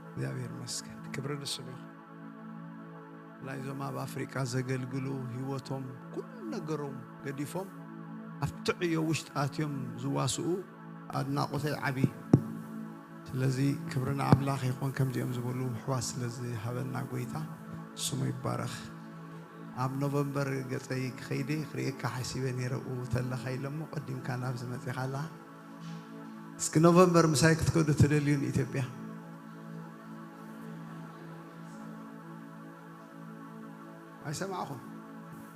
እግዚኣብሔር ይመስገን፣ ክብሪ ንስሙ ይኹን። ናይዞም ኣብ ኣፍሪቃ ዘገልግሉ ህይወቶም፣ ኩሉ ነገሮም ገዲፎም ኣብቲ ዕዮ ውሽጢ ኣትዮም ዝዋስኡ ኣድናቖተይ ዓቢ። ስለዚ ክብሪ ንኣምላኽ ይኹን፣ ከምዚኦም ዝበሉ ኣሕዋት ስለ ዝሃበና ጎይታ ስሙ ይባረኽ። ኣብ ኖቨምበር ገጸይ ክኸይደ ክርእየካ ሓሲበ ነይረ፣ እው ተለኻ ኢለ እሞ ቀዲምካ ናብዚ መጺኻ ኣለኻ። እስኪ ኖቨምበር ምሳይ ክትከዱ ትደልዩ ንኢትዮጵያ? ኣይሰማዕኹም።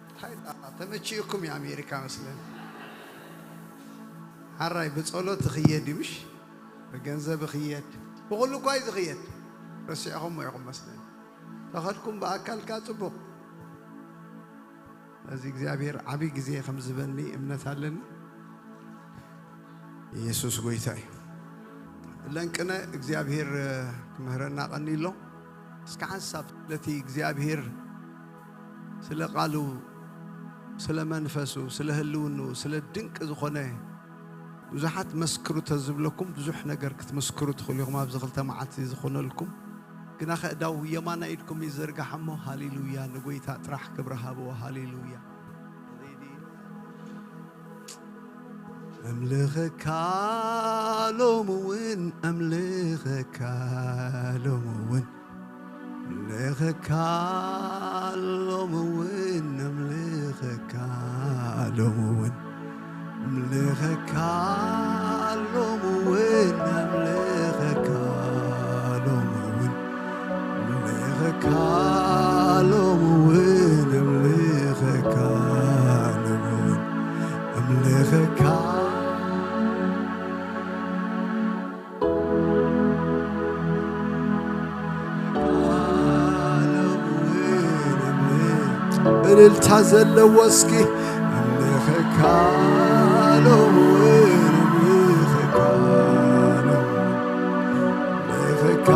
እንታይ ደኣ ተመችእኩም እዩ ኣሜሪካ መስለኒ። ሓራይ ብጸሎት ይኽየድ እዩ ምሽ? ብገንዘብ ይኽየድ። ብኹሉ እኳ እዩ ዝኽየድ። ረሲዕኹምዎ ኢኹም መስለኒ። ተኸድኩም ብኣካልካ ጽቡቕ። እዚ እግዚኣብሔር ዓብዪ ግዜ ከም ዝበኒ እምነት ኣለኒ። ኢየሱስ ጎይታ እዩ። ለንቅነ እግዚኣብሔር ክምህረና ቀኒ ኣሎ። እስከ ሓንሳብ ስለቲ እግዚኣብሔር ስለ ቃሉ፣ ስለ መንፈሱ፣ ስለ ህልውኑ፣ ስለ ድንቂ ዝኾነ ብዙሓት መስክሩ ተዝብለኩም ብዙሕ ነገር ክትምስክሩ ትኽእሉ ኢኹም። ኣብዚ ክልተ መዓልቲ ዝኾነልኩም ግና ከእዳው የማና ኢድኩም ይዘርጋሕ እሞ ሃሌሉያ ንጎይታ ጥራሕ ክብሪ ሃብዎ። ሃሌሉያ። እምልኸካ ሎሚ እውን እምልኸካ ሎሚ እውን እምልኸካ ሎሚ እውን እምልኸካ ሎሚ እውን እምልኸካ ሎሚ እውን እምልኸካ ሎሚ እውን እምልኸካ ሎሚ እውን እምልኸካ ሎሚ እውን እምልኸካ እልልታ ዘለዎ እስኪ እምልኸካ ሎሚ እውን እምልኸካ ሎሚ እውን እምልኸካ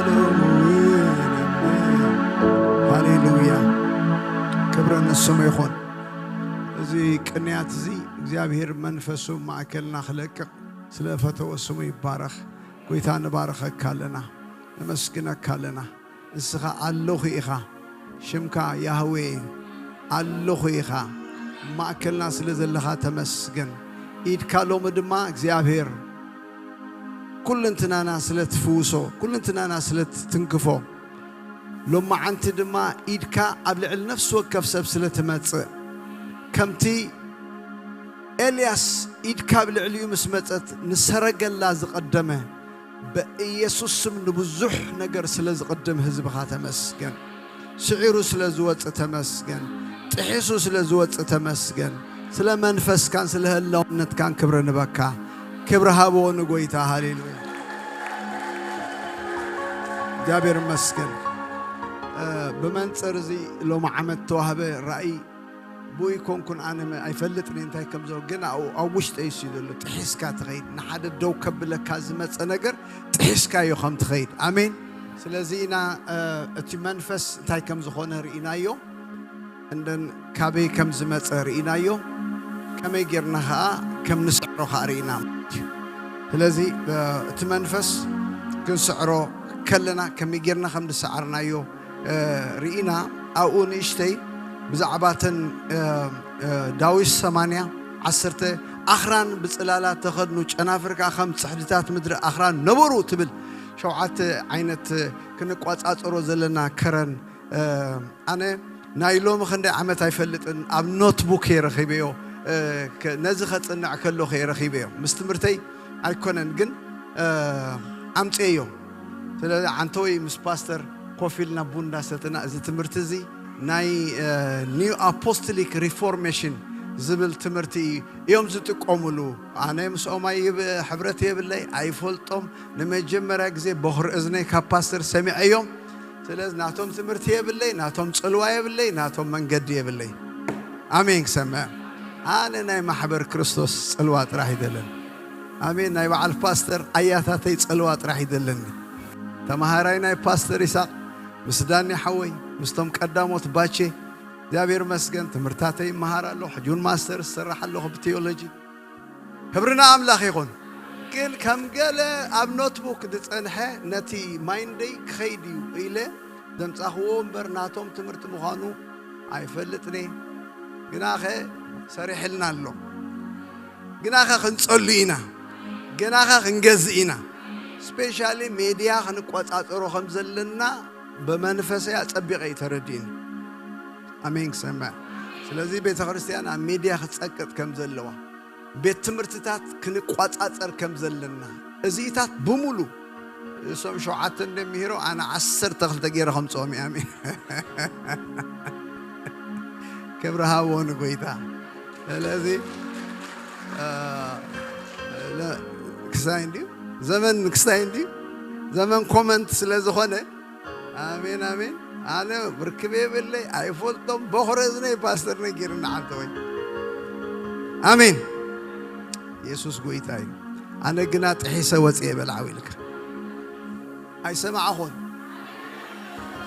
ሎሚ እውን እምልኸካ ሃሌሉያ ክብረ ንስሙ ይኹን። እዚ ቅንያት እዚ እግዚኣብሔር መንፈሱ ማእከልና ክለቅቕ ስለ ፈተወ ስሙ ይባረኽ። ጎይታ ንባረኸካ ኣለና፣ ነመስግነካ ኣለና። ንስኻ ኣለኹ ኢኻ፣ ሽምካ ያህዌ እዩ። ኣለኹ ኢኻ፣ ማእከልና ስለ ዘለኻ ተመስገን። ኢድካ ሎሚ ድማ እግዚኣብሔር ኩልንትናና ስለ ትፍውሶ፣ ኩልንትናና ስለ ትትንክፎ፣ ሎማዓንቲ ድማ ኢድካ ኣብ ልዕሊ ነፍሲ ወከፍ ሰብ ስለ ትመጽእ፣ ከምቲ ኤልያስ ኢድካ ኣብ ልዕሊኡ ምስ መጸት ንሰረገላ ዝቐደመ፣ በኢየሱስ ስም ንብዙሕ ነገር ስለ ዝቕድም ህዝብኻ ተመስገን። ስዒሩ ስለ ዝወጽእ ተመስገን። ጥሒሱ ስለ ዝወጽእ ተመስገን። ስለ መንፈስካን ስለ ህላውነትካን ክብሪ ንበካ። ክብሪ ሃብዎ ንጎይታ። ሃሌሉያ። እግዚኣብሔር ይመስገን። እ፣ ብመንጽር እዚ ሎሚ ዓመት ተዋህበ ራእይ ብኡ ይኮንኩን ኣነ መ-፣ ኣይፈልጥን እየ እንታይ ከም ዘሎ፣ ግን ኣብኡ ኣብ ውሽጠይ እሱ እዩ ዘሎ። ጥሒስካ ትኸይድ፣ ንሓደ ደው ከብለካ ዝመጸ ነገር ጥሒስካዮ ከም ትኸይድ። ኣሜን። ስለዚ ኢና፣ እ፣ እቲ መንፈስ እንታይ ከም ዝኾነ ርኢናዮ፣ እንደን ካበይ ከም ዝመጸ ርኢናዮ፣ ከመይ ጌርና ኸኣ ከም ንስዕሮ ኸኣ ርኢና ማለት እዩ። ስለዚ፣ እ፣ እቲ መንፈስ ክንስዕሮ ከለና ከመይ ጌርና ከም ዝሰዓርናዮ እ፣ ርኢና። ኣብኡ ንእሽተይ ብዛዕባ እተን፣ እ፣ እ፣ ዳዊት ሰማንያ ዓሰርተ ኣኽራን ብጽላላት ተኸድኑ፣ ጨናፍር ከኣ ከም ጽሕድታት ምድሪ ኣኽራን ነበሩ ትብል ሸውዓተ ዓይነት ክንቋጻጸሮ ዘለና ከረን፣ እ፣ ኣነ ናይ ሎሚ ክንደይ ዓመት ኣይፈልጥን፣ ኣብ ኖትቡክ እየ ረኺበዮ፣ እ፣ ከ-፣ ነዚ ከጽንዕ ከለኹ እየ ረኺበዮ። ምስ ትምህርተይ ኣይኮነን ግን፣ እ፣ ኣምጽኤዮ። ስለዚ ዓንተወይ ምስ ፓስተር ኮፍ ኢልና ቡን እንዳሰተና፣ እዚ ትምህርቲ እዚ ናይ፣ እ፣ ኒው ኣፖስቶሊክ ሪፎርሜሽን ዝብል ትምህርቲ እዮም ዝጥቀሙሉ። ኣነ ምስኦም ኣይብ-፣ ሕብረት የብለይ፣ ኣይፈልጦም። ንመጀመርያ ግዜ በኹሪ እዝነይ ካብ ፓስተር ሰሚዐዮም። ስለዚ ናቶም ትምህርቲ የብለይ፣ ናቶም ጽልዋ የብለይ፣ ናቶም መንገዲ የብለይ። ኣሜን ክሰምዕ። ኣነ ናይ ማሕበር ክርስቶስ ጽልዋ ጥራሕ ይደለኒ። ኣሜን። ናይ በዓል ፓስተር ኣያታተይ ጽልዋ ጥራሕ ይደለኒ። ተማሃራይ ናይ ፓስተር ይስሐቅ ምስ ዳኒ ሓወይ፣ ምስቶም ቀዳሞት ባቼ፣ እግዚኣብሔር መስገን ትምህርታተይ ይመሃር ኣለኹ። ሕጂ እውን ማስተር ዝሰርሕ ኣለኹ ብቴዎሎጂ። ክብሪ ንኣምላኽ ይኹን። ግን ከም ገለ ኣብ ኖትቡክ ዝጸንሐ ነቲ ማይንደይ ክኸይድ እዩ ኢለ ዘምጻኽዎ እምበር ናቶም ትምህርቲ ምዃኑ ኣይፈልጥን እየ። ግናኸ ሰሪሕልና ኣሎ። ግናኸ ክንጸሉ ኢና። ግናኸ ክንገዝእ ኢና። ስፔሻሊ ሜድያ ክንቆጻጸሮ ከም ዘለና ብመንፈሰይ ኣጸቢቐ እዩ ተረዲእኒ። ኣሜን ክሰምዕ። ስለዚ ቤተ ክርስቲያን ኣብ ሜድያ ክትጸቅጥ ከም ዘለዋ፣ ቤት ትምህርትታት ክንቋጻጸር ከም ዘለና፣ እዚታት ብምሉ እሶም ሸውዓተ እንደሚሂሮ ኣነ ዓሰርተ ክልተ ገይረ ከምጽኦም እዩ። ኣሜን። ክብሪ ሃቦ ንጎይታ። ስለዚ፣ እ፣ ለ-፣ ክሳይ እንድዩ፣ ዘመን ክሳይ እንድዩ፣ ዘመን ኮመንት ስለ ዝኾነ፣ ኣሜን፣ ኣሜን። ኣነ ብርክብ የብለይ፣ ኣይፈልጦም። በኹረ እዝነይ ፓስተር ነጊርና ሓንቲ ወይ። ኣሜን። የሱስ ጎይታ እዩ። ኣነ ግና ጥሒሰ ወፅየ በልዓው ኢልካ። ኣይሰማዕኹን።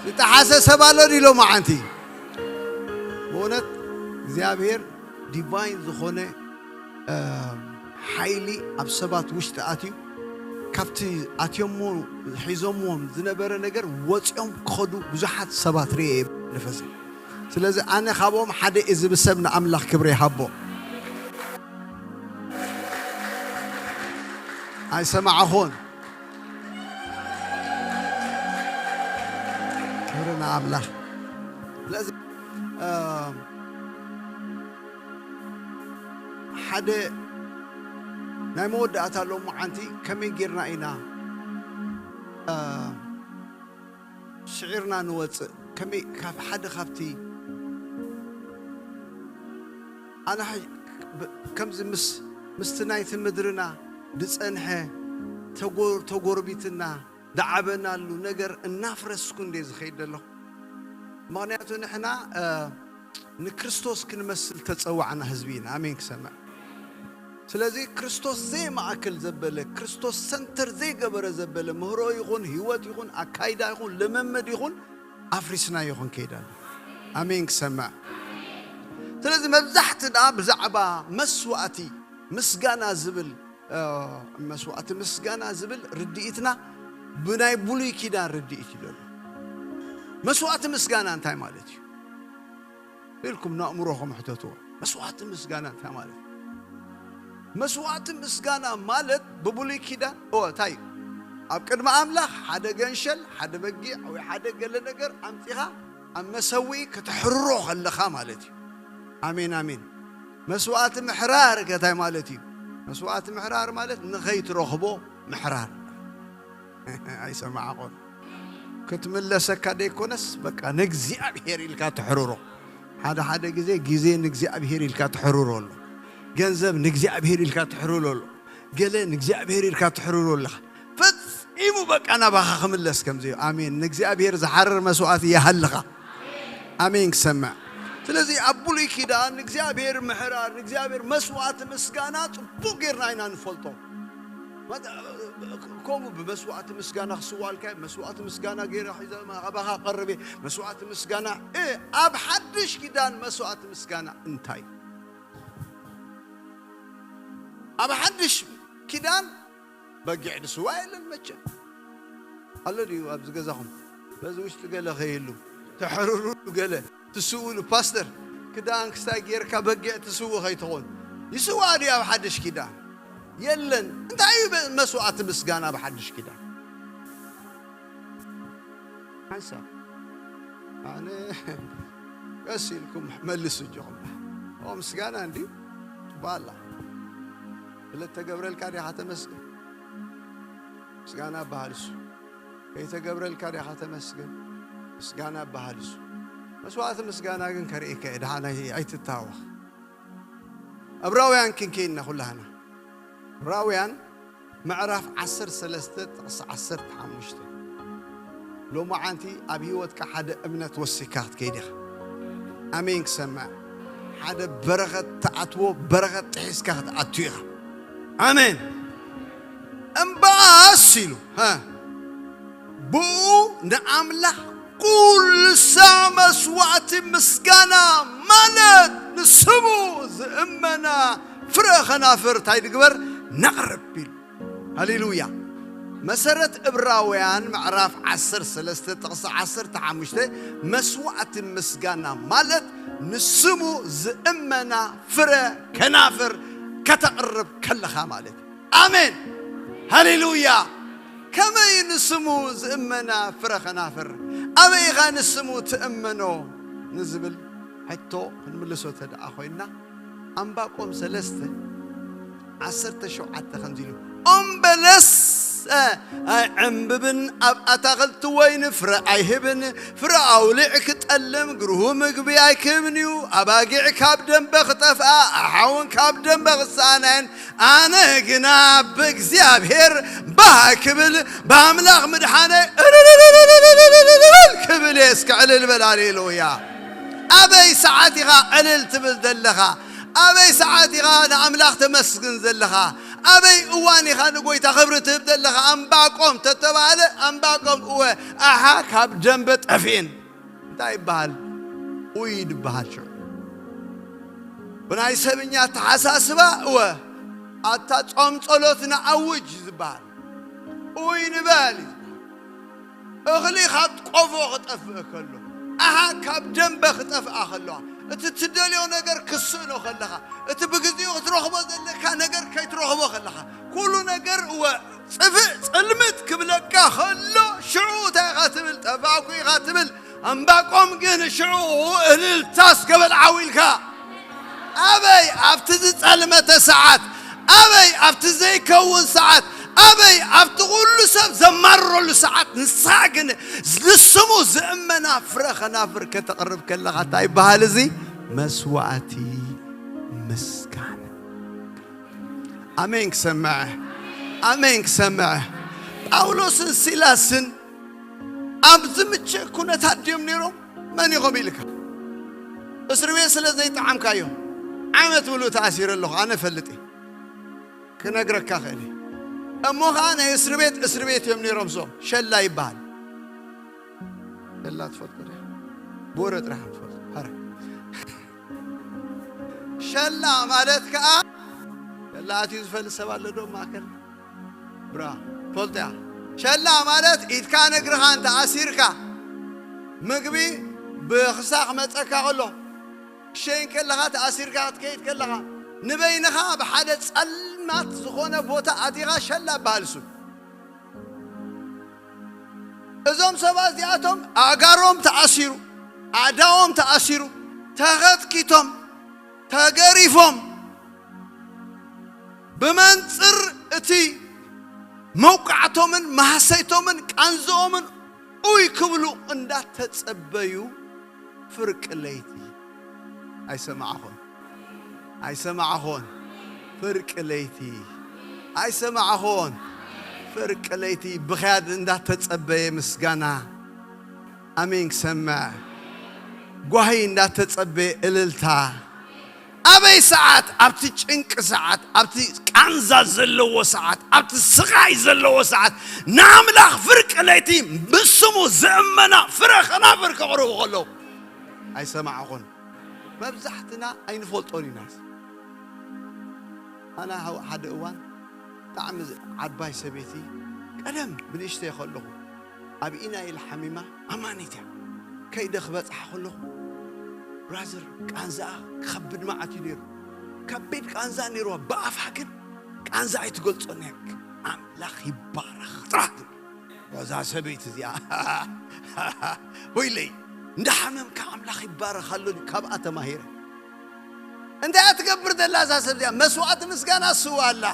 ዝተሓሰ ሰብ ኣሎ ድዩ ሎማዓንቲ? ብእውነት እግዚኣብሔር ዲቫይን ዝኾነ፣ እ፣ ሓይሊ ኣብ ሰባት ውሽጢ ኣትዩ፣ ካብቲ ኣትዮሞ ሒዞምዎም ዝነበረ ነገር ወፂኦም ክኸዱ ብዙሓት ሰባት ርእየ እየ መንፈሰ። ስለዚ ኣነ ካብኦም ሓደ እየ ዝብል ሰብ ንኣምላኽ ክብሪ ይሃቦ። ኣይሰማዕኹን። ክብሪ ንኣምላኽ። ስለዚ፣ እ፣ ሓደ ናይ መወዳእታ ሎማዓንቲ ከመይ ጌርና ኢና፣ እ፣ ስዒርና ንወፅእ? ከመይ ካብ ሓደ ካብቲ ኣነ ሐ-፣ ብ-፣ ከምዚ ምስ፣ ምስቲ ናይቲ ምድርና ዝፀንሐ ተጎ-፣ ተጎርቢትና ዝዓበናሉ ነገር እናፍረስኩ እንደ ዝኸይድ ዘለኹ። ምኽንያቱ ንሕና፣ እ፣ ንክርስቶስ ክንመስል ተጸዋዕና ህዝቢ ኢና። ኣሜን ክሰምዕ። ስለዚ ክርስቶስ ዘይማእከል ዘበለ፣ ክርስቶስ ሰንተር ዘይገበረ ዘበለ ምህሮ ይኹን፣ ህይወት ይኹን፣ ኣካይዳ ይኹን፣ ልምምድ ይኹን፣ ኣፍሪስናዮ ክንከይድ ኣለና። ኣሜን ክሰምዕ። ስለዚ መብዛሕትና ብዛዕባ መስዋእቲ፣ ምስጋና ዝብል፣ እ፣ መስዋእቲ ምስጋና ዝብል ርድኢትና ብናይ ብሉይ ኪዳን ርድኢት እዩ ዘሎ። መስዋእቲ ምስጋና እንታይ ማለት እዩ ኢልኩም ንኣእምሮኹም ሕተትዎ። መስዋእቲ ምስጋና እንታይ ማለት እዩ? መስዋእቲ ምስጋና ማለት ብብሉይ ኪዳን፣ ኦ፣ እንታይ እዩ? ኣብ ቅድሚ ኣምላኽ ሓደ ገንሸል፣ ሓደ በጊዕ ወይ ሓደ ገለ ነገር ኣምጺኻ ኣብ መሰውኢ ከተሕርሮ ከለኻ ማለት እዩ። ኣሜን፣ ኣሜን። መስዋእቲ ምሕራር ከ እንታይ ማለት እዩ? መስዋእቲ ምሕራር ማለት ንኸይትረኽቦ ምሕራር። ኣይሰማዕኹን። ክትምለሰካ ደይኮነስ፣ በቃ ንእግዚኣብሔር ኢልካ ትሕርሮ። ሓደ ሓደ ግዜ ግዜ ንእግዚኣብሔር ኢልካ ትሕርሮ ኣሎ። ገንዘብ ንእግዚኣብሔር ኢልካ ትሕርሮ ኣሎ። ገለ ንእግዚኣብሔር ኢልካ ትሕርሮ ኣለኻ። ፈጺሙ በቃ ናባኻ ክምለስ ከም ዘይ-፣ ኣሜን። ንእግዚኣብሔር ዝሓርር መስዋእቲ ይሃልኻ። ኣሜን ክሰምዕ። ስለዚ ኣብ ብሉይ ኪዳን ንእግዚኣብሔር ምሕራር፣ ንእግዚኣብሔር መስዋእቲ ምስጋና ጽቡቕ ጌርና ኢና ንፈልጦ። መት-፣ ከምኡ ብመስዋእቲ ምስጋና ክስዋልካ፣ መስዋእቲ ምስጋና ገይረ ሒዘ ኣባኻ ቀርብ እየ፣ መስዋእቲ ምስጋና፣ እ፣ ኣብ ሓድሽ ኪዳን መስዋእቲ ምስጋና እንታይ? ኣብ ሓድሽ ኪዳን በጊዕ ዝስዋእ የለን መቸም። ኣሎ ድዩ ኣብዚ ገዛኹም? በዚ ውሽጢ ገለ ከይህሉ፣ ተሕርሩሉ ገለ፣ ትስውሉ፣ ፓስተር፣ ክዳን ክስታይ ጌርካ በጊዕ ትስው ከይትኾን። ይስዋእ ድዩ ኣብ ሓድሽ ኪዳን? የለን። እንታይ እዩ በ-፣ መስዋእቲ ምስጋና ኣብ ሓድሽ ኪዳን? ሓንሳብ ኣነ ቀስ ኢልኩም መልሱ እጆኹም። ኦ፣ ምስጋና እንዲ ባላ። ስለተገብረልካ ዲኻ ተመስገን። ምስጋና በሃል እሱ። ከይተገብረልካ ዲኻ ተመስገን። ምስጋና በሃል እሱ። መስዋእቲ ምስጋና ግን ከርእየካ እየ። ደሓን ኣይ-፣ ኣይትታወኽ። ዕብራውያን ክንከይድና ኩላህና። ዕብራውያን ምዕራፍ ዓሰርተ ሰለስተ ጥቕሲ ዓሰርተ ሓሙሽተ። ሎማዓንቲ ኣብ ህይወትካ ሓደ እምነት ወሲካ ክትከይድ ኢኻ። ኣሜን ክሰምዕ። ሓደ በረኸት ትኣትዎ፣ በረኸት ጥሒስካ ክትኣቱ ኢኻ። ኣሜን። እምበኣስ ኢሉ፣ ሃ፣ ብኡ ንኣምላኽ ኩልሳ መስዋእቲ ምስጋና ማለት ንስሙ ዝእመና ፍረ ኸናፍር እንታይ ንግበር? ነቕርብ ኢሉ። ሃሌሉያ። መሰረት ዕብራውያን ምዕራፍ ዓሰርተ ሰለስተ ጥቕሲ ዓሰርተ ሓሙሽተ መስዋእቲ ምስጋና ማለት ንስሙ ዝእመና ፍረ ከናፍር ከተቕርብ ከለኻ ማለት እዩ። ኣሜን። ሃሌሉያ። ከመይ ንስሙ ዝእመና ፍረ ኸናፍር? ኣበይ ኢኻ ንስሙ ትእመኖ ንዝብል ሕቶ ክንምልሶ ተደኣ ኮይንና፣ ኣምባቆም ሰለስተ ዓሰርተ ሸውዓተ ከምዚ ኢሉ፣ ኦም በለስ ኣይዕምብብን፣ ኣብ ኣታኽልቲ ወይኒ ፍረ ኣይህብን፣ ፍረ ኣውሊዕ ክጠልም፣ ግርሁ ምግቢ ኣይክህብን እዩ። ኣባጊዕ ካብ ደንበ ክጠፍኣ፣ ኣሓውን ካብ ደንበ ክሰኣናየን፣ ኣነ ግና ብእግዚኣብሔር ባህ ክብል፣ ብኣምላኽ ምድሓነይ እልልልልልልልልልልል ዕልል በል፣ ሃሌሉያ። ኣበይ ሰዓት ኢኻ ዕልል ትብል ዘለኻ? ኣበይ ሰዓት ኢኻ ንኣምላኽ ተመስግን ዘለኻ? ኣበይ እዋን ኢኻ ንጎይታ ክብሪ ትህብ ዘለኻ? ኣምባቆም ተተባህለ፣ ኣምባቆም እወ፣ ኣሓ ካብ ደንበ ጠፊኤን። እንታይ ይበሃል? ኡይ ይበሃል ሽዑ። ብናይ ሰብኛ ኣተሓሳስባ እወ፣ ኣታ ጾም ጸሎት ንኣውጅ ዝበሃል። ኡይ ንበል እዩ ዝበሃል። እኽሊ ካብ ቆፎ ክጠፍእ ከሎ፣ ኣሓ ካብ ደንበ ክጠፍኣ ከለዋ፣ እቲ ትደልዮ ነገር ክስእኖ ከለኻ፣ እቲ ብግዜኡ ክትረኽቦ ዘለካ ነገር ከይትረኽቦ ከለኻ፣ ኩሉ ነገር እወ ጽፍእ ጽልምት ክብለካ ከሎ፣ ሽዑ እንታይ ኢኻ ትብል? ጠፋእኩ ኢኻ ትብል። ኣምባቆም ግን ሽዑ እልልታ እስከ በል ዓው ኢልካ። ኣበይ ኣብቲ ዝጸልመተ ሰዓት፣ ኣበይ ኣብቲ ዘይከውን ሰዓት፣ ኣበይ ኣብቲ ኩሉ ሰብ ዘማርረሉ ሰዓት፣ ንስኻ ግን ንስሙ ዝእመና ፍረ ከናፍር ከተቕርብ ከለኻ እንታይ ይበሃል? እዚ መስዋእቲ ምስጋና። ኣሜን ክሰምዐ፣ ኣሜን ክሰምዐ። ጳውሎስን ሲላስን ኣብ ዝምቸ ኩነታት ድዮም ነይሮም? መን ኢኹም ኢልካ እስሪ ቤት ስለ ዘይጠዓምካዮ ዓመት ሙሉእ ተኣሲረ ኣለኹ። ኣነ ፈልጥ እየ፣ ክነግረካ ክእል እየ። እሞ ኸዓ ናይ እስሪ ቤት እስሪ ቤት እዮም ነይሮም። እሶም ሸላ ይበሃል። ሸላ ትፈልጡ ዶ? ብወረ ጥራሕ ትፈልጡ። ሐረ ሸላ ማለት ከኣ ሸላ ኣትዩ ዝፈልጥ ሰብ ኣሎ ዶ ማእከል? ብራ ፈልጥያ። ሸላ ማለት ኢድካ እግርኻ እንተ ኣሲርካ ምግቢ ብኽሳ ክመጸካ ከሎ፣ ክሸይን ከለኻ ተኣሲርካ ክትከይድ ከለኻ፣ ንበይንኻ ኣብ ሓደ ጸልማት ዝኾነ ቦታ ኣቲኻ ሸላ በሃል እሱ። እዞም ሰባት እዚኣቶም ኣእጋሮም ተኣሲሩ፣ ኣእዳዎም ተኣሲሩ፣ ተኸትኪቶም፣ ተገሪፎም፣ ብመንጽር እቲ መውቃዕቶምን ማህሰይቶምን ቃንዝኦምን ኡይ ክብሉ እንዳተጸበዩ፣ ፍርቂ ለይቲ ኣይሰማዕኹን፣ ኣይሰማዕኹን። ፍርቂ ለይቲ ኣይሰማዕኹን። ፍርቂ ለይቲ ብኽያድ እንዳተጸበየ ምስጋና፣ ኣሜን ክሰምዕ፣ ጓሂ እንዳተጸበየ እልልታ። ኣበይ ሰዓት? ኣብቲ ጭንቂ ሰዓት፣ ኣብቲ ቃንዛ ዘለዎ ሰዓት፣ ኣብቲ ስቓይ ዘለዎ ሰዓት፣ ንኣምላኽ ፍርቂ ለይቲ ምስ ስሙ ዝእመና ፍረ ከናፍር ከቕርቡ ከለዉ ኣይሰማዕኹን። መብዛሕትና ኣይንፈልጦን ኢና። ኣነ ሃው-፣ ሓደ እዋን ብጣዕሚ ዝ-፣ ዓባይ ሰበይቲ፣ ቀደም ብንእሽተይ ከለኹ ኣብ ኢና ኢል ሓሚማ፣ ኣማኒት እያ። ከይደ ክበጽሓ ከለኹ፣ ብራዘር፣ ቃንዛኣ ከቢድ መዓት እዩ ነይሩ። ከቢድ ቃንዛ ነይርዋ፣ ብኣፋ ግን ቃንዛ ኣይትገልጾን እያ። ኣምላኽ ይባረኽ ጥራሕ ትብል። እዛ ሰበይቲ እዚኣ፣ ወይለይ፣ እንዳሓመምካ ኣምላኽ ይባረኽ ኣሎ ድዩ? ካብኣ ተማሂረ። እንታይ እያ ትገብር ዘላ እዛ ሰብ እዚኣ? መስዋዕቲ ምስጋና ትስውእ ኣላ።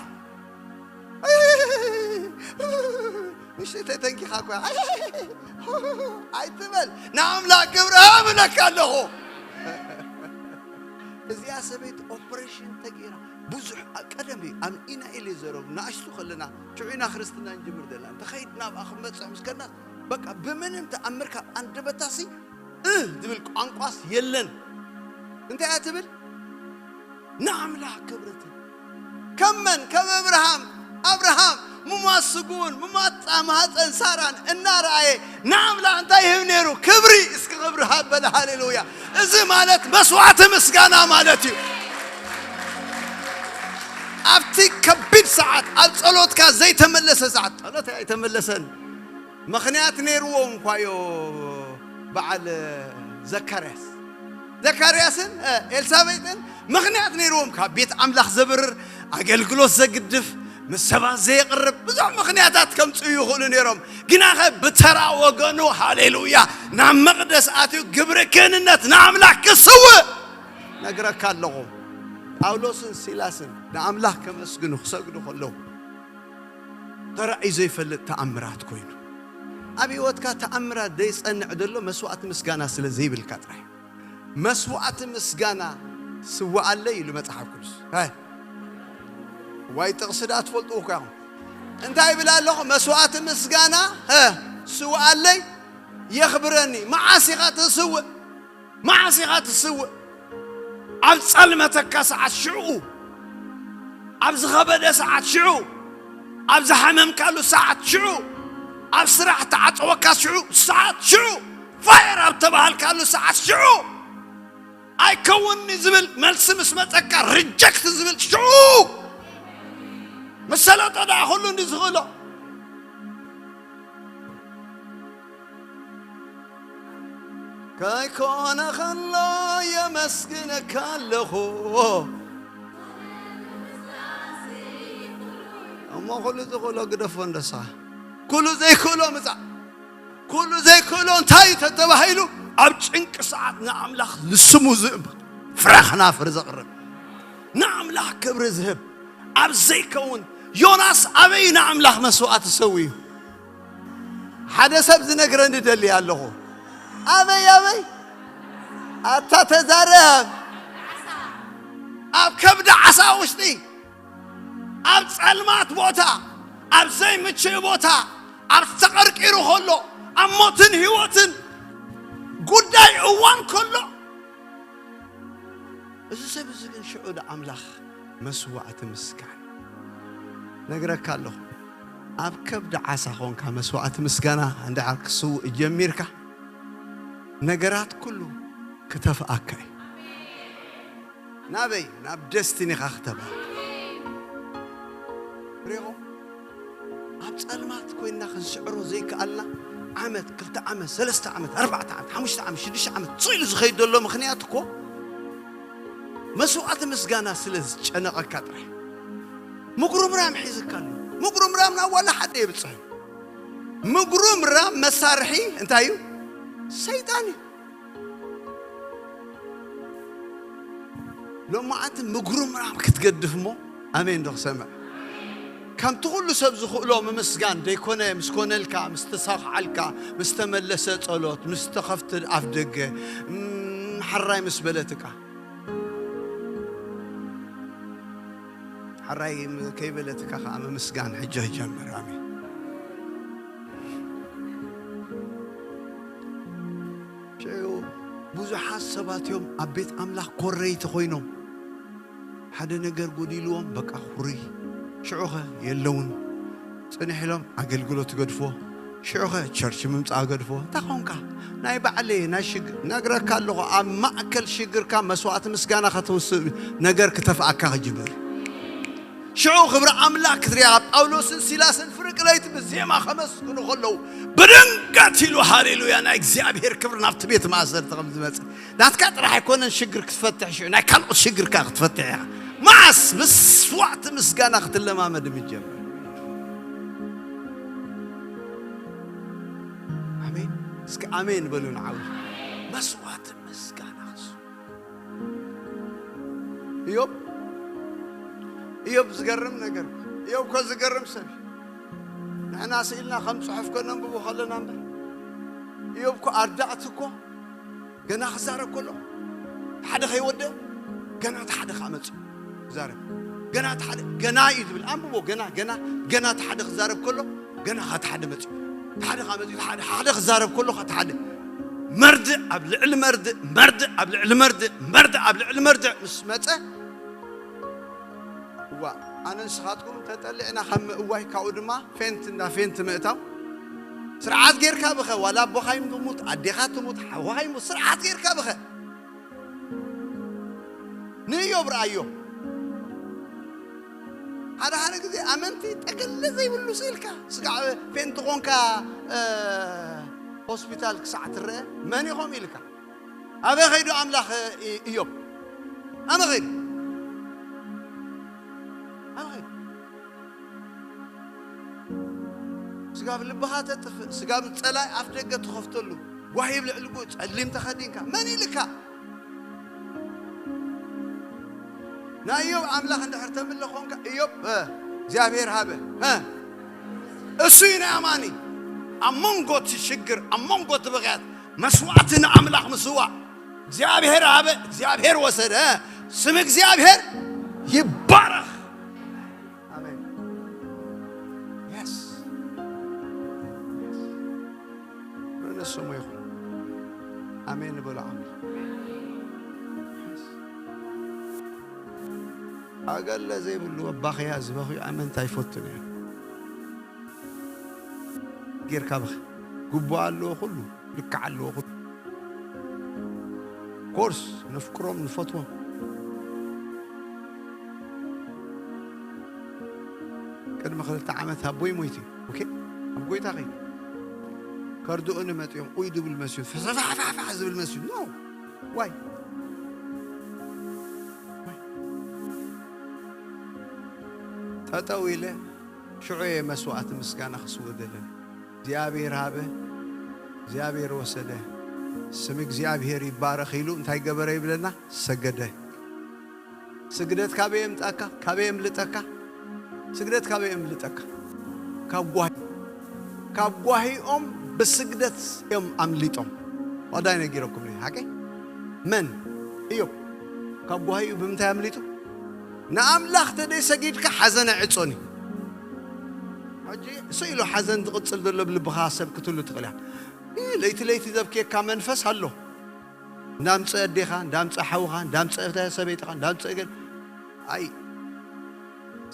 ምሽተይ ተንኪኻ እኮ እያ። ኣይትበል፣ ንኣምላኽ ክብሪ ሃብ እብለካ ኣለኹ። እዚኣ ሰበይቲ ኦፕሬሽን ተገይራ፣ ብዙሕ ኣ-፣ ቀደም እዩ፣ ኣብ ኢና ኢለ ዘረቡ፣ ንኣሽቱ ከለና፣ ሽዑ ኢና ክርስትና ንጅምር ዘለና። እንተ ኸይድ ናብኣ ክንበጽሕ ምስ ከድና፣ በቃ፣ ብምንም ተኣምር ካብ ኣንደበታሲ፣ እ፣ ዝብል ቋንቋስ የለን። እንታይ እያ ትብል? ንኣምላኽ ክብሪ ትህብ። ከም መን? ከም ኣብርሃም። ኣብርሃም ሙማት ስግኡን ሙማት ማህፀን ሳራን እናረኣየ ንኣምላኽ እንታይ ይህብ ነይሩ? ክብሪ። እስኪ ክብሪ ሃብ በለ። ሃሌሉያ። እዚ ማለት መስዋዕቲ ምስጋና ማለት እዩ። ኣብቲ ከቢድ ሰዓት፣ ኣብ ጸሎትካ ዘይተመለሰ ሰዓት፣ ጸሎት ኣይተመለሰን። ምኽንያት ነይርዎም እኳዮ በዓል ዘካርያስ። ዘካርያስን፣ እ፣ ኤልሳቤጥን ምኽንያት ነይርዎም። ካብ ቤት ኣምላኽ ዘብርር፣ ኣገልግሎት ዘግድፍ፣ ምስ ሰባት ዘየቕርብ፣ ብዙሕ ምኽንያታት ከምጽኡ ይኽእሉ ነይሮም። ግናኸ ብተራ ወገኑ፣ ሃሌሉያ፣ ናብ መቕደስ ኣትዩ ግብሪ ክህንነት ንኣምላኽ ክስውእ ነግረካ ኣለኹ። ጳውሎስን ሲላስን ንኣምላኽ ከመስግኑ ክሰግዱ ከለዉ፣ ተራእዩ ዘይፈልጥ ተኣምራት ኮይኑ። ኣብ ህይወትካ ተኣምራት ዘይጸንዕ ዘሎ መስዋዕቲ ምስጋና ስለ ዘይብልካ ጥራይ። መስዋዕቲ ምስጋና ስውኣለይ ኢሉ መጽሓፍ ቅዱስ። ሃይ። ዋይ ጥቕሲ ደኣ ትፈልጥዎ እኮ ኢኹም። እንታይ ይብል ኣለኹ? መስዋዕቲ ምስጋና፣ ሀ፣ ስውኣለይ የኽብረኒ። መዓስ ኢኻ ትስውእ? መዓስ ኢኻ ትስውእ? ኣብ ጸልመተካ ሰዓት ሽዑ፣ ኣብ ዝኸበደ ሰዓት ሽዑ፣ ኣብ ዝሓመምካሉ ሰዓት ሽዑ፣ ኣብ ስራሕ ተዓጸወካ ሽዑ፣ ሰዓት ሽዑ፣ ፋየር ኣብ ተባሃልካሉ ሰዓት ሽዑ፣ ኣይከውንኒ ዝብል መልሲ ምስ መጸካ ሪጀክት ዝብል ሽዑ፣ ምስ ሰለጦ ደኣ ኩሉ እንዲ ዝኽእሎ። ከይኮነ ከሎ የመስግነካ ኣለኹ። እሞ ኩሉ ዝኽእሎ ግደፎ እንደሳ። ኩሉ ዘይክእሎ ምጻእ። ኩሉ ዘይክእሎ እንታይ እዩ ተተባሂሉ? ኣብ ጭንቂ ሰዓት ንኣምላኽ ንስሙ ዝእብ ፍረ ክናፍር ዘቕርብ፣ ንኣምላኽ ክብሪ ዝህብ። ኣብ ዘይከውን ዮናስ ኣበይ ንኣምላኽ መስዋእቲ ሰው እዩ? ሓደ ሰብ ዝነግረኒ ደሊ ኣለኹ። ኣበይ፣ ኣበይ? ኣታ ተዛረብ። ኣብ ከብዲ ዓሳ ውሽጢ፣ ኣብ ጸልማት ቦታ፣ ኣብ ዘይምችእ ቦታ፣ ኣብ ተቐርቂሩ ከሎ፣ ኣብ ሞትን ህይወትን ጉዳይ እዋን ከሎ፣ እዚ ሰብ እዚ ግን ሽዑ ንኣምላኽ መስዋዕቲ ምስጋና ነግረካ ኣለኹ። ኣብ ከብዲ ዓሳ ኾንካ መስዋዕቲ ምስጋና እንድሕር ክስውእ ጀሚርካ፣ ነገራት ኩሉ ክተፍኣካ እዩ። ናበይ? ናብ ደስቲኒኻ ክተብሃ። ሪኹም? ኣብ ጸልማት ኮይንና ክንስዕሮ ዘይከኣልና ዓመት፣ ክልተ ዓመት፣ ሰለስተ ዓመት፣ ኣርባዕተ ዓመት፣ ሓሙሽተ ዓመት፣ ሽዱሽተ ዓመት ስቕ ኢሉ ዝኸይድ ዘሎ ምኽንያት እኮ መስዋዕቲ ምስጋና ስለ ዝጨነቐካ ጥራሕ። ምጉርምራም ሒዝካ ኣሎ። ምጉርምራም ናብ ዋላ ሓደ የብጽሕን። ምጉርምራም መሳርሒ እንታይ እዩ? ሰይጣን እዩ። ሎማዓንቲ ምጉርምራም ክትገድፍ እሞ፣ ኣሜን ዶ ክሰምዕ? ከምቲ ኩሉ ሰብ ዝኽእሎ ምምስጋን ደይኮነ፣ ምስ ኮነልካ፣ ምስ ተሳኽዓልካ፣ ምስ ተመለሰ ጸሎት፣ ምስ ተኸፍተ ኣፍ ደገ፣ እም፣ ሓራይ ምስ በለትካ። ሓራይ ም-፣ ከይበለትካ ከኣ ምምስጋን ሕጂ ክጀምር። ኣሜን። ሽዑ ብዙሓት ሰባት እዮም ኣብ ቤት ኣምላኽ ኮረይቲ ኮይኖም። ሓደ ነገር ጎዲልዎም፣ በቃ፣ ኩሪ። ሽዑኸ የለውን። ጽንሕ ኢሎም ኣገልግሎት ይገድፍዎ። ሽዑኸ ቸርች ምምጻእ ገድፍዎ። እንታይ ኾንካ? ናይ ባዕለይ፣ ናይ ሽግ-፣ ነግረካ ኣለኹ፣ ኣብ ማእከል ሽግርካ መስዋዕቲ ምስጋና ከተውስእ፣ ነገር ክተፍኣካ ክጅምር። ሽዑ ክብሪ ኣምላኽ ክትሪኣ፣ ጳውሎስን ሲላስን ፍርቂ ለይቲ ብዜማ ከመስግኑ ከለዉ፣ ብድንገት ኢሉ፣ ሃሌሉያ፣ ናይ እግዚኣብሔር ክብሪ ናብቲ ቤት ማእሰርቲ ከም ዝመጸ። ናትካ ጥራሕ ኣይኮነን ሽግር ክትፈትሕ፣ ሽዑ ናይ ካልኦት ሽግር ከኣ ክትፈትሕ ኢኻ። መዓስ? መስዋዕቲ ምስጋና ክትለማመድ ምጀምር። ኣሜን። እስኪ ኣሜን በሉ ንዓው። መስዋዕቲ ምስጋና ክሱ። እዮብ፣ እዮብ ዝገርም ነገር። እዮብ እኮ ዝገርም ሰብ እዩ። ንሕና ስኢልና ከም ጽሑፍ ከነንብቦ ከለና እምበር፣ እዮብ እኮ ኣርዳእቲ እኮ ገና ክዛረብ ከሎ፣ ሓደ ከይወደ፣ ገና እቲ ሓደ ከኣ መጺኡ ክዛረብ። ገና እቲ ሓደ፣ ገና እዩ ዝብል። ኣንብቦ፣ ገና፣ ገና፣ ገና እቲ ሓደ ክዛረብ ከሎ፣ ገና እቲ ሓደ መጺኡ። እቲ ሓደ ከኣ መጺኡ፣ እቲ ሓደ፣ ሓደ ክዛረብ ከሎ፣ እቲ ሓደ። መርድእ ኣብ ልዕሊ መርድእ፣ መርድእ ኣብ ልዕሊ መርድእ፣ መርድእ ኣብ ልዕሊ መርድእ ምስ መጸ፣ እዋ፣ ኣነ ንስኻትኩም ተጠሊዕና ካብ ምእዋይ፣ ካብኡ ድማ ፌንት እንዳ ፌንት ምእታው። ስርዓት ጌርካ ብኸ፣ ዋላ ኣቦኻ ይሙት፣ ኣዴኻ ትሙት፣ ሓውኻ ይሙት፣ ስርዓት ጌርካ ብኸ። ንእዮብ ረኣዮ። ሓደ ሓደ ግዜ ኣመንቲ ጠቅለ ዘይብሉ ስኢልካ፣ ስጋዕ ፌንት ኾንካ፣ እ፣ ሆስፒታል ክሳዕ ትረአ፣ መን ኢኹም ኢልካ። ኣበይ ኸይዱ ኣምላኽ እ-፣ እዮብ? ኣበይ ኸይዱ? ኣበይ ኸይዱ? ስጋብ ልብኻ ተጥፍእ፣ ስጋብ ጸላይ ኣፍ ደገ ትኸፍተሉ፣ ጓሂብ ልዕሊ ጉ-፣ ጸሊም ተኸዲንካ፣ መን ኢልካ? ናይ እዮብ ኣምላኽ እንድሕር ተምልኽ ኾንካ፣ እዮብ፣ እ፣ እግዚኣብሔር ሃበ፣ እ፣ እሱ እዩ ናይ ኣማኒ። ኣብ መንጎ እቲ ሽግር፣ ኣብ መንጎ እቲ ብኽያት፣ መስዋዕቲ ንኣምላኽ ምስዋዕ። እግዚኣብሔር ሃበ፣ እግዚኣብሔር ወሰደ፣ ስም እግዚኣብሔር ይባረኽ። ኣሜን። የስ። የስ። ክብሪ ንስሙ ይኹን። ኣሜን ንበሎ ዓሚ። ኣገለ ዘይብሉ ኣባኽያ ዝበኽዩ ኣመንታ ይፈቱን እዮም። ጌርካ ብኸ ግቡእ ኣለዎ፣ ኩሉ ልክዕ ኣለዎ። ኩሉ ኮርስ ነፍቅሮም ንፈትዎም። ቅድሚ ክልተ ዓመት ኣቦይ ሞይቱ እዩ። ኦኬ፣ ኣብ ጎይታ ኸይዱ ከርድኡኒ መጺኦም ኡይ ድብል መስዩ ፈሰፋሕፋሕፋሕ ዝብል መስዩ ኖ ዋይ ጠጠው ኢለ ሽዑ እየ መስዋዕቲ ምስጋና ክስውእ ደለኒ። እግዚኣብሔር ሃበ፣ እግዚኣብሔር ወሰደ፣ ስም እግዚኣብሔር ይባረኽ ኢሉ እንታይ ገበረ ይብለና? ሰገደ። ስግደት ካበይ የምጣካ? ካበይ የምልጠካ? ስግደት ካበይ የምልጠካ? ካብ ጓሂ። ካብ ጓሂኦም ብስግደት እዮም ኣምሊጦም። ዋዳይ ነጊረኩም ነይ ሓቂ መን እዮም? ካብ ጓሂኡ ብምንታይ ኣምሊጡ? ንኣምላኽ ተደይ ሰጊድካ ሓዘን ዕጾን እዩ። ሕጂ ስኢሉ ሓዘን ዝቕጽል ዘሎ ብልብኻ ሰብ ክትሉ ትኽእል እያ። እ፣ ለይቲ ለይቲ ዘብክየካ መንፈስ ኣሎ። እንዳምጽእ ኣዴኻ፣ እንዳምጽእ ሓውኻ፣ እንዳምጽእ ሰበይትኻ፣ እንዳምጽእ ገል ኣይ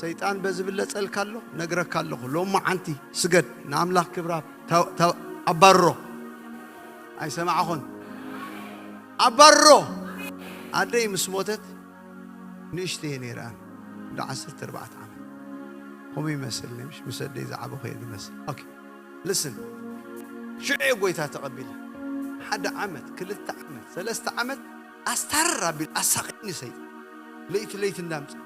ሰይጣን በዚ ብለጸልካ ኣሎ። ነግረካ ኣለኹ፣ ሎሚ ዓንቲ ስገድ ንኣምላኽ ክብራ ተ- ተ- ኣባርሮ። ኣይሰማዕኹን። ኣባርሮ። ኣደይ ምስ ሞተት ንእሽተይ ነይረ ኣነ፣ እንዳ ዓሰርተ ኣርባዕተ ዓመት። ከምኡ ይመስልኒ፣ ምሽ ምስ ኣደይ ዝዓበኹ እየ ዝመስል። ኦኬ፣ ልስን። ሽዑ እየ ጎይታ ተቐቢለ። ሓደ ዓመት፣ ክልተ ዓመት፣ ሰለስተ ዓመት ኣስታርር ኣቢል ኣሳቒኒ ሰይጣን። ለይቲ ለይቲ እንዳምጽእ፣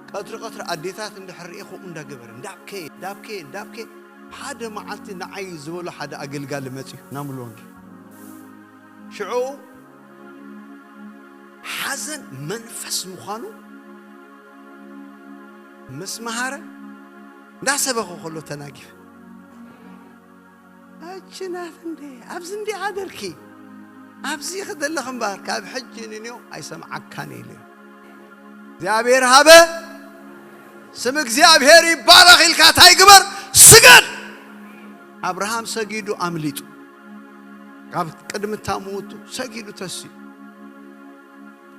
ቀትሪ ቀትሪ ኣዴታት እንድሕር ርኤ ከምኡ እንዳገበረ፣ እንዳብከየ፣ እንዳብከየ፣ እንዳብከየ፣ ሓደ መዓልቲ ንዓይ ዝበሎ ሓደ ኣገልጋሊ መጺኡ፣ ናሙሉ ወንጌል። ሽዑ ሓዘን መንፈስ ምዃኑ ምስ መሃረ፣ እንዳሰበኸ ከሎ ተናጊፈ። ኣቺ ናት እንዴ፣ ኣብዚ እንዴ ሓደርኪ? ኣብዚ ክደለኽ እምበር፣ ካብ ሕጂ ንንዮ ኣይሰምዓካን ኢለ። እግዚኣብሔር ሃበ፣ ስም እግዚኣብሔር ይባረኽ ኢልካ እንታይ ግበር? ስገድ። ኣብርሃም ሰጊዱ ኣምሊጡ። ካብ ቅድሚ እታ ምውቱ ሰጊዱ ተስዩ።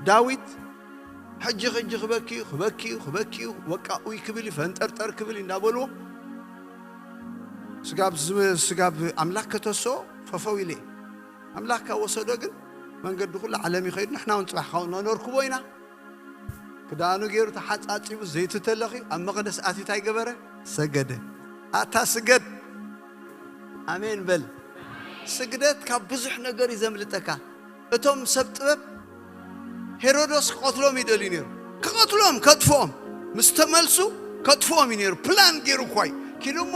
ዳዊት ሕጂ ሕጂ ክበኪዩ፣ ክበኪዩ፣ ክበኪዩ፣ በቃ ኡይ ክብል እዩ፣ ፈንጠርጠር ክብል እዩ እንዳበልዎ፣ ስጋብ ዝም-፣ ስጋብ ኣምላክ ከተስኦ ፈፈው ኢለ። ኣምላክ ካብ ወሰዶ ግን መንገዲ ኩሉ ዓለም ይኸይድ፣ ንሕና እውን ጽባሕ ካብኡ ነርክቦ ኢና። ክዳኑ ገይሩ ተሓጻጺቡ፣ ዘይቲ ተለኽዩ፣ ኣብ መቕደስ ኣትዩ እንታይ ገበረ? ሰገደ። ኣታ ስገድ። ኣሜን በል። ስግደት ካብ ብዙሕ ነገር እዩ ዘምልጠካ። እቶም ሰብ ጥበብ ሄሮዶስ ክቐትሎም ይደልዩ ነይሩ። ክቐትሎም፣ ከጥፍኦም። ምስ ተመልሱ ከጥፍኦም እዩ ነይሩ። ፕላን ገይሩ እኳ እዩ። ኪዱ እሞ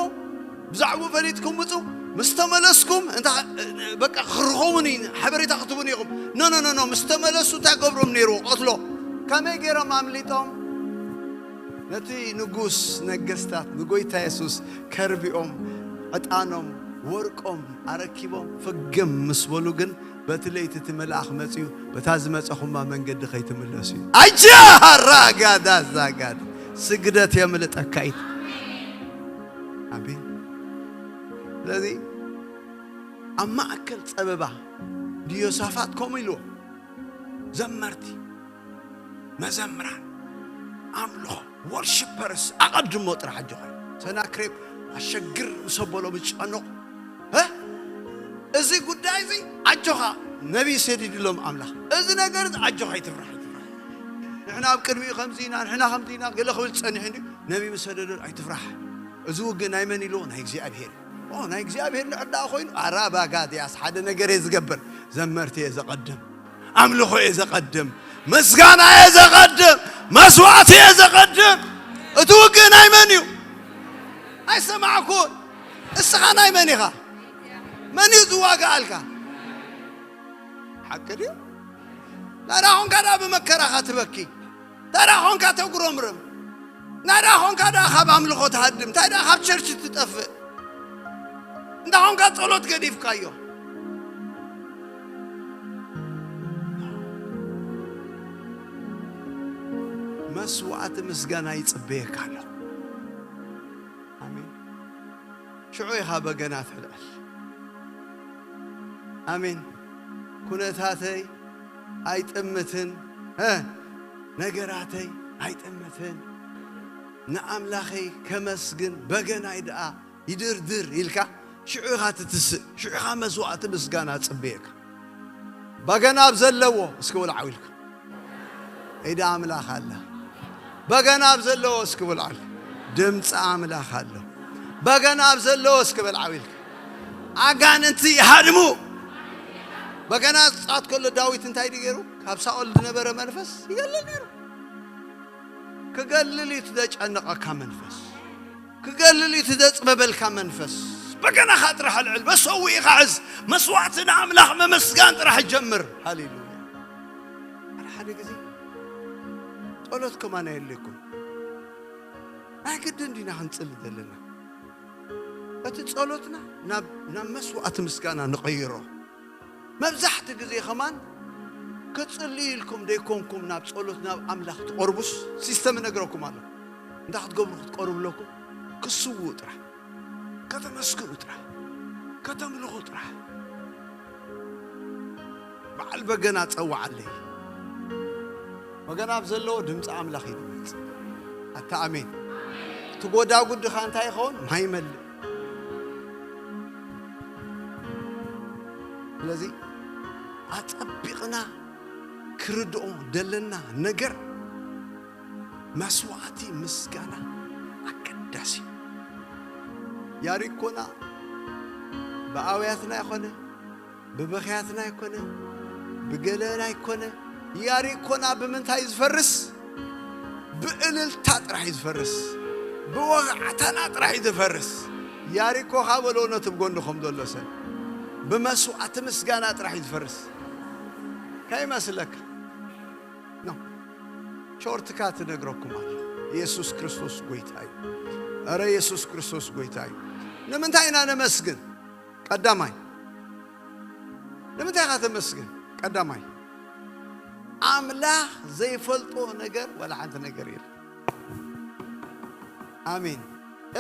ብዛዕባኡ ፈሊጥኩም ምጹ። ምስ ተመለስኩም፣ እንታ፣ በቃ ክርኸቡን እዩ፣ ሓበሬታ ክትቡን ኢኹም። ኖ፣ ኖ፣ ኖ፣ ኖ። ምስ ተመለሱ እንታይ ገብሮም ነይሩ? ቀትሎ። ከመይ ገይሮም ኣምሊጦም? ነቲ ንጉስ ነገስታት፣ ንጎይታ የሱስ ከርቢኦም፣ ዕጣኖም፣ ወርቆም ኣረኪቦም ፍግም ምስ በሉ ግን፣ በቲ ለይቲ እቲ መልኣኽ መጺኡ፣ በታ ዝመጸኹማ መንገዲ ከይትምለሱ እዩ። ኣጃ ሃራ ጋዳ ዛጋድ ስግደት የምልጠካ እዩ። ኣሜን። ስለዚ ኣብ ማእከል ጸበባ ንዮሳፋጥ ከምኡ ኢልዎ፣ ዘመርቲ፣ መዘምራን፣ ኣምልኾ፣ ወርሽፐርስ ኣቐድሞ ጥራሕ ኣጆኻ። ሰናክሬም ኣሸግር ምስ ኣበሎ ብጨነቑ፣ እ? እዚ ጉዳይ እዚ ኣጆኻ፣ ነቢይ ሰዲድሎም ኣምላኽ። እዚ ነገር እዚ ኣጆኻ፣ ኣይትፍራሕ፣ ኣይትፍራሕ። ንሕና ኣብ ቅድሚኡ ከምዚ ኢና፣ ንሕና ከምዚ ኢና፣ ገለ ክብል ጸኒሑ እንድዩ። ነቢይ ምስ ሰደደሉ፣ ኣይትፍራሕ። እዚ ውግእ ናይ መን ኢልዎ? ናይ እግዚኣብሄር። ኦ፣ ናይ እግዚኣብሄር እንድሕር ደኣ ኮይኑ፣ ኣራ ባጋድያስ ሓደ ነገር እየ ዝገብር። ዘመርቲ እየ ዘቐድም። ኣምልኾ እየ ዘቐድም። ምስጋና እየ ዘቐድም። መስዋዕቲ እየ ዘቐድም። እቲ ውግእ ናይ መን እዩ? ኣይሰማዕኩን። እስኻ ናይ መን ኢኻ? መን እዩ ዝዋጋኣልካ? ሓቂ ድዩ? ናዳ ኾንካ ደኣ ብመከራኻ ትበኪ። እንታይ ደኣ ኾንካ ተጉረምርም? እንታይ ደኣ ኾንካ ደኣ ካብ ኣምልኾ ትሃድም? እንታይ ደኣ ካብ ቸርች ትጠፍእ? እንታይ ኾንካ ጸሎት ገዲፍካዮ? መስዋዕቲ ምስጋና ይጽበየካ ኣሎ። ኣሜን። ሽዑ ኢኻ በገና ትሕልዕል። ኣሜን። ኩነታተይ ኣይጥምትን፣ እ፣ ነገራተይ ኣይጥምትን። ንኣምላኸይ ከመስግን በገናይ ደኣ ይድርድር ኢልካ፣ ሽዑ ኢኻ ትትስእ፣ ሽዑ ኢኻ መስዋዕቲ ምስጋና ጽበየካ። በገና ኣብ ዘለዎ እስኪ በሉ ዓው ኢልካ። ኢደ ኣምላኽ ኣላ። በገና ኣብ ዘለዎ እስኪ በሉ ዓው ኢልካ። ድምፂ ኣምላኽ ኣሎ። በገና ኣብ ዘለዎ እስኪ በሉ ዓው ኢልካ። ኣጋንንቲ ይሃድሙ። በገና ዝጻወት ከሎ ዳዊት እንታይ ድዩ ገይሩ? ካብ ሳኦል ዝነበረ መንፈስ ይገልል ነይሩ። ክገልል እዩ እቲ ዘጨነቐካ መንፈስ። ክገልል እዩ እቲ ዘጽበበልካ መንፈስ። በገናኻ ጥራሕ ኣልዕል፣ መሰውኢኻ ሕዝ፣ መስዋዕቲ ንኣምላኽ መመስጋን ጥራሕ ጀምር። ሃሌሉያ። ሓደ ሓደ ግዜ ጸሎት ከማን ኣየድልየኩም። ናይ ግድን ዲና ክንጽሊ ዘለና? እቲ ጸሎትና ናብ፣ ናብ መስዋዕቲ ምስጋና ንቐይሮ። መብዛሕቲ ግዜ ከማን ክትጽልዩ ኢልኩም ደይኮንኩም ናብ ጸሎት ናብ ኣምላኽ ትቐርቡስ፣ ሲስተም እነግረኩም ኣለኹ። እንታይ ክትገብሩ ክትቀርቡ ኣለኩም? ክስውኡ ጥራሕ፣ ከተመስግኑ ጥራሕ፣ ከተምልኹ ጥራሕ። በዓል በገና ጸውዓለይ። በገና ኣብ ዘለዎ ድምፂ ኣምላኽ ይድመፅ። ኣታ ኣሜን። እቲ ጎዳጉዲ ኸ እንታይ ይኸውን? ማይ ይመልእ። ስለዚ ኣጸቢቕና ክርድኦ ደለና ነገር መስዋዕቲ ምስጋና ኣገዳሲ እዩ። ያሪኮና ብኣውያትና ይኾነ፣ ብበኽያትና ይኮነ፣ ብገለና ይኮነ፣ ያሪኮና ብምንታይ ዝፈርስ? ብእልልታ ጥራሕ እዩ ዝፈርስ። ብወግዓታና ጥራሕ እዩ ዝፈርስ። ያሪኮኻ በሎ ነቲ ብጎንኹም ዘሎ ሰብ። ብመስዋዕቲ ምስጋና ጥራሕ እዩ ዝፈርስ። ከይመስለካ። ኖ። ሾርትካት እነግረኩም ኣለኹ። ኢየሱስ ክርስቶስ ጎይታ እዩ። ኧረ ኢየሱስ ክርስቶስ ጎይታ እዩ። ንምንታይ ኢና ነመስግን? ቀዳማይ። ንምንታይ ኢኻ ተመስግን? ቀዳማይ። ኣምላኽ ዘይፈልጦ ነገር ዋላ ሓንቲ ነገር የለን። ኣሜን።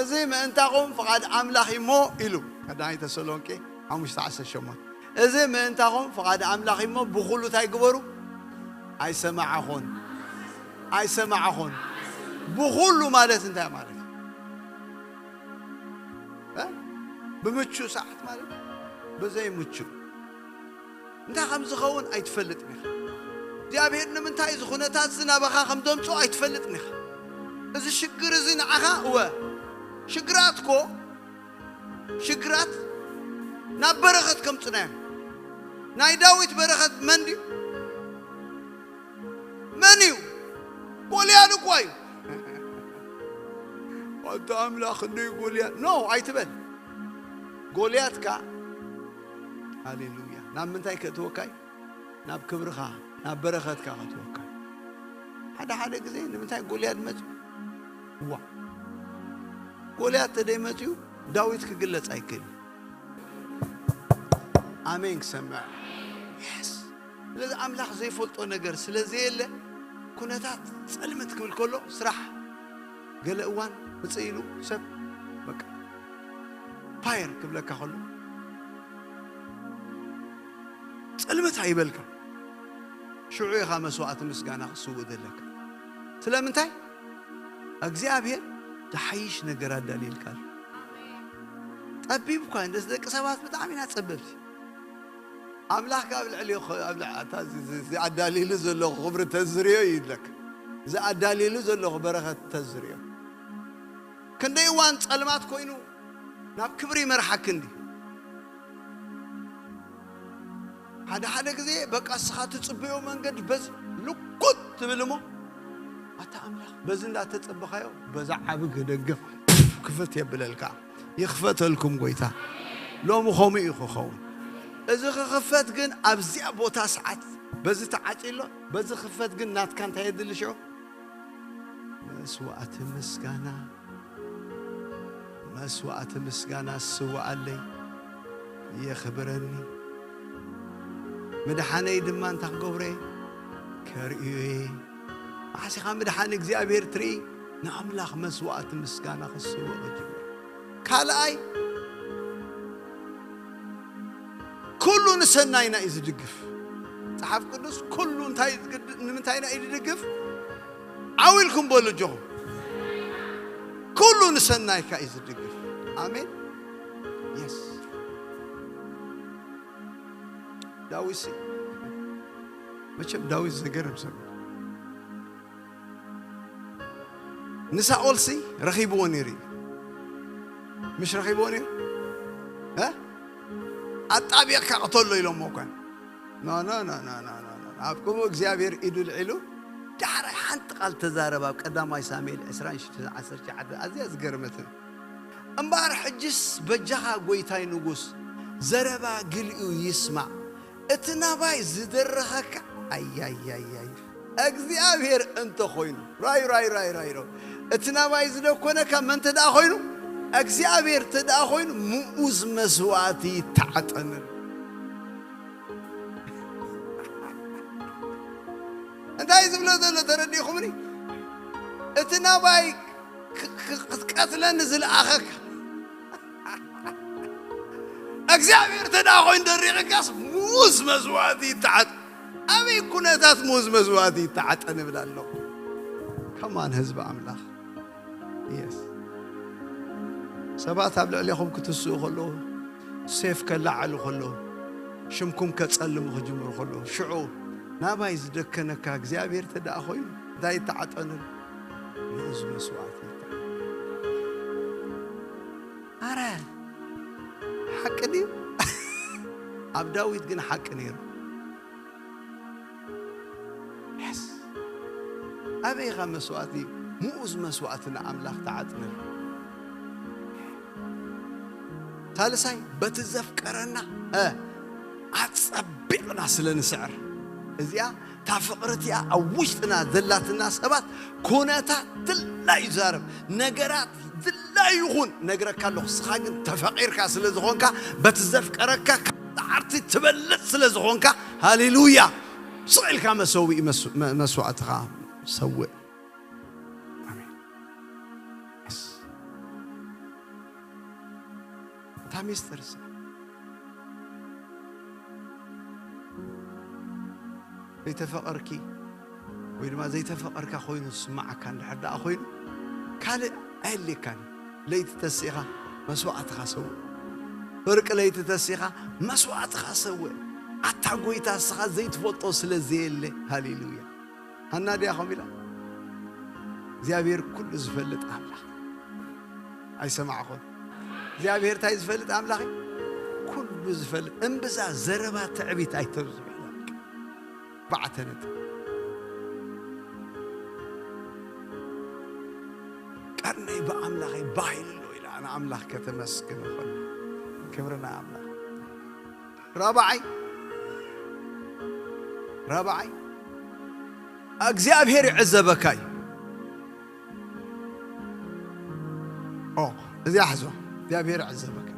እዚ ምእንታኹም ፍቓድ ኣምላኽ እዩ እሞ ኢሉ። ቀዳማይ ተሰሎንቄ ሓሙሽተ ዓሰርተ ሸሞንተ። እዚ ምእንታኹም ፍቓድ ኣምላኽ እዩ እሞ ብኹሉ እንታይ ግበሩ? ኣይሰማዕኹን። ኣይሰማዕኹን። ብኹሉ ማለት እንታይ ማለት እዩ? እ? ብምቹ ሰዓት ማለት ብዘይ ምቹ። እንታይ ከም ዝኸውን ኣይትፈልጥን ኢኻ። እግዚኣብሔር ንምንታይ እዚ ኩነታት እዚ ናባኻ ከም ዘምጽኦ ኣይትፈልጥን ኢኻ። እዚ ሽግር እዚ ንዓኻ እወ፣ ሽግራት እኮ፣ ሽግራት ናብ በረኸት ከምጽኡና እዮም። ናይ ዳዊት በረኸት መን ድዩ? መን እዩ? ጎልያድ እኮ እዩ። ኣንታ ኣምላኽ እንዶ እዩ ጎልያድ። ኖ፣ ኣይትበል። ጎልያድካ፣ ሃሌሉያ፣ ናብ ምንታይ ከእትወካ እዩ? ናብ ክብርኻ፣ ናብ በረኸትካ ከእትወካ እዩ። ሓደ ሓደ ግዜ ንምንታይ ጎልያድ መጽዩ? ዋ፣ ጎልያድ ተደይ መጽዩ ዳዊት ክግለጽ ኣይክእል። ኣሜን ክሰምዕ። የስ። ስለዚ ኣምላኽ ዘይፈልጦ ነገር ስለ ዘየለ፣ ኩነታት ጸልምት ክብል ከሎ ስራሕ ገለ እዋን ምጽእ ኢሉ ሰብ በቃ ፋየር ክብለካ ከሎ፣ ጽልምት ኣይበልካ። ሽዑ ኢኻ መስዋዕቲ ምስጋና ክትስውእ ዘለካ። ስለምንታይ? እግዚኣብሔር ዝሓይሽ ነገር ኣዳልየልካ ኣሎ። ጠቢብ እኳ እንደ ደቂ ሰባት ብጣዕሚ ኢና ጸበብቲ። ኣምላኽ ካብ ልዕሊ ኽ-፣ ኣብ ልዕ-፣ ኣታ እዚ፣ እዚ፣ እዚ ኣዳልየሉ ዘለኹ ክብሪ ተዝርዮ እዩ ይብለካ። እዚ ኣዳልየሉ ዘለኹ በረኸት ተዝርዮ። ክንደይ እዋን ጸልማት ኮይኑ ናብ ክብሪ ይመርሓኪ እንዲ። ሓደ ሓደ ግዜ በቃ እስኻ ትጽበዮ መንገዲ በዚ ልኩት ትብል እሞ፣ ኣታ ኣምላኽ በዚ እንዳተጸበኻዮ በዛ ዓቢ ገደገፍ ክፈት የብለልካ። ይኽፈተልኩም ጎይታ። ሎሚ ከምኡ እዩ ክኸውን። እዚ ክኽፈት ግን ኣብዚኣ ቦታ ሰዓት በዚ ተዓጽዩ ኣሎ። በዚ ክኽፈት ግን ናትካ እንታይ የድሊ ሽዑ? መስዋዕቲ ምስጋና። መስዋዕቲ ምስጋና ዝስውኣለይ የኽብረኒ። ምድሓነይ ድማ እንታይ ክገብሮ እየ? ከርእዮ እየ። መዓስ ኢኻ ምድሓን እግዚኣብሔር ትርኢ? ንኣምላኽ መስዋዕቲ ምስጋና ክትስውእ ክጅምር። ካልኣይ፣ ኩሉ ንሰናይና እዩ ዝድግፍ። መጽሓፍ ቅዱስ ኩሉ እንታይ ዝግድ-፣ ንምንታይ ኢና እዩ ዝድግፍ? ዓው ኢልኩም በሉ ኣጆኹም። ኩሉ ንሰናይካ እዩ ዝድግፍ። ኣሜን። የስ። ዳዊት ሲ-፣ መቸም ዳዊት ዘገርም ሰብ እዩ። ንሳኦልሲ ረኺብዎ ነይሩ እዩ። ምሽ ረኺብዎ ነይሩ? እ? ኣጣቢቕካ ቅተሎ ኢሎሞ እኳ። ኖ፣ ኖ፣ ኖ። ኣብ ከምኡ እግዚኣብሔር ኢዱ ልዒሉ ዳሕራይ ሓንቲ ቃል ተዛረብ። ኣብ ቀዳማይ ሳሙኤል ዕስራን ሽዱሽተን ዓሰርተ ትሽዓተ ኣዝያ ዝገርመትን። እምበኣር ሕጅስ በጃኻ ጐይታይ ንጉስ፣ ዘረባ ግልኡ ይስማዕ። እቲ ናባይ ዝደረኸካ፣ ኣያያያይ፣ እግዚኣብሔር እንተኾይኑ፣ ራይ፣ ራይ፣ ራይ፣ ራይ፣ ራይ። እቲ ናባይ ዝደኮነካ መን እንተ ደኣ ኾይኑ፣ እግዚኣብሔር እንተ ደኣ ኾይኑ፣ ምኡዝ መስዋእቲ ይተዓጠነሉ። እንታይ ዝብሎ ዘሎ ተረዲእኹምኒ? እቲ ናባይ ክ-፣ ክ-፣ ክትቀትለኒ ዝለኣኸካ እግዚኣብሔር እንተ ደኣ ኮይኑ ደሪቕካስ፣ ምኡዝ መስዋእቲ ይተዓጥ-፣ ኣበይ ኩነታት ምኡዝ መስዋእቲ ይተዓጠ ንብል ኣለኹ? ከማን ህዝቢ ኣምላኽ። የስ። ሰባት ኣብ ልዕሌኹም ክትስኡ ከለዉ፣ ሴፍ ከለዓዕሉ ከለዉ፣ ሽምኩም ከጸልሙ ክጅምሩ ከለዉ፣ ሽዑ ናባይ ዝደከነካ እግዚኣብሔር እንተ ደኣ ኮይኑ፣ እንታይ ይተዓጠነሉ? ምኡዝ መስዋእቲ ይተዓጠ። ኣረ፣ ሓቂ ድዩ? ኣብ ዳዊት ግን ሓቂ ነይሩ። የስ። ኣበይ ኢኻ መስዋእቲ፣ ምኡዝ መስዋእቲ ንኣምላኽ ተዓጥነሉ? ሳልሳይ፣ በቲ ዘፍቀረና፣ እ፣ ኣጸቢቕና ስለ ንስዕር። እዚኣ እታ ፍቕሪ እቲኣ ኣብ ውሽጥና ዘላትና ሰባት፣ ኩነታት ድላይ ይዛረብ፣ ነገራት ድላይ ይኹን ነግረካ ኣለኹ። ንስኻ ግን ተፈቒርካ ስለ ዝኾንካ፣ በቲ ዘፍቀረካ ካብ ጻዕርቲ ትበልጽ ስለ ዝኾንካ፣ ሃሌሉያ! ስቕ ኢልካ መሰውኢ መስ-፣ መ-፣ መስዋእትኻ ሰውእ። ኣሜን። የስ። እታ ሚስጥር እሳ ዘይተፈቐርኪ ወይ ድማ ዘይተፈቐርካ ኮይኑ ዝስምዓካ እንድሕር ደኣ ኮይኑ፣ ካልእ ኣየድልየካን። ለይቲ ተሲእኻ መስዋዕትኻ ሰውእ። ፍርቂ ለይቲ ተሲእኻ መስዋዕትኻ ሰውእ። ኣታ ጐይታ፣ እስኻ ዘይትፈልጦ ስለ ዘየለ። ሃሌሉያ። ሃና ድያ ከምኡ ኢላ? እግዚኣብሔር ኩሉ ዝፈልጥ ኣምላኽ። ኣይሰማዕኹን። እግዚኣብሔር እንታይ ዝፈልጥ ኣምላኽ እዩ? ኩሉ ዝፈልጥ። እምብዛ ዘረባ ትዕቢት ኣይተብዝሑ። ኣርባዕተ ነጥቢ። ቀርነይ ብኣምላኸይ ባህ ኢሉ ኣሎ ኢላ ንኣምላኽ ከተመስግን ከሎ። ክብሪ ናይ ኣምላኽ። ራብዓይ፣ ራብዓይ፣ እግዚኣብሔር ይዕዘበካ እዩ። ኦ፣ እዚኣ ሕዞ፣ እግዚኣብሔር ይዕዘበካ።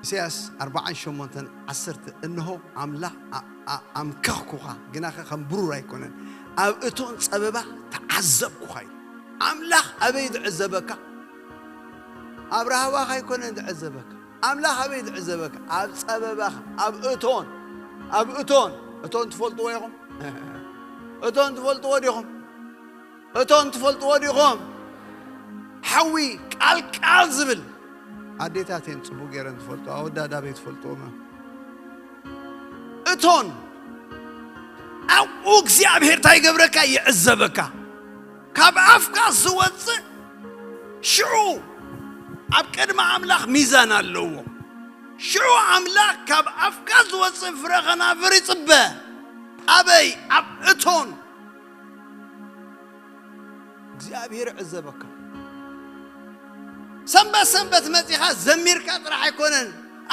ኢሳያስ ኣርባዓን ሸሞንተን ዓሰርተ፣ እንሆ ኣምላኽ ኣ-፣ ኣ-፣ ኣምከኽኩኻ፣ ግናኸ ከም ብሩር ኣይኮነን፣ ኣብ እቶን ጸበባ ተዓዘብኩኻ እዩ። ኣምላኽ ኣበይ ዝዕዘበካ? ኣብ ራህዋኻ ኣይኮነን ዝዕዘበካ። ኣምላኽ ኣበይ ዝዕዘበካ? ኣብ ጸበባኻ፣ ኣብ እቶን፣ ኣብ እቶን። እቶን ትፈልጥዎ ኢኹም? እቶን ትፈልጥዎ ዲኹም? እቶን ትፈልጥዎ ዲኹም? ሓዊ ቃልቃል ዝብል። ኣዴታት እየን ጽቡቕ ገይረን ዝፈልጥዎ፣ ኣወዳት ኣበይ ትፈልጥዎም እዮም? እቶን ኣብኡ እግዚኣብሔር እንታይ ይገብረካ? ይዕዘበካ። ካብ ኣፍካ ዝወፅእ ሽዑ ኣብ ቅድሚ ኣምላኽ ሚዛን ኣለዎ። ሽዑ ኣምላኽ ካብ ኣፍካ ዝወፅእ ፍረ ኸናፍር ይፅበ። ኣበይ? ኣብ እቶን። እግዚኣብሔር ይዕዘበካ። ሰንበት ሰንበት መጺኻ ዘሚርካ ጥራሕ ኣይኮነን፣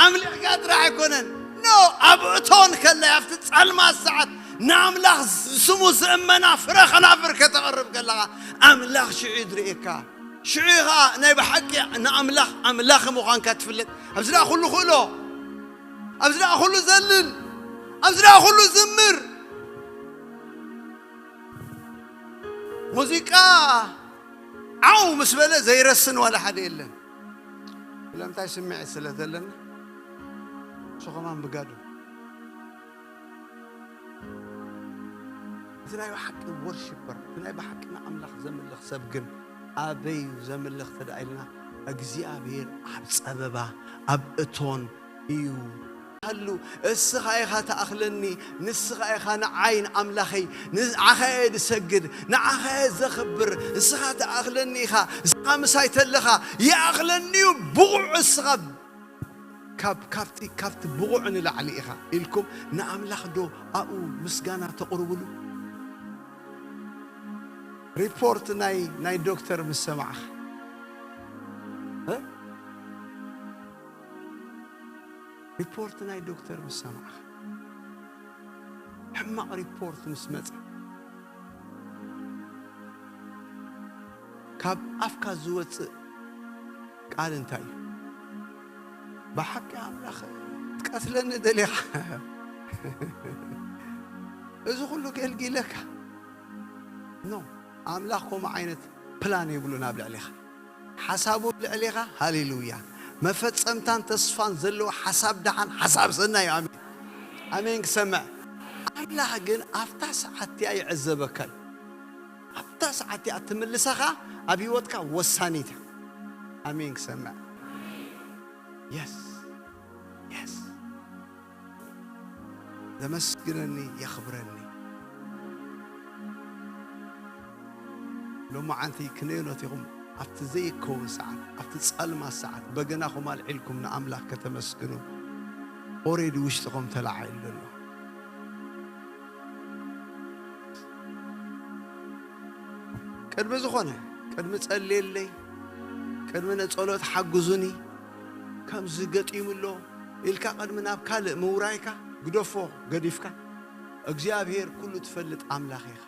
ኣምሊኽካ ጥራሕ ኣይኮነን። ኖ፣ ኣብ እቶን ከለይ ኣብቲ ጸልማት ሰዓት ንኣምላኽ ስሙ ዝእመና ፍረ ኸናፍር ከተቕርብ ከለኻ ኣምላኽ ሽዑ እዩ ዝርእየካ። ሽዑ ኢኻ ናይ ብሓቂ ንኣምላኽ ኣምላኽ ምዃንካ ትፍለጥ። ኣብዚ ደኣ ኩሉ ክእሎ፣ ኣብዚ ደኣ ኩሉ ዘልል፣ ኣብዚ ደኣ ኩሉ ዝምር። ሙዚቃ ዓው ምስ በለ ዘይረስን ዋላ ሓደ የለን። ስለምንታይ? ስምዒት ስለ ዘለና። ንሱ ከማን ብጋዱ። እቲ ናይ ብሓቂ ወርሺፐር፣ እቲ ናይ ብሓቂ ንኣምላኽ ዘምልኽ ሰብ ግን ኣበይ እዩ ዘምልኽ ተዳ ኢልና፣ እግዚኣብሔር ኣብ ጸበባ፣ ኣብ እቶን እዩ። ሃሉ፣ እስኻ ኢኻ ትኣኽለኒ፣ ንስኻ ኢኻ ንዓይ ንኣምላኸይ፣ ንዓኻ እየ ዝሰግድ፣ ንዓኻ እየ ዘኽብር፣ ንስኻ ትኣኽለኒ ኢኻ፣ ንስኻ ምሳይ ተለኻ ይኣኽለኒ እዩ፣ ብቑዕ እስኻ ካብ፣ ካብቲ፣ ካብቲ ብቑዕ ንላዕሊ ኢኻ ኢልኩም ንኣምላኽ ዶ ኣብኡ ምስጋና ተቕርብሉ? ሪፖርት ናይ፣ ናይ ዶክተር ምስ ሰማዕኻ፣ እ? ሪፖርት ናይ ዶክተር ምስ ሰማዕኻ፣ ሕማቕ ሪፖርት ምስ መጸ፣ ካብ ኣፍካ ዝወጽእ ቃል እንታይ እዩ? ብሓቂ ኣምላኽ ትቀትለኒ ደሊኻ? እዚ ኩሉ ገልጊለካ? ኖ፣ ኣምላኽ ከምኡ ዓይነት ፕላን የብሉን ኣብ ልዕሌኻ። ሓሳቡ ኣብ ልዕሌኻ፣ ሃሌሉያ፣ መፈጸምታን ተስፋን ዘለዎ ሓሳብ ደሓን፣ ሓሳብ ሰናይ እዩ። ኣሜን፣ ኣሜን። ክሰምዕ፣ ኣምላኽ ግን ኣብታ ሰዓት እቲኣ ይዕዘበካ እዩ። ኣብታ ሰዓት እቲኣ ትምልሰኻ ኣብ ህይወትካ ወሳኒት እያ። ኣሜን። ክሰምዕ፣ የስ፣ የስ። ዘመስግነኒ የኽብረኒ። ሎማዓንቲ ክንዮኖት ኢኹም ኣብቲ ዘይከውን ሰዓት፣ ኣብቲ ጸልማት ሰዓት በገናኹም ኣልዒልኩም ንኣምላኽ ከተመስግኑ ኦሬዲ ውሽጥኹም ተላዒሉ ኣሎ። ቅድሚ ዝኾነ፣ ቅድሚ ጸልየለይ፣ ቅድሚ ንጸሎት ሓግዙኒ፣ ከምዚ ገጢሙ ኣሎ ኢልካ ቅድሚ ናብ ካልእ ምውራይካ፣ ግደፎ ገዲፍካ፣ እግዚኣብሔር ኩሉ ትፈልጥ ኣምላኽ ኢኻ።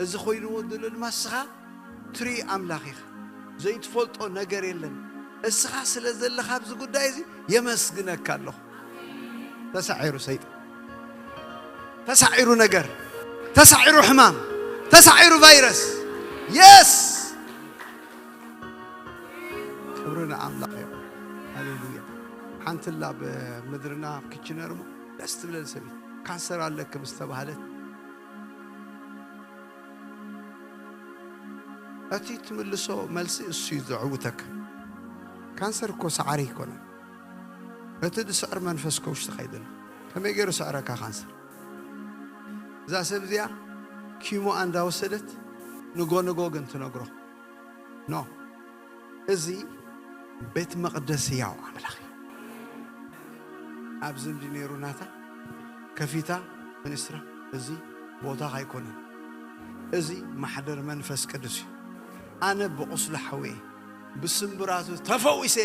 እዚ ኮይንዎ ዘሎ ድማ እስኻ ትርኢ ኣምላኽ ኢኻ። ዘይትፈልጦ ነገር የለን። እስኻ ስለ ዘለኻ ኣብዚ ጉዳይ እዚ የመስግነካ ኣለኹ። ተሳዒሩ ሰይጣን፣ ተሳዒሩ ነገር፣ ተሳዒሩ ሕማም፣ ተሳዒሩ ቫይረስ። የስ! ክብሪ ንኣምላኽ ይኹን። ሃሌሉያ። ሓንቲ ላ ኣብ ምድርና ኣብ ኪችነር እሞ ደስ ትብለኒ ሰበይቲ። ካንሰር ኣለኪ ምስ ተባህለት፣ እቲ ትምልሶ መልሲ እሱ እዩ ዘዕውተካ። ካንሰር እኮ ሰዓሪ ኣይኮነን። እቲ ዝስዕር መንፈስ እኮ ውሽጥኻ እዩ ዘሎ። ከመይ ገይሩ ስዕረካ ካንሰር? እዛ ሰብ እዚኣ ኪሞኣ እንዳወሰደት ንጎ ንጎ ግን ትነግሮ። ኖ፣ እዚ ቤት መቕደስ ህያው ኣምላኽ እዩ። ኣብዚ እንዲ ነይሩ ናታ ከፊታ ሚኒስትራ፣ እዚ ቦታኻ ኣይኮነን። እዚ ማሕደር መንፈስ ቅዱስ እዩ። ኣነ ብቑስሉ ሓውየ፣ ብስምብራቱ ተፈዊሰ።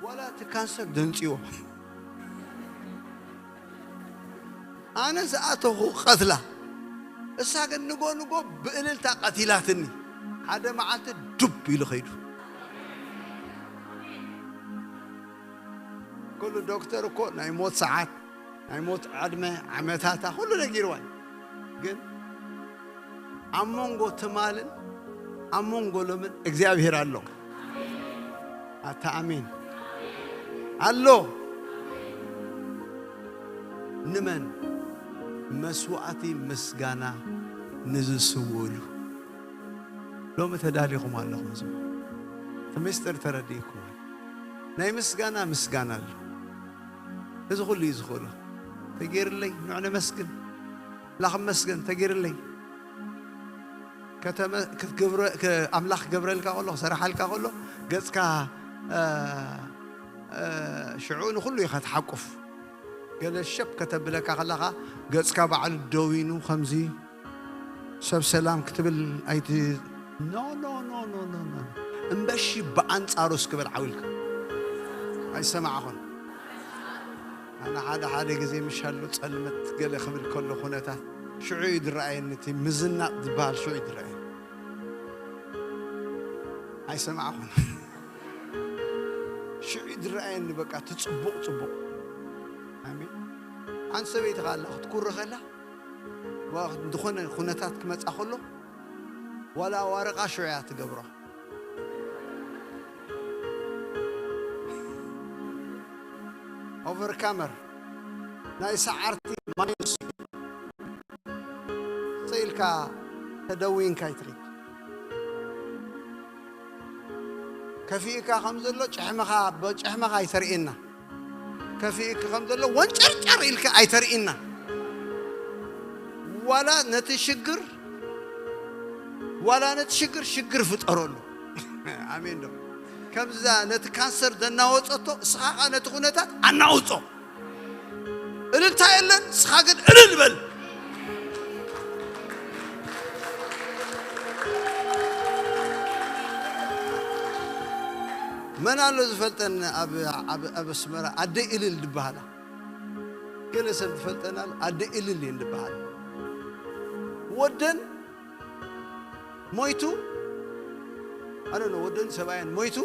ዋላ እቲ ካንሰር ደንጽዎ። ኣነ ዝኣተኹ ቀትላ፣ እሳ ግን ንጎ ንጎ ብእልልታ ቀቲላትኒ። ሓደ መዓልቲ ዱብ ኢሉ ኸይዱ። ኩሉ ዶክተር እኮ ናይ ሞት ሰዓት፣ ናይ ሞት ዕድመ፣ ዓመታታ፣ ኩሉ ነጊርዋ እዩ። ግን ኣብ መንጎ ትማልን ኣብ መንጎ ሎምን እግዚኣብሔር ኣሎ። ኣታ ኣሜን ኣሎ። ንመን? መስዋዕቲ ምስጋና ንዝስውእሉ። ሎሚ ተዳሊኹም ኣለኹም። እዚ እቲ ምስጢር ተረዲእኩም ኣሎ። ናይ ምስጋና ምስጋና ኣሎ። እዚ ኩሉ እዩ ዝኽእሎ። ተገይርለይ፣ ንዑ ነመስግን። ኣምላኽ ይመስገን፣ ተገይርለይ። ከተመ-፣ ክትገብረ-፣ ከ-፣ ኣምላኽ ክገብረልካ ከሎ፣ ክሰርሓልካ ከሎ፣ ገጽካ፣ እ፣ እ፣ ሽዑ ንኹሉ ኢኻ ትሓቁፍ። ገለ ሸብ ከተብለካ ከለኻ፣ ገጽካ ባዕሉ ደዊኑ ከምዚ ሰብ ሰላም ክትብል ኣይቲ-፣ ኖ፣ ኖ፣ ኖ። እምበሺ ብኣንጻሩ እስክበል ዓው ኢልካ። ኣይሰማዕኹን። ኣነ ሓደ ሓደ ግዜ ምሻሎ ጸልመት ገለ ክብል ከሎ ኩነታት ሽዑ እዩ ዝረኣየኒ፣ እቲ ምዝናጥ ዝበሃል ሽዑ እዩ ዝረኣየኒ። ኣይሰማዕኹን። ሽዑ እዩ ዝረኣየኒ፣ በቃ፣ እቲ ጽቡቕ ጽቡቕ። ኣሜን። ሓንቲ ሰበይቲ ከኣ ኣላ ክትኩሪ ከላ፣ ዋ-፣ ዝኾነ ኩነታት ክመጻ ከሎ፣ ዋላ ዋርቓ ሽዑ እያ ትገብሮ። ኦቨርካመር ናይ ሰዓርቲ ማይንስ ስኢልካ ተደዊንካ ይትሪድ ከፊእካ ከም ዘሎ ጭሕምኻ ጭሕምኻ ኣይተርእየና። ከፊእካ ከም ዘሎ ወንጨርጨር ኢልካ ኣይተርእየና። ዋላ ነቲ ሽግር ዋላ ነቲ ሽግር ሽግር ፍጠረሉ። ኣሜን ዶ? ከምዛ ነቲ ካንሰር ዘናወጸቶ እስኻ ኸኣ ነቲ ኩነታት ኣናውጾ። እልልታ የለን፣ እስኻ ግን እልል በል። መን ኣሎ ዝፈልጠን ኣብ ኣብ ኣብ ኣስመራ ኣደይ እልል ዝበሃላ? ገለ ሰብ ዝፈልጠን ኣሎ ኣደይ እልል እየን ዝበሃላ። ወደን ሞይቱ ኣነ ወደን ሰብኣየን ሞይቱ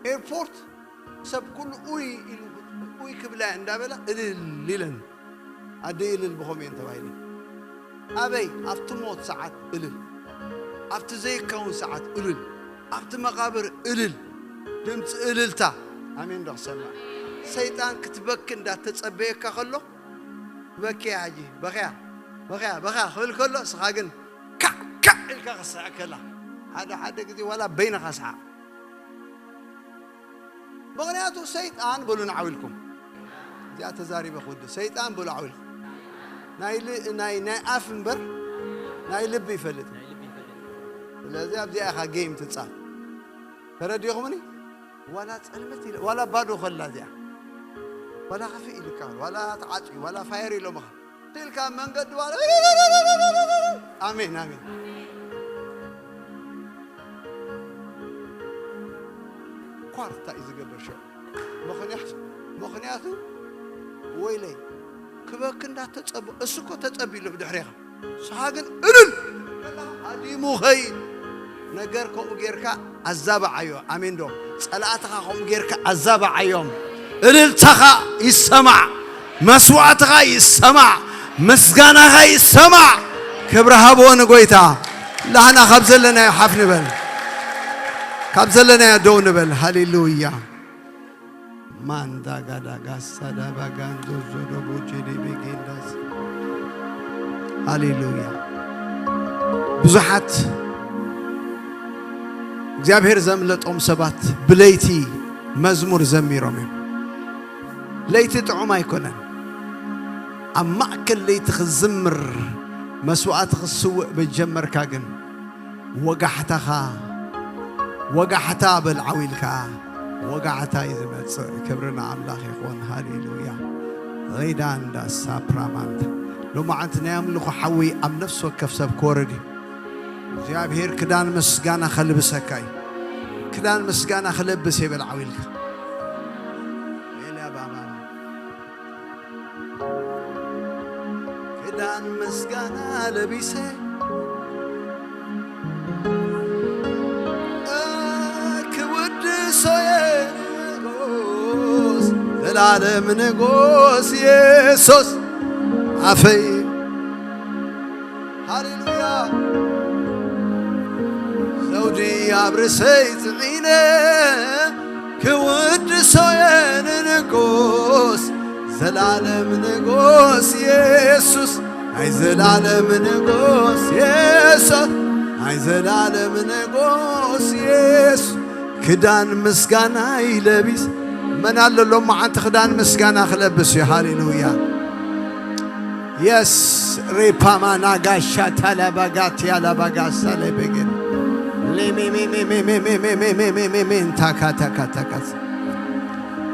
ኤርፖርት ሰብ ኩሉ ኡይ ኢሉ ኡይ ክብላ እንዳበላ እልል ኢለን ኣደይ እልል ብኸምኡ እየን ተባሂለን። ኣበይ ኣብቲ ሞት ሰዓት እልል ኣብቲ ዘይከውን ሰዓት እልል ኣብቲ መቓብር እልል ድምፂ እልልታ ኣሜን ዶ ክሰማዕ ሰይጣን ክትበኪ እንዳተፀበየካ ከሎ ትበኪያ ሕጂ በኽያ በኽያ በኽያ ክብል ከሎ እስኻ ግን ካዕ ካዕ ኢልካ ክስሕቅ ከላ ሓደ ሓደ ግዜ ዋላ በይንኻ ስሓቅ። ምኽንያቱ ሰይጣን በሉ ንዓው ኢልኩም እዚኣ ተዛሪበ ክውድእ ሰይጣን በሉ ዓው ኢልኩም ናይ ል- ናይ ናይ ኣፍ እምበር ናይ ልቢ ይፈልጥ። ስለዚ ኣብዚኣ ኢኻ ጌም ትጻወት። ተረዲኹምኒ? ዋላ ጸልመት ኢለ ዋላ ባዶ ከላ እዚኣ ዋላ ከፍእ ኢልካ ዋላ ተዓጽዩ ዋላ ፋየር ኢሎምኻ ኢልካ ኣብ መንገዲ ዋላ ኣሜን ኣሜን ኳርታ እዩ ዝገብር ሽዑ ምኽንያቱ ምኽንያቱ ወይለይ ክበኪ እንዳተጸበ እሱ እኮ ተጸቢሉ ብድሕሬኻ ንስኻ ግን እልል ኣዲሙ ኸይድ ነገር ከምኡ ጌርካ ኣዛባዓዮ ኣሜን ዶ ጸላእትኻ ከምኡ ጌርካ ኣዛባዓዮም እልልታኻ ይሰማዕ መስዋዕትኻ ይሰማዕ ምስጋናኻ ይሰማዕ ክብሪ ሃብዎ ንጎይታ ላህና ካብ ዘለናዮ ሓፍ ንበል ካብ ዘለናዮ ደው ንበል ሃሌሉያ ማንዳ ጋዳ ጋሳ ዳባ ጋንዶ ዞዶ ቦቼ ዴቤ ጌንዳስ ሃሌሉያ ብዙሓት እግዚኣብሔር ዘምለጦም ሰባት ብለይቲ መዝሙር ዘሚሮም እዮም ለይቲ ጥዑም ኣይኮነን ኣብ ማእከል ለይቲ ክዝምር መስዋዕቲ ክትስውእ ብጀመርካ ግን ወጋሕታኻ ወጋሕታ በል ዓው ኢልካ ወጋሕታ እዩ ዝመጽእ ክብሪ ንኣምላኽ ይኹን ሃሌሉያ ሬዳ እንዳ ሳፕራማንታ ሎማዓንቲ ናይ ኣምልኾ ሓዊ ኣብ ነፍሲ ወከፍ ሰብ ክወርድ እዩ እግዚኣብሔር ክዳን ምስጋና ከልብሰካ እዩ ክዳን ምስጋና ክለብስ ይበል ዓው ኢልካ ክዳን ምስጋና ለቢሰ ክውድሶ የንጎስ ዘላለም ንጎስ የሱስ ኣፈይ ሃሌሉያ ዘውዲ ኣብ ርእሰይ ጽዒነ ክውድሶ የንንጎስ ዘላለም ንጎስ የሱስ ናይ ዘላለም ንጎስ የሱስ ናይ ዘላለም ንጎስ የሱስ ክዳን ምስጋና ይለቢስ መን ኣሎ ሎማዓንቲ ክዳን ምስጋና ክለብስ እዩ ሃሌሉያ የስ ሬፓማና ጋሻ ታላባጋት ያላባጋሳ ለበገን ሌሜሜሜሜሜሜሜሜሜሜሜሜን ታካታካታካት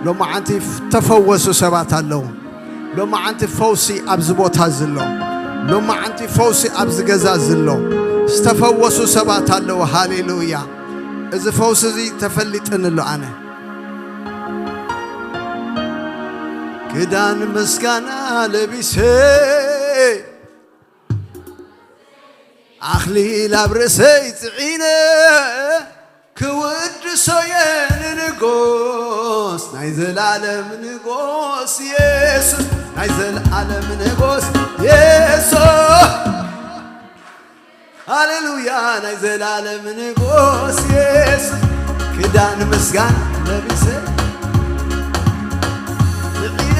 ሎማዓንቲ ተፈወሱ ሰባት ኣለዉ። ሎማዓንቲ ፈውሲ ኣብዚ ቦታ ዝሎ። ሎማዓንቲ ፈውሲ ኣብዚ ገዛ ዝሎ። ዝተፈወሱ ሰባት ኣለዉ። ሃሌሉያ። እዚ ፈውሲ እዚ ተፈሊጥኒ ኣሎ ኣነ። ክዳን ምስጋና ለቢሰ ኣኽሊል ኣብ ርእሰይ ጽዒነ ክውድሶ እየ ንንጉስ ናይ ዘላለም ንጉስ የሱስ ናይ ዘላለም ንጉስ የሱስ ሃሌሉያ ናይ ዘላለም ንጉስ የሱስ ክዳን ምስጋና ለቢሰ ጽዒነ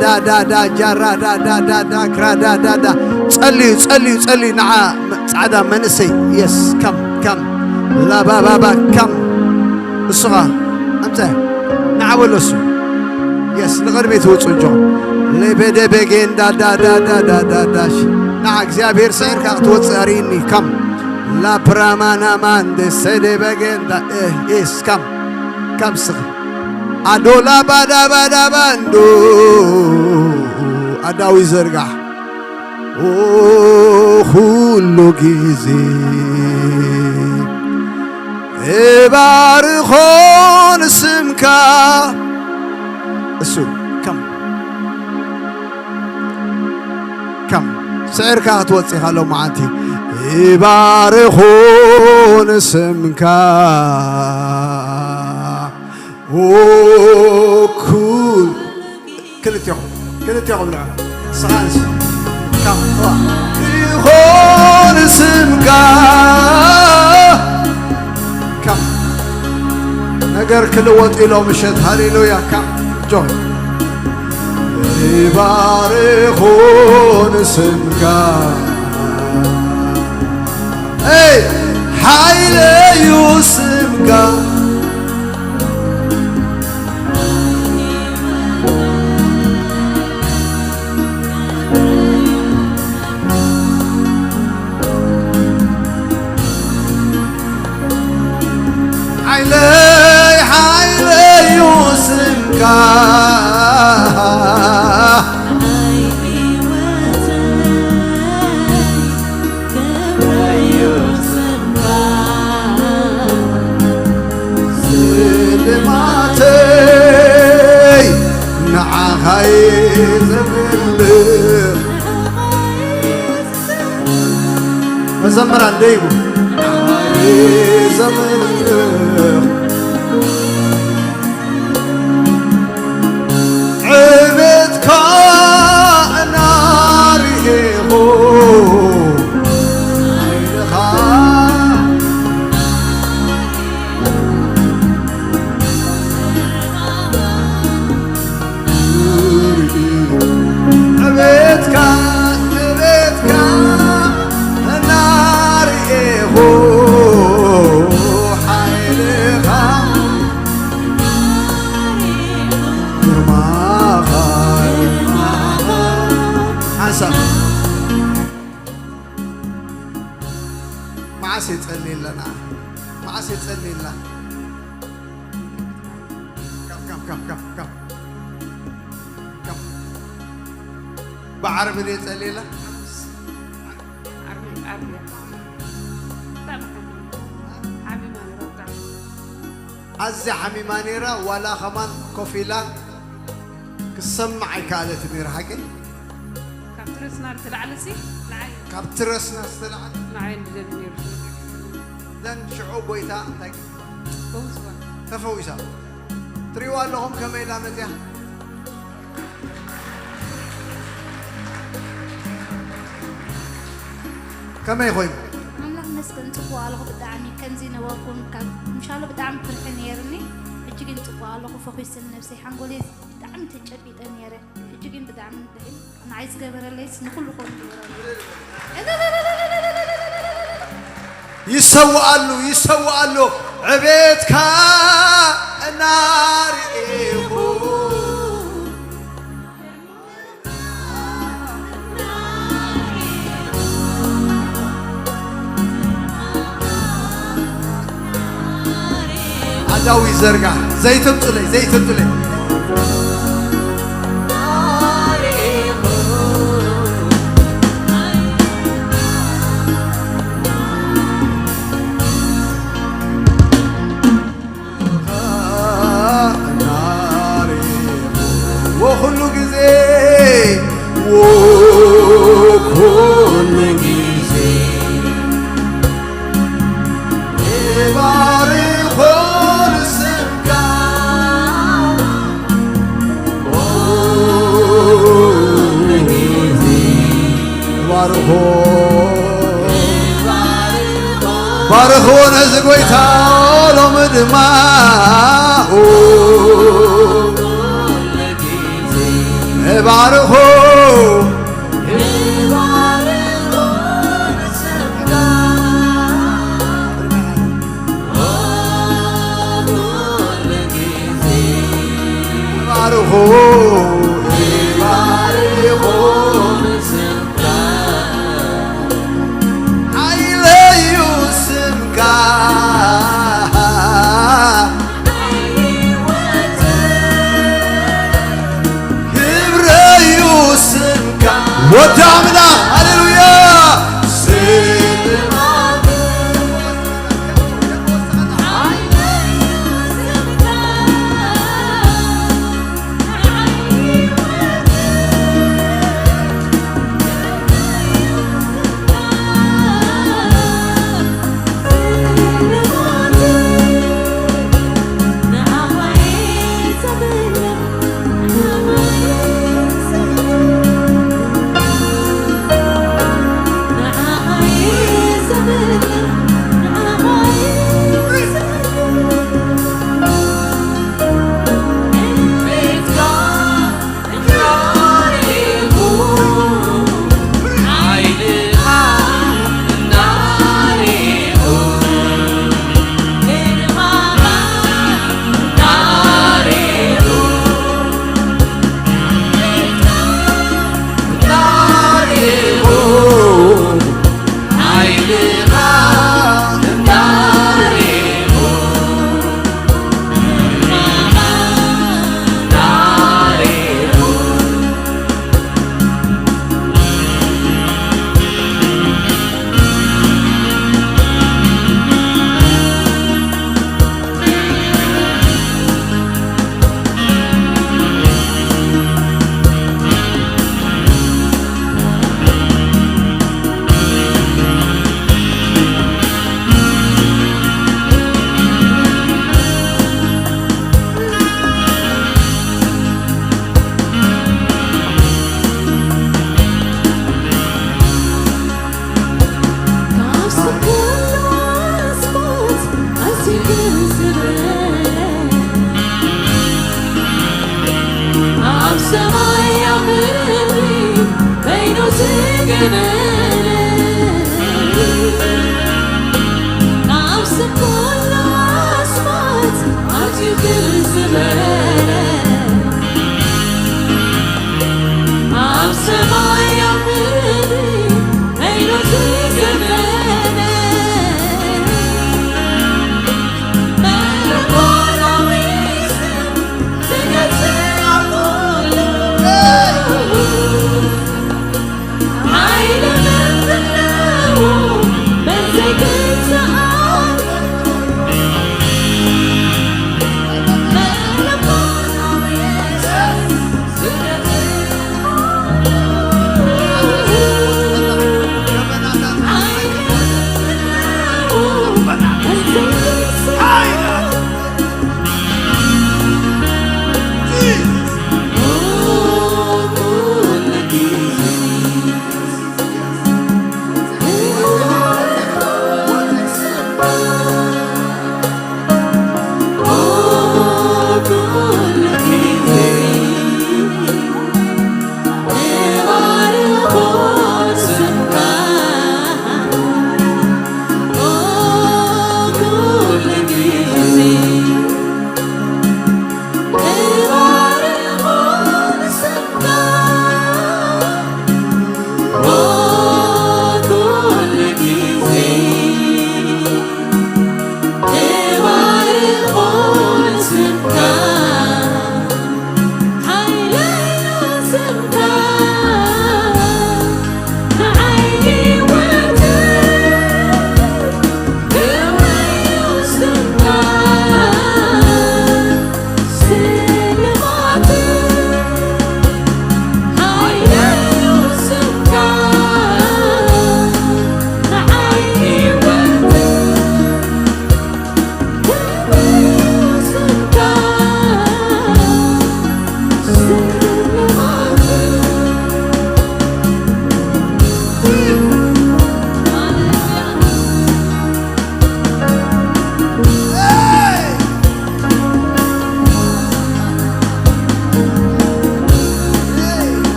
ዳዳዳ ጃራ ዳዳዳዳ ክራ ዳዳዳ ጸልዩ ጸልዩ ጸልዩ ንዓ ጻዕዳ መንእሰይ የስ ከም ከም ላባባባ ከም እሱኻ ኣምፀ ንዓ በሎ እሱ የስ ንቕድሚት ውፁ እጆ ሌቤደቤጌን ዳዳዳዳዳዳዳሽ ንዓ እግዚኣብሔር ስዒርካ ክትወፅእ ኣርእኒ ከም ላፕራማናማንደ ሰደበጌንዳ ኤስ ከም ከም ስኺ ኣዶላ ባዳ ባዳ ባንዶ ኣዳዊ ዘርጋሕ ኩሉ ግዜ እባርኾ ንስምካ እሱ ከም ከም ስዕርካ ክትወፅእ ኢኻ ሎማዓንቲ እባርኾ ንስምካ ኩል ክልቴኹም ክልቴኹም ንዑ ስኻንስ ካብ ይኾን ስምካ ካብ ነገር ክልወጥ ኢሎ ምሸት ሃሌሉያ ካብ ጆይ ይባርኹን ስምካ ኤይ ሓይለዩ ስምካ ሓይለይ ሓይለዩ ስምካ ስልማተይ ንዓኻይ ዘምልኽ መዘምራን ደይቡ ንዓኻይ ዘምልኽ ዕቤትካ እናርኤኹ መዓስ የጸልየለና መዓስ የጸልየላ ብዓርቢ ድየ ጸልየላ ኣዝያ ሓሚማ ነይራ ዋላ ከማን ኮፍ ኢላ ክሰማዕ ኣይከኣለት ነይራ ሓቂ ካብቲ ረስና ዝተላዕለ ሲ ንዓይ ካብቲ ረስና ዝተላዕለ ንዓይ እንድደሊ ነይሩ ዘን ሽዑ ጎይታ እንታይ ፈውስዋ ተፈዊሳ ትሪዋ ኣለኹም ከመይ ኢላ መፅያ ከመይ ኮይኑ ኣምላኽ መስገን ጽቡቕ ኣለኹ ብጣዕሚ ከምዚ ነበርኩን ካብ ምሻሎ ብጣዕሚ ፍርሒ ነይርኒ ሕጂ ግን ጽቡቕ ኣለኹ ፈኺስን ነብሰይ ሓንጎለይ ብጣዕሚ ተጨቢጠ ነይረ ሕጂ ግን ብጣዕሚ ንዓይ ዝገበረለይስ ንኹሉ ኮን ይሰውኣሉ ይሰውኣሉ ዕቤትካ እናርኤኹ ኣዳዊ ዘርጋ ዘይተምፅለይ ዘይተምፅለይ ወኹሉ ግዜ ወኹሉ ግዜ ባርኾ ንስምካ ወኹሉ ግዜ ባርኾ ባርኽዎ ነዚ ጎይታ ሎሚ ድማ ባርኹ። ባርኹ። ባርኹ። ሓይለዩ ስምካ። ክብረዩ ስምካ። ወዲ ኣምላኽ። ሃሌሉያ። ስምካ።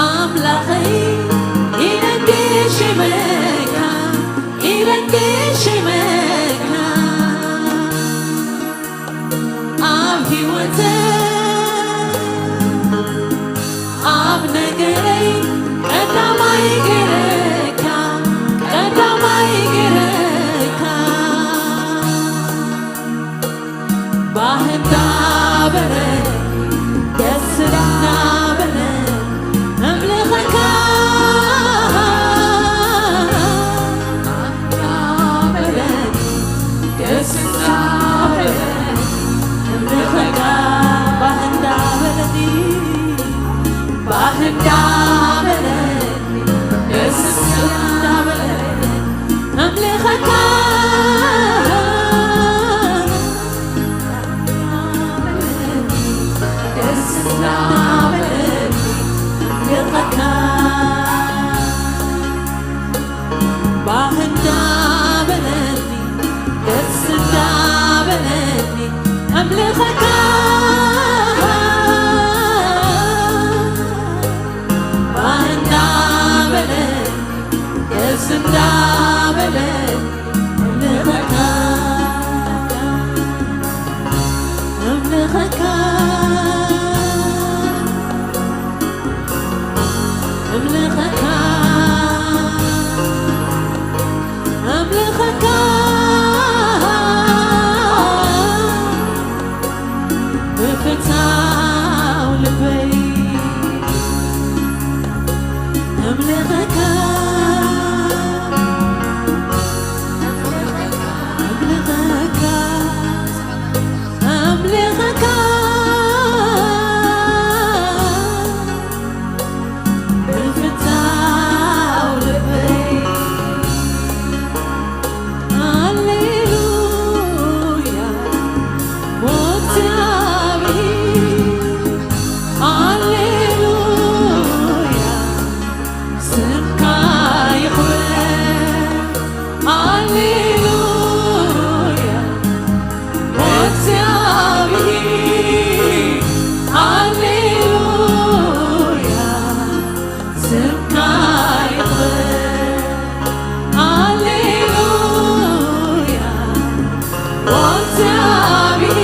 ኣምላኸይ ኢለንጌ ሽመካ፣ ኢለንጌ ሽመካ ኣብ ህይወተይ ኣብ ነገረይ ቀዳማይ ገረካ፣ ቀዳማይ ገረካ። ባህንዳ በለ ደስና በለ እምልኸካ። ደስና በለ እምልኸካ። ባህንዳ በለኒ፣ ባህንዳ በለኒ፣ ደስና በለኒ እምልኸካ። ደስና በለኒ እምልኸካ። ባህንዳ በለኒ፣ ደስ እንዳበለኒ ኣምልኸካ። ባህንዳ በለኒ፣ ደስ እንዳበለኒ ኣምልኸካ። ኣምልኸካ። ኣምልኸካ፣ ኣምልኸካ ብፍታው ልበይ። ኣምልኸካ፣ ኣምልኸካ፣ ኣምልኸካ ብፍታው ልበይ። ሃሌሉያ፣ ሞት እግዚኣብሔር። ሃሌሉያ፣ ስምካ ይኽበር። ሃሌሉያ፣ እግዚኣብሔር። ሃሌሉያ፣ ስምካ ይኽበር። ሃሌሉያ፣ እግዚኣብሔር።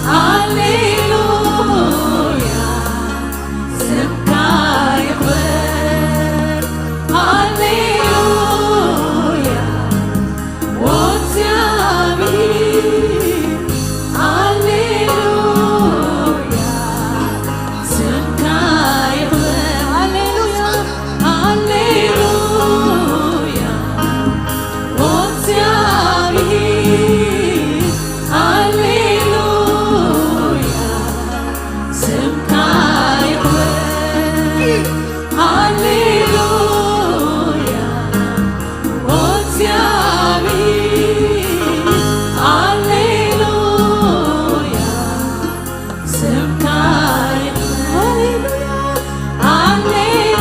ሃሌሉያ፣ ስምካ ይኽበር። ሃሌሉያ፣ እግዚኣብሔር። ሃሌሉያ፣ ስምካ ይኽበር። ሃሌሉያ፣ ሃሌሉያ፣ እግዚኣብሔር። ሃሌሉያ፣ ስምካ ይኽበር። ሃሌሉያ፣ እግዚኣብሔር። ሃሌሉያ፣ ስምካ ይኽበር። ሃሌሉያ፣ ሃሌሉያ፣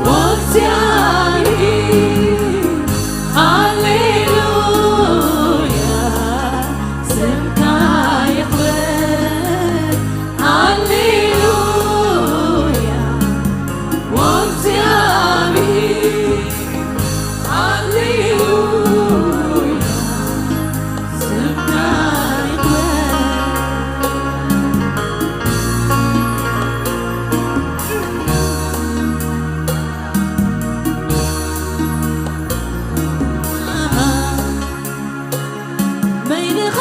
ወእግዚኣብሔር፣ ሃሌሉያ፣ ስምካ ይኽበር። ሃሌሉያ፣ ወእግዚኣብሔር፣ ሃሌሉያ፣ ስምካ ይኽበር። በይንኻ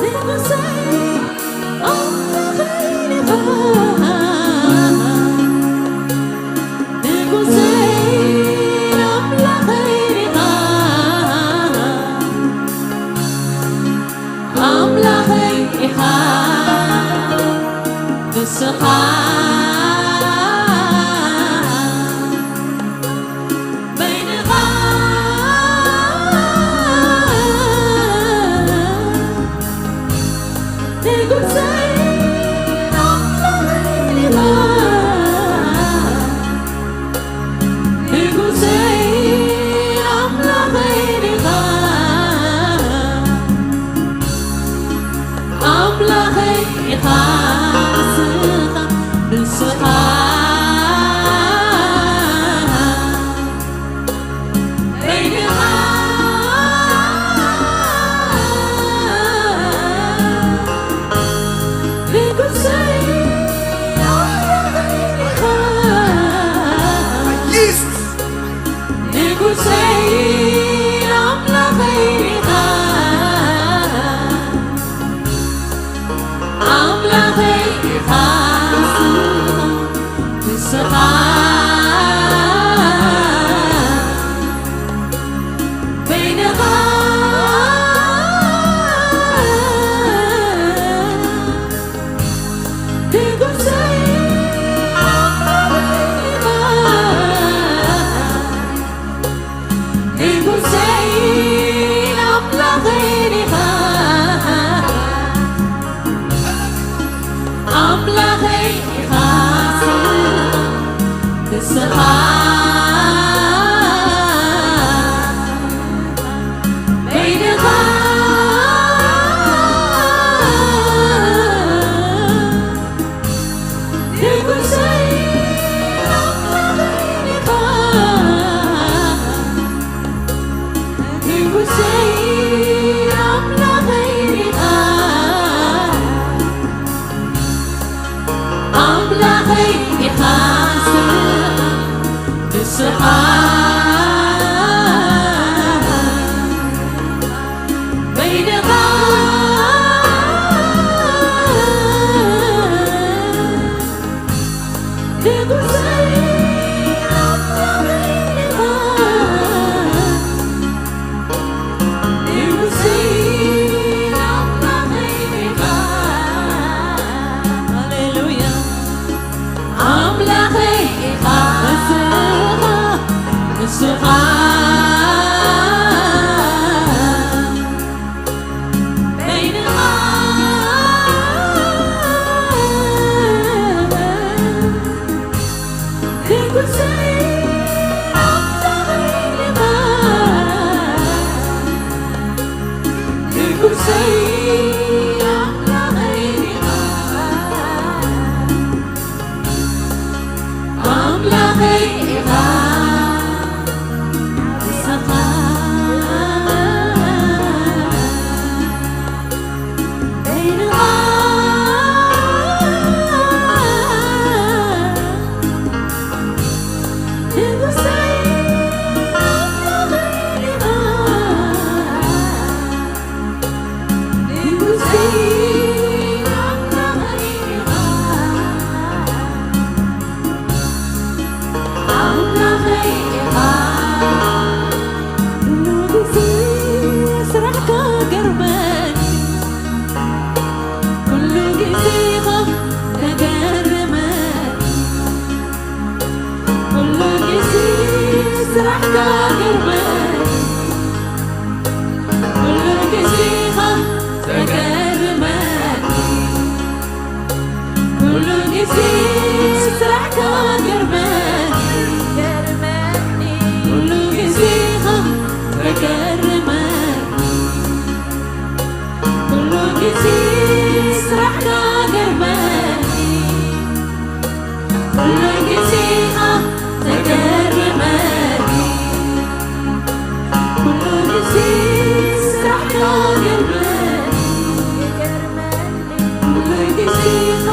ንጉሰይ ኣምላኸይ ኢኻ። ንጉሰይ ኣምላኸይ ኢኻ። ኣምላኸይ ኢኻ ንስኻ በይንኻ ንጉሰይ ኣምላኸይ ኢኻ። በይንኻ ንጉሰይ ኣምላኸይ ኢኻ። ንጉሰይ ኣምላኸይ ኢኻ። ሃሌሉያ። ኣምላኸይ ኢኻ። ንስኻ፣ ንስኻ በይንኻ ንጉሰይ ኣምላኸይ ኢኻ። ንጉሰይ ኣምላኸይ ኢኻ። ኣምላኸይ ኢኻ። ንስኻ በይንኻ ንጉሰይ ኣምላኸይ ኢኻ። ንጉሰይ ኣምላኸይ ኢኻ። ኣምላኸይ ኢኻ። ኩሉ ግዜ ስራሕካ ገርመኒ። ኩሉ ግዜ ኢኻ ተገርመኒ። ኩሉ ግዜ ስራሕካ ገርመኒ። ኩሉ ግዜ ኢኻ ተገርመኒ። ኩሉ ግዜ ስራሕካ ገርመኒ። ኩሉ ግዜ ኢኻ ተገርመኒ። ኩሉ ግዜ ስራሕካ ገርመኒ። ኩሉ ግዜ ኢኻ ተገርመኒ። ኩሉ ግዜ ስራሕካ ገርመኒ። ኩሉ ግዜ ኢኻ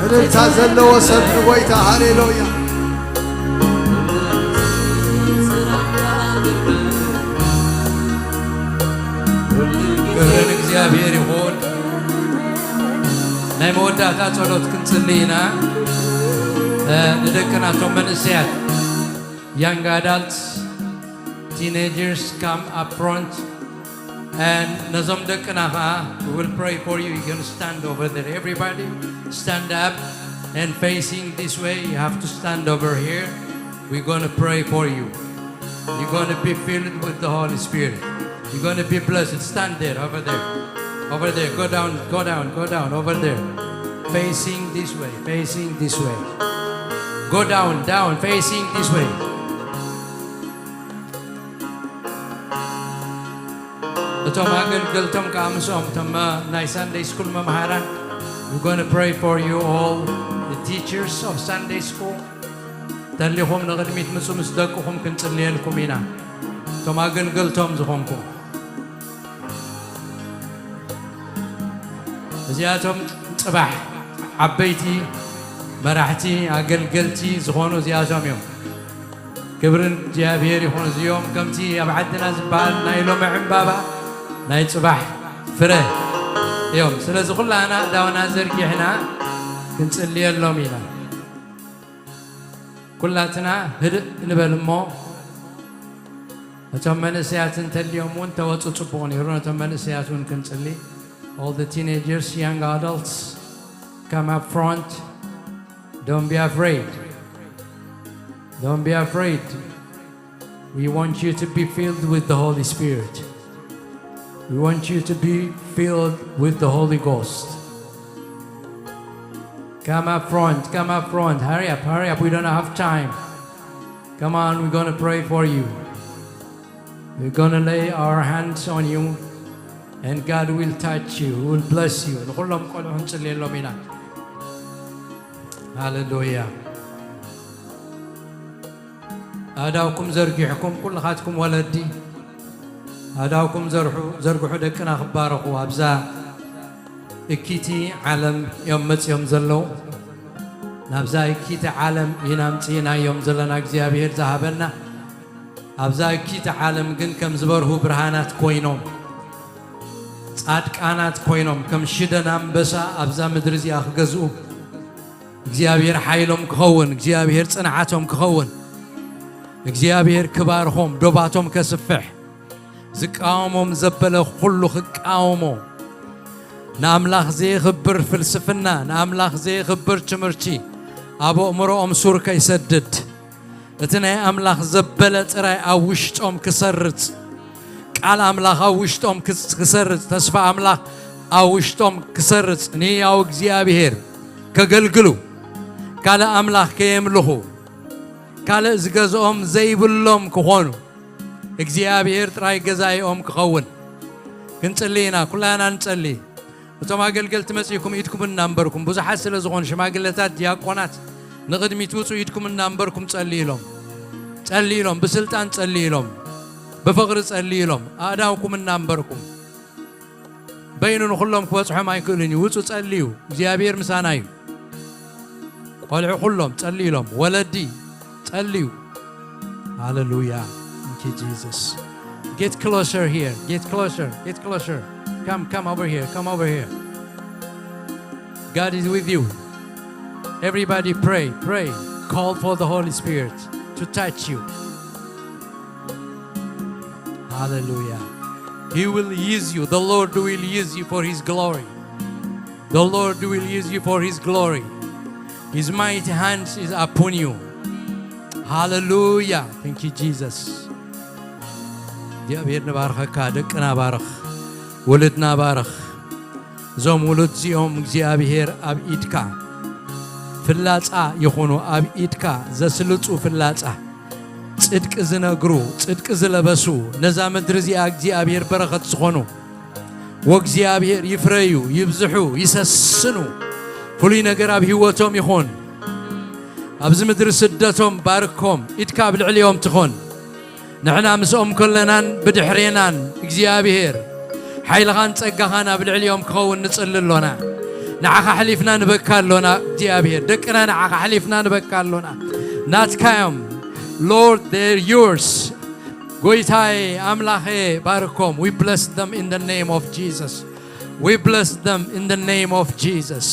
እልልታ ዘለዎ ሰብ ንጎይታ፣ ሃሌሉያ። ክብሪ ንእግዚኣብሔር ይኹን። ናይ መወዳእታ ጸሎት ክንጽሊ ኢና። እ፣ ንደቅና እቶም መንእሰያት፣ young adults, teenagers, come up front. And ነዞም ደቅና ኸዓ, we will pray for you. You can stand over there. Everybody, stand up and facing this way. You have to stand over here. We're going to pray for you. You're going to be filled with the Holy Spirit. You're going to be blessed. Stand there, over there. Over there. Go down, go down, go down. Over there. Facing this way. Facing this way. Go down, down. Facing this way. እቶም ኣገልገልቶም ከዓ ምስኦም፣ እቶም፣ እ፣ ናይ ሳንደይ ስኩል መምሃራን፣ we're going to pray for you all, the teachers of Sunday school. ተሊኹም ንቕድሚት ምጹ፣ ምስ ደቅኹም ክንጽልየልኩም ኢና። እቶም ኣገልገልቶም ዝኾንኩም፣ እዚኣቶም ጽባሕ ዓበይቲ መራሕቲ፣ ኣገልገልቲ ዝኾኑ እዚኣቶም እዮም። ክብሪ ንእግዚኣብሔር ይኹን። እዚኦም ከምቲ ኣብ ዓድና ዝበሃል ናይ ሎሚ ዕምባባ፣ ናይ ጽባሕ ፍረ እዮም። ስለዚ ኩላና ኣእዳውና ዘርጊሕና ክንጽልየሎም ኢና። ኩላትና ህድእ ንበል እሞ፣ እቶም መንእሰያት እንተልዮም እውን ተወፁ፣ ጽቡቕ ነይሩ። ነቶም መንእሰያት እውን ክንጽሊ። All the teenagers, young adults, come up front. Don't be afraid. Don't be afraid. We want you to be filled with the Holy Spirit. We want you to be filled with the Holy Ghost. Come up front, come up front. Hurry up, hurry up. We don't have time. Come on, we're going to pray for you. We're going to lay our hands on you, and God will touch you, will bless you. ንኹሎም ቆልዑ ክንጽልየሎም ኢና። ሃሌሉያ። ኣእዳውኩም ዘርጊሕኩም፣ ኩልኻትኩም ወለዲ፣ ኣእዳውኩም ዘርሑ፣ ዘርግሑ፣ ደቅና ክባረኹ። ኣብዛ እኪቲ ዓለም እዮም መጽዮም ዘለዉ። ናብዛ እኪቲ ዓለም ኢና ኣምጺእናዮም ዘለና እግዚኣብሔር ዝሃበና። ኣብዛ እኪቲ ዓለም ግን ከም ዝበርሁ ብርሃናት ኮይኖም፣ ጻድቃናት ኮይኖም፣ ከም ሽደን ኣንበሳ ኣብዛ ምድሪ እዚኣ ክገዝኡ እግዚኣብሔር ሓይሎም ክኸውን፣ እግዚኣብሔር ጽንዓቶም ክኸውን፣ እግዚኣብሔር ክባርኾም፣ ዶባቶም ከስፍሕ፣ ዝቃወሞም ዘበለ ኩሉ ክቃወሞ፣ ንኣምላኽ ዘየኽብር ፍልስፍና፣ ንኣምላኽ ዘየኽብር ትምህርቲ ኣብ ኣእምሮኦም ሱር ከይሰድድ፣ እቲ ናይ ኣምላኽ ዘበለ ጥራይ ኣብ ውሽጦም ክሰርጽ፣ ቃል ኣምላኽ ኣብ ውሽጦም ክስ-፣ ክሰርጽ፣ ተስፋ ኣምላኽ ኣብ ውሽጦም ክሰርጽ፣ ንህያው እግዚኣብሔር ከገልግሉ፣ ካልእ ኣምላኽ ከየምልኹ፣ ካልእ ዝገዝኦም ዘይብሎም ክኾኑ፣ እግዚኣብሔር ጥራይ ገዛኢኦም ክኸውን። ክንጽሊ ኢና፣ ኩላና ንጸሊ። እቶም ኣገልገልቲ መጺእኩም ኢድኩም እናንበርኩም፣ ብዙሓት ስለ ዝኾኑ ሽማግለታት፣ ዲያቆናት ንቕድሚት ውጹ፣ ኢድኩም እናንበርኩም ጸሊ ኢሎም። ጸሊ ኢሎም፣ ብስልጣን ጸሊ ኢሎም፣ ብፍቕሪ ጸሊ ኢሎም፣ ኣእዳውኩም እናንበርኩም። በይኑ ንኹሎም ክበጽሖም ኣይክእልን እዩ። ውጹ ጸልዩ፣ እግዚኣብሔር ምሳና እዩ። ቆልዑ ኩሎም ጸልዩ ኢሎም፣ ወለዲ ጸልዩ። Hallelujah. Thank you, Jesus. Get closer here. Get closer. Get closer. Come, come over here. Come over here. God is with you. Everybody pray, pray. Call for the Holy Spirit to touch you. Hallelujah. He will use you. The Lord will use you for His glory. The Lord will use you for His glory. His mighty hand is upon you. Hallelujah. Thank you, Jesus. እግዚኣብሔር ንባርኸካ፣ ደቅና ባርኽ፣ ውሉድና ባርኽ። እዞም ውሉድ እዚኦም እግዚኣብሔር ኣብ ኢድካ ፍላጻ ይኹኑ፣ ኣብ ኢድካ ዘስልጹ ፍላጻ፣ ጽድቂ ዝነግሩ፣ ጽድቂ ዝለበሱ፣ ነዛ ምድሪ እዚኣ እግዚኣብሔር በረኸት ዝኾኑ፣ ወእግዚኣብሔር ይፍረዩ፣ ይብዝሑ፣ ይሰስኑ። ፍሉይ ነገር ኣብ ህይወቶም ይኹን። ኣብዚ ምድሪ ስደቶም ባርኮም፣ ኢድካ ኣብ ልዕሊኦም ትኹን። ንሕና ምስኦም ከለናን ብድሕሬናን እግዚኣብሔር ሓይልኻን ጸጋኻን ኣብ ልዕሊኦም ክኸውን ንጽሊ ኣሎና። ንዓኻ ኣሕሊፍና ንበካ ኣሎና እግዚኣብሔር። ደቅና ንዓኻ ኣሕሊፍና ንበካ ኣሎና። ናትካ እዮም። Lord, they're yours. ጎይታዬ ኣምላኸ ባርኮም። We bless them in the name of Jesus. We bless them in the name of Jesus.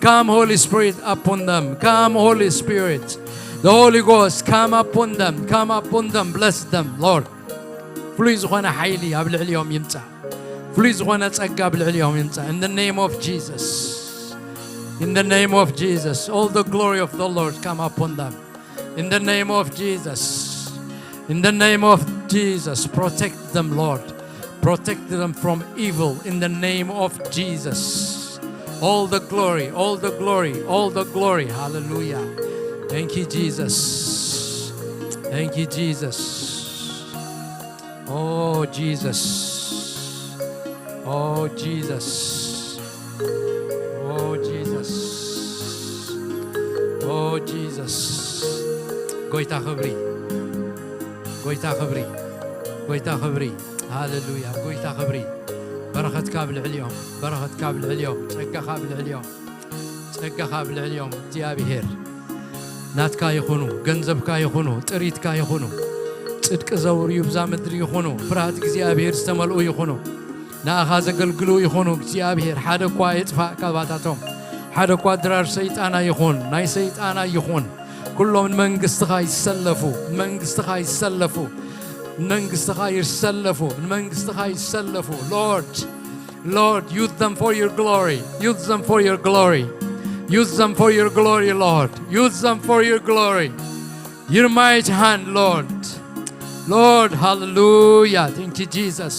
Come, Holy Spirit, upon them. Come, Holy Spirit. The Holy Ghost, come upon them. Come upon them. Bless them, Lord. ፍሉይ ዝኾነ ሓይሊ ኣብ ልዕሊኦም ይምጻእ። ፍሉይ ዝኾነ ጸጋ ኣብ ልዕሊኦም ይምጻእ። In the name of Jesus. In the name of Jesus. All the glory of the Lord come upon them. In the name of Jesus. In the name of Jesus. Protect them, Lord. Protect them from evil. In the name of Jesus. All the glory, all the glory, all the glory. Hallelujah. Thank you, Jesus. Thank you, Jesus. Oh, Jesus. Oh, Jesus. Oh, Jesus. Oh, Jesus. ጎይታ ክብሪ፣ ጎይታ ክብሪ፣ ጎይታ ክብሪ። ሃሌሉያ። ጎይታ ክብሪ። በረኸትካ ኣብ ልዕሊኦም፣ በረኸትካ ኣብ ልዕሊኦም፣ ጸጋኻ ኣብ ልዕሊኦም፣ ጸጋኻ ኣብ ልዕሊኦም። እግዚኣብሔር ናትካ ይኹኑ፣ ገንዘብካ ይኹኑ፣ ጥሪትካ ይኹኑ። ጽድቂ ዘውርዩ ብዛ ምድሪ ይኹኑ፣ ፍርሃት እግዚኣብሔር ዝተመልኡ ይኹኑ። ንኣኻ ዘገልግሉ ይኹኑ። እግዚኣብሔር ሓደ እኳ ኣይጥፋእ ካባታቶም፣ ሓደ እኳ ድራር ሰይጣን ኣይኹን፣ ናይ ሰይጣን ኣይኹን። ኩሎም ንመንግስትኻ ይሰለፉ፣ ንመንግስትኻ ይሰለፉ፣ ንመንግስትኻ ይሰለፉ፣ ንመንግስትኻ ይሰለፉ። Lord, Lord, use them for your glory. Use them for your glory. Use them for your glory, Lord. Use them for your glory. Your mighty hand, Lord. Lord, hallelujah. Thank you, Jesus.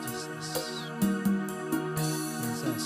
Jesus. Jesus.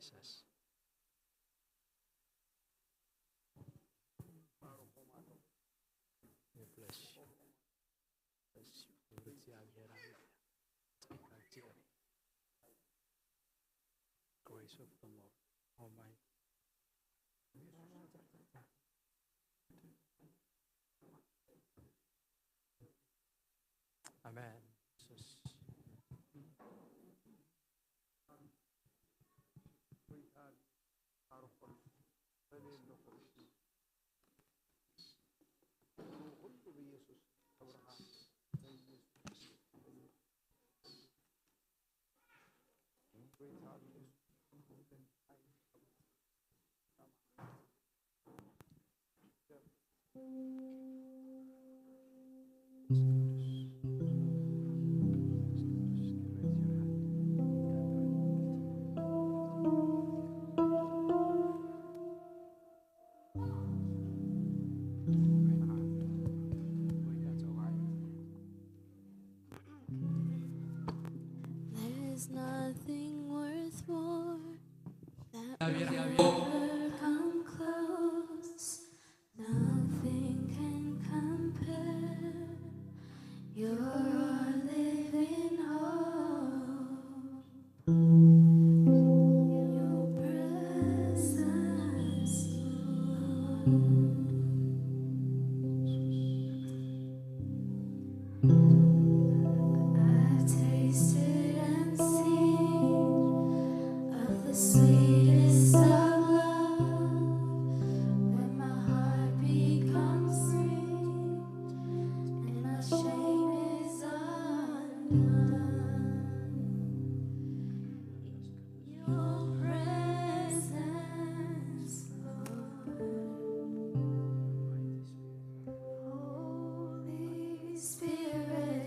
Jesus. We bless you. Bless you. ክብሪ እግዚኣብሔር ኣምላኽ። ጸጋ እግዚኣብሔር። Grace of the Lord Almighty. ኣሜን። Jesus. There's nothing worth more that will ever come close. Nothing can compare. You're our living hope. Your presence, Lord. I've tasted and seen of the sweetest of love, when my heart becomes free and my shame is undone. Your presence, Lord. Holy Spirit,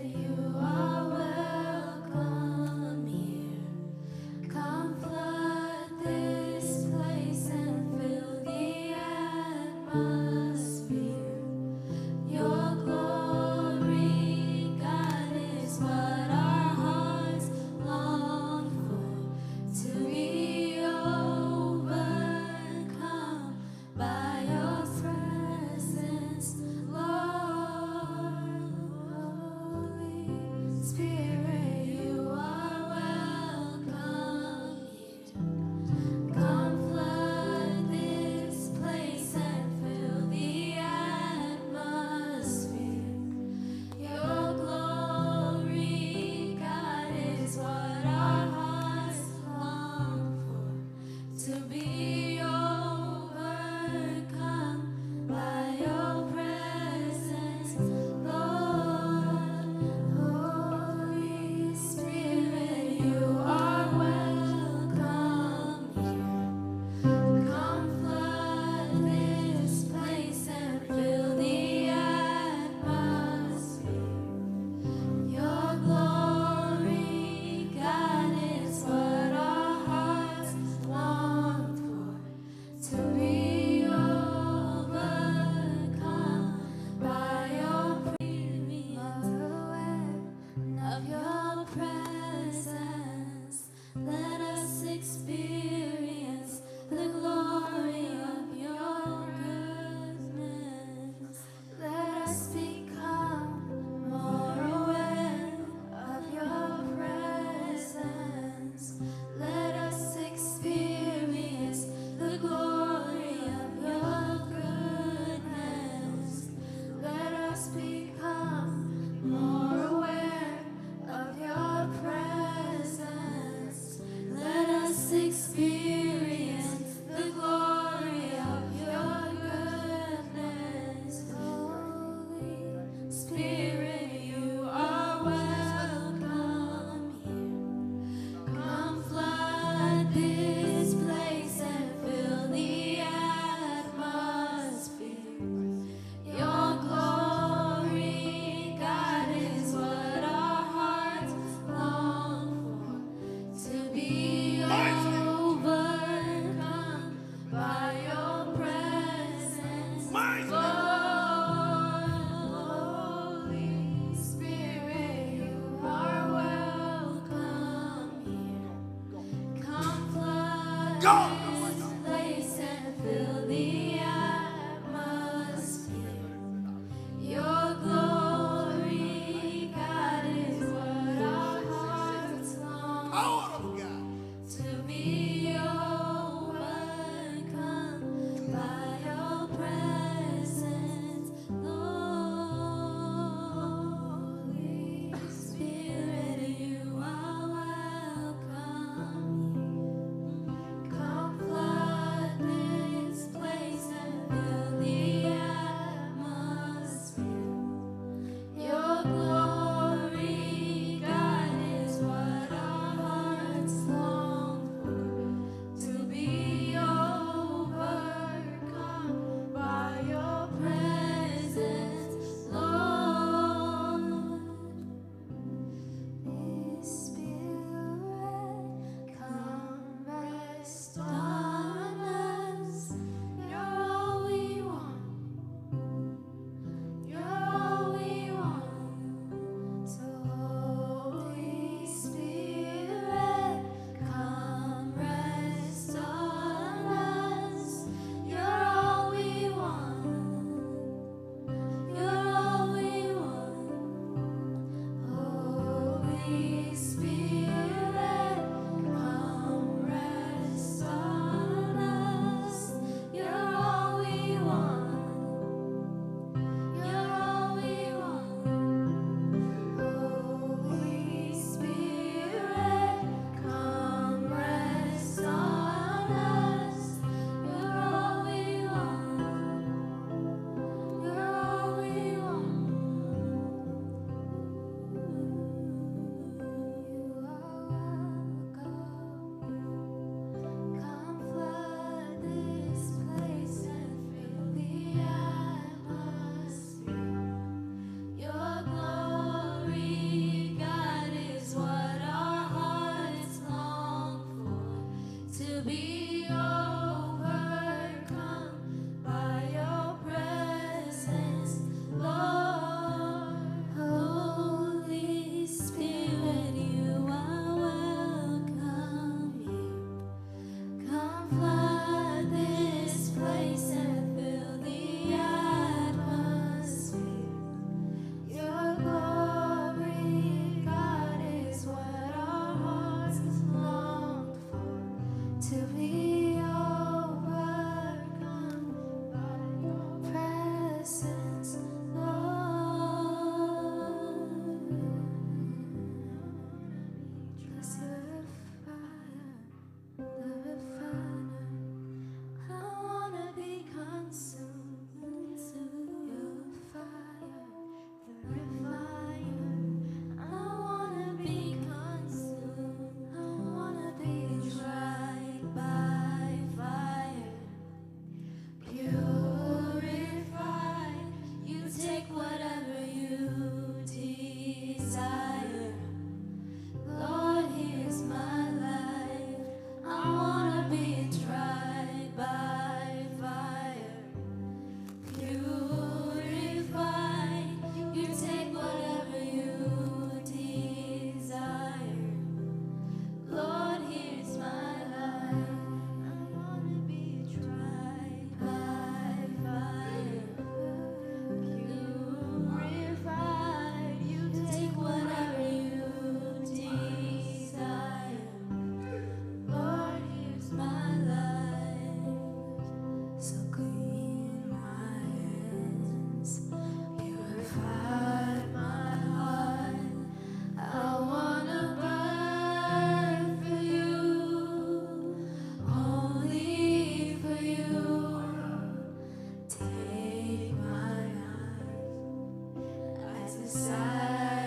sacrifice.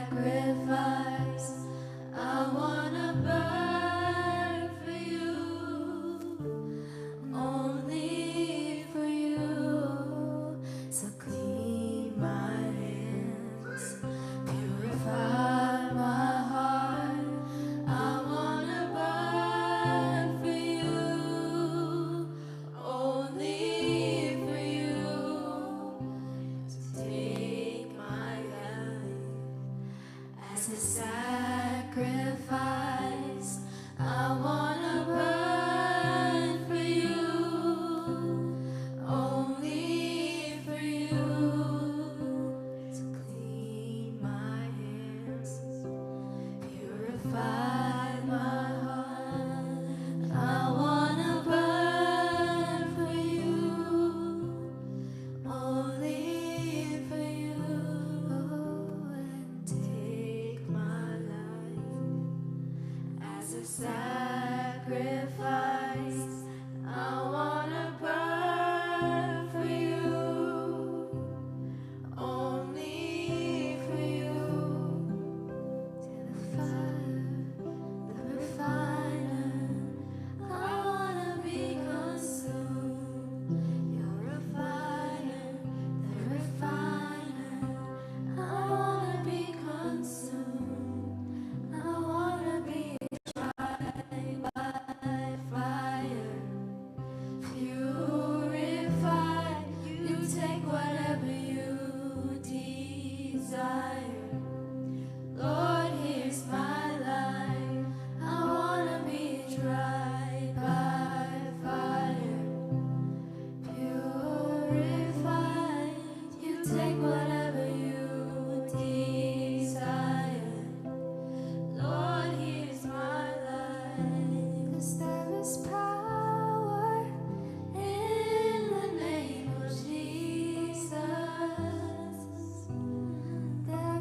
I wanna burn for you, only for you. So clean my hands, purify my heart. I wanna burn for you, only for you. So take my life as a sacrifice. I wanna burn for you, only for you. So clean my hands, purify my heart. I wanna burn for you, only for you. And take my life as a sacrifice. I wanna burn for you, only for you. To the fire, the refiner, I wanna be consumed. You're a fire, the refiner, I wanna be consumed. I wanna be tried by fire, purified. You take whatever you desire. Lord, here's my life. I wanna be tried by fire, purified. You take whatever you desire. Lord, here's my life. 'Cause there is power in the name of Jesus. There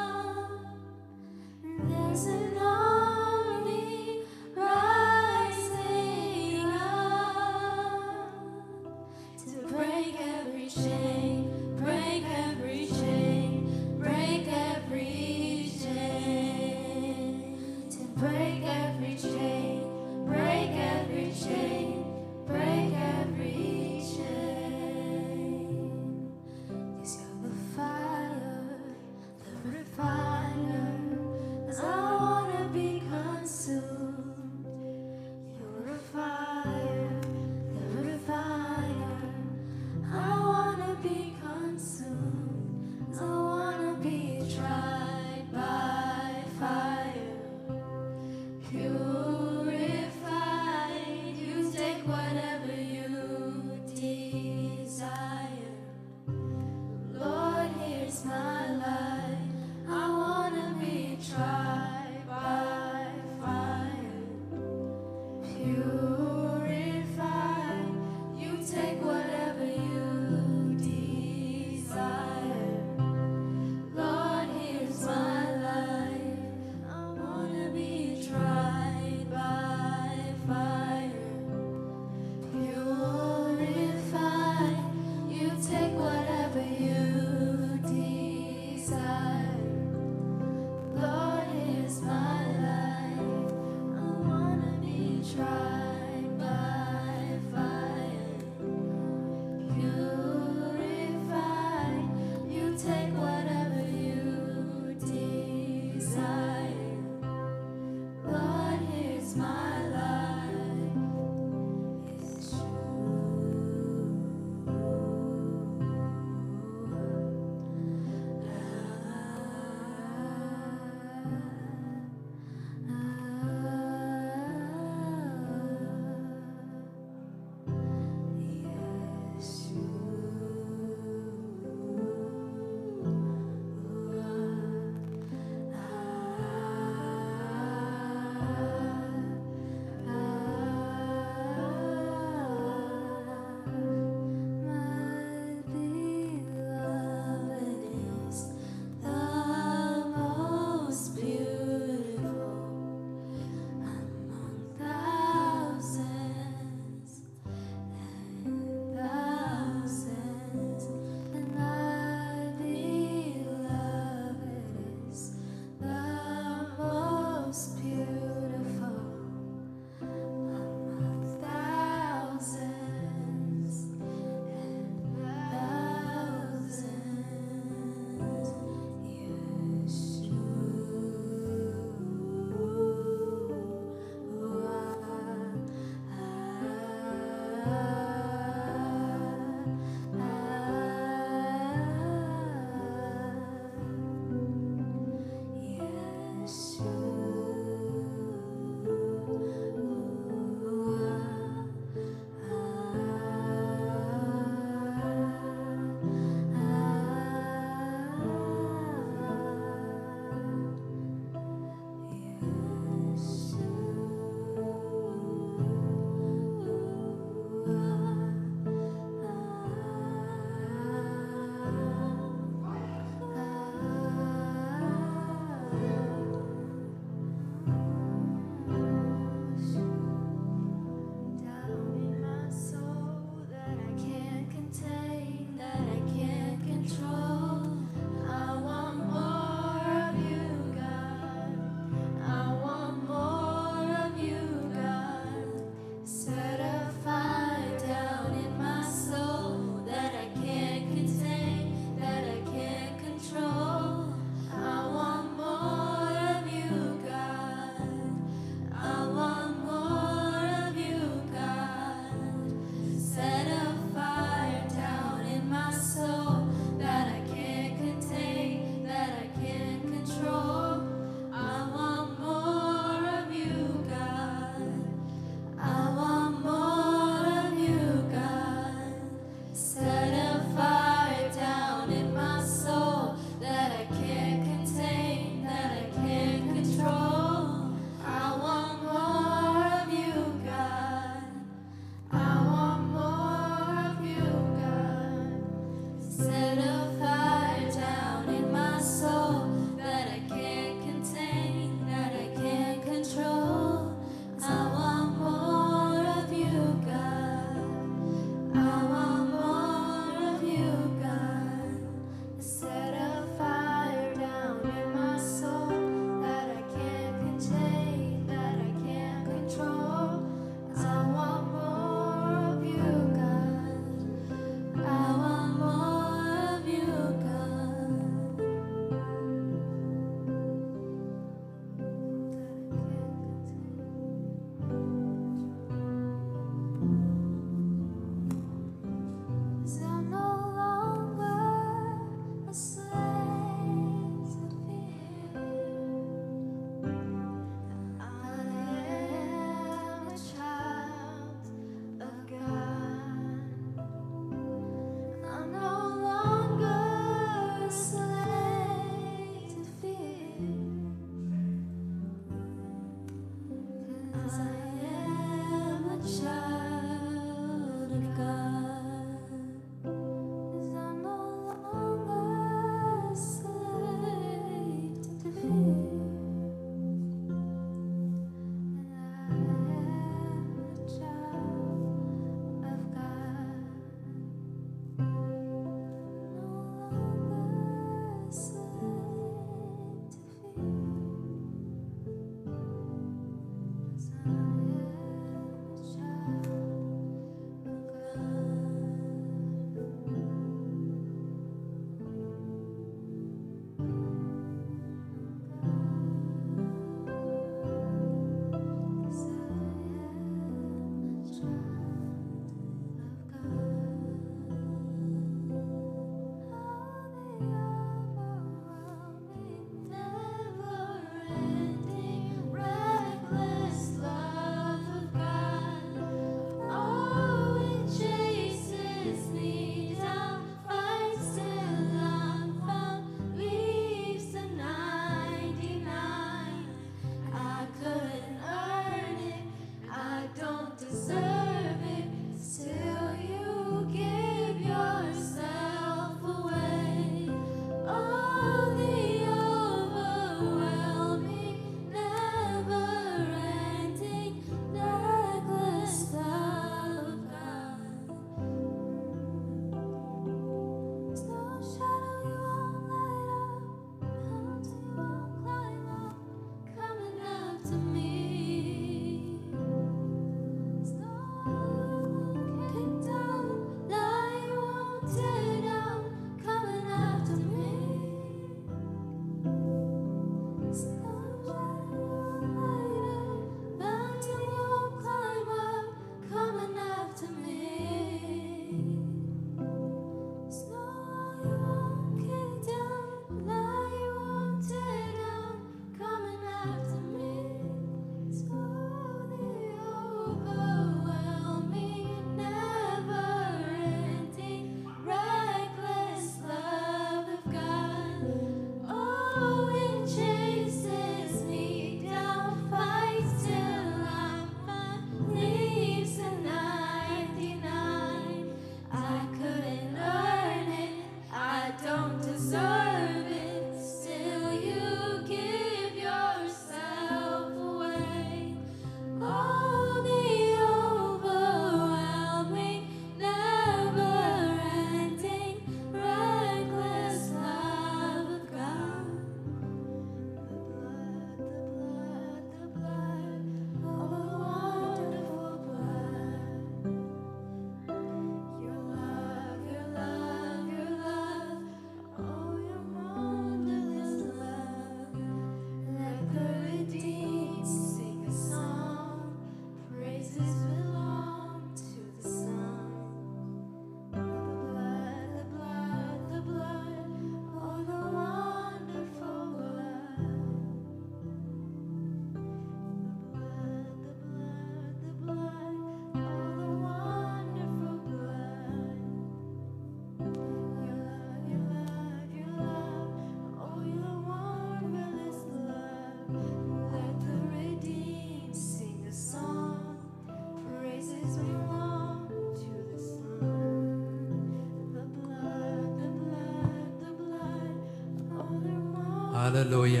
ሃሌሉያ።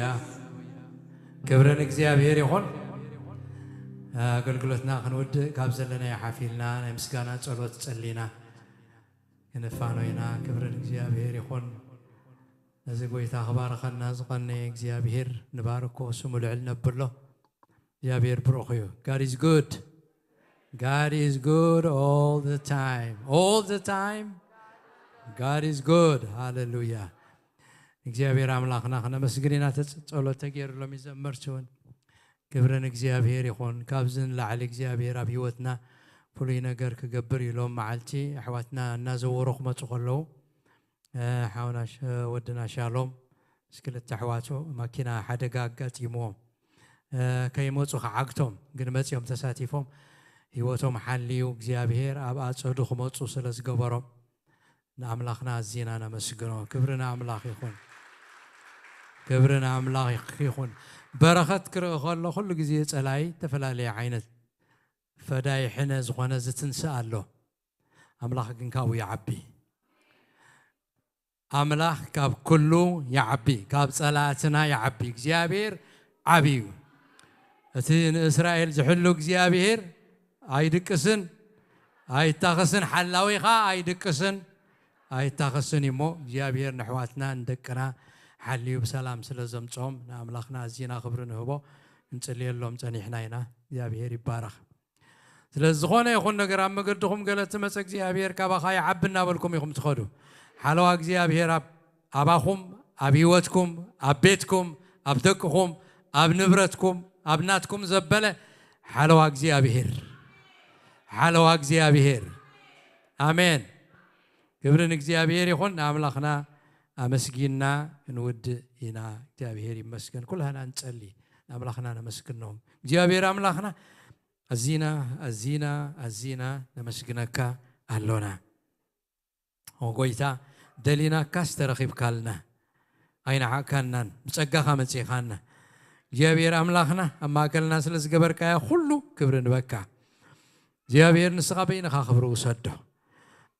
ክብሪ ንእግዚኣብሔር ይኹን። ኣገልግሎትና ክንውድእ ካብ ዘለናዮ ሓፊልና ናይ ምስጋና ጸሎት ጸሊና ክንፋኖ ኢና። ክብሪ ንእግዚኣብሔር ይኹን። ነዚ ጎይታ ክባርኸና ዝቐነየ እግዚኣብሔር ንባርኮ፣ ስሙ ልዕል ነብሎ። እግዚኣብሔር ብሩኽ እዩ። God is good. God is good all the time. All the time. God is good. ሃሌሉያ። እግዚኣብሔር ኣምላኽና ክነመስግን ኢና። ተጽ-፣ ጸሎት ተገይሩ ሎም ይዘመርሲ እውን ክብሪ ንእግዚኣብሔር ይኹን። ካብዚ ንላዕሊ እግዚኣብሔር ኣብ ህይወትና ፍሉይ ነገር ክገብር እዩ። ሎም መዓልቲ ኣሕዋትና እናዘወሩ ክመጹ ከለዉ፣ እ፣ ሓውና ሸ-፣ ወድና ሻሎም ምስ ክልተ ኣሕዋቱ ማኪና ሓደጋ ኣጋጢምዎም፣ እ፣ ከይመጹ ክዓግቶም ግን መጺኦም ተሳቲፎም ህይወቶም ሓልዩ እግዚኣብሔር ኣብ ኣጸዱ ክመጹ ስለ ዝገበሮም ንኣምላኽና ኣዚና ነመስግኖ። ክብሪ ንኣምላኽ ይኹን። ክብሪ ንኣምላኽ ይኽ-፣ ይኹን። በረኸት ክርኢ ከሎ ኩሉ ግዜ ጸላይ ዝተፈላለየ ዓይነት ፈዳይ ሕነ ዝኾነ ዝትንስእ ኣሎ። ኣምላኽ ግን ካብኡ ይዓቢ። ኣምላኽ ካብ ኩሉ ይዓቢ፣ ካብ ጸላእትና ይዓቢ። እግዚኣብሔር ዓቢ እዩ። እቲ ንእስራኤል ዝሕሉ እግዚኣብሔር ኣይድቅስን፣ ኣይታኸስን፣ ሓላዊኻ ኣይድቅስን፣ ኣይታኸስን እዩ። እሞ እግዚኣብሔር ንኣሕዋትና ንደቅና ሓልዩ ብሰላም ስለ ዘምጾም ንኣምላኽና ኣዚና ክብሪ ንህቦ። ክንጽልየሎም ጸኒሕና ኢና። እግዚኣብሔር ይባረኽ። ስለዚ ዝኾነ ይኹን ነገር ኣብ መገድኹም ገለ ትመጸ እግዚኣብሔር ካባኻ ይዓቢ እናበልኩም ኢኹም ትኸዱ። ሓለዋ እግዚኣብሔር ኣብ፣ ኣባኹም፣ ኣብ ህይወትኩም፣ ኣብ ቤትኩም፣ ኣብ ደቅኹም፣ ኣብ ንብረትኩም፣ ኣብ ናትኩም ዘበለ ሓለዋ እግዚኣብሔር። ሓለዋ እግዚኣብሔር። ኣሜን። ክብሪ ንእግዚኣብሔር ይኹን። ንኣምላኽና ኣመስጊንና ክንውድእ ኢና። እግዚኣብሔር ይመስገን። ኩላህና ንጸሊ። ንኣምላኽና ነመስግኖም። እግዚኣብሔር ኣምላኽና ኣዚና፣ ኣዚና፣ ኣዚና ነመስግነካ ኣሎና። ኦ ጎይታ፣ ደሊናካስ ተረኺብካልና። ኣይነዓቅካናን፣ ብጸጋኻ መጺኻና። እግዚኣብሔር ኣምላኽና፣ ኣብ ማእከልና ስለ ዝገበርካዮ ኩሉ ክብሪ ንበካ። እግዚኣብሔር ንስኻ በይንኻ ክብሪ ውሰዶ።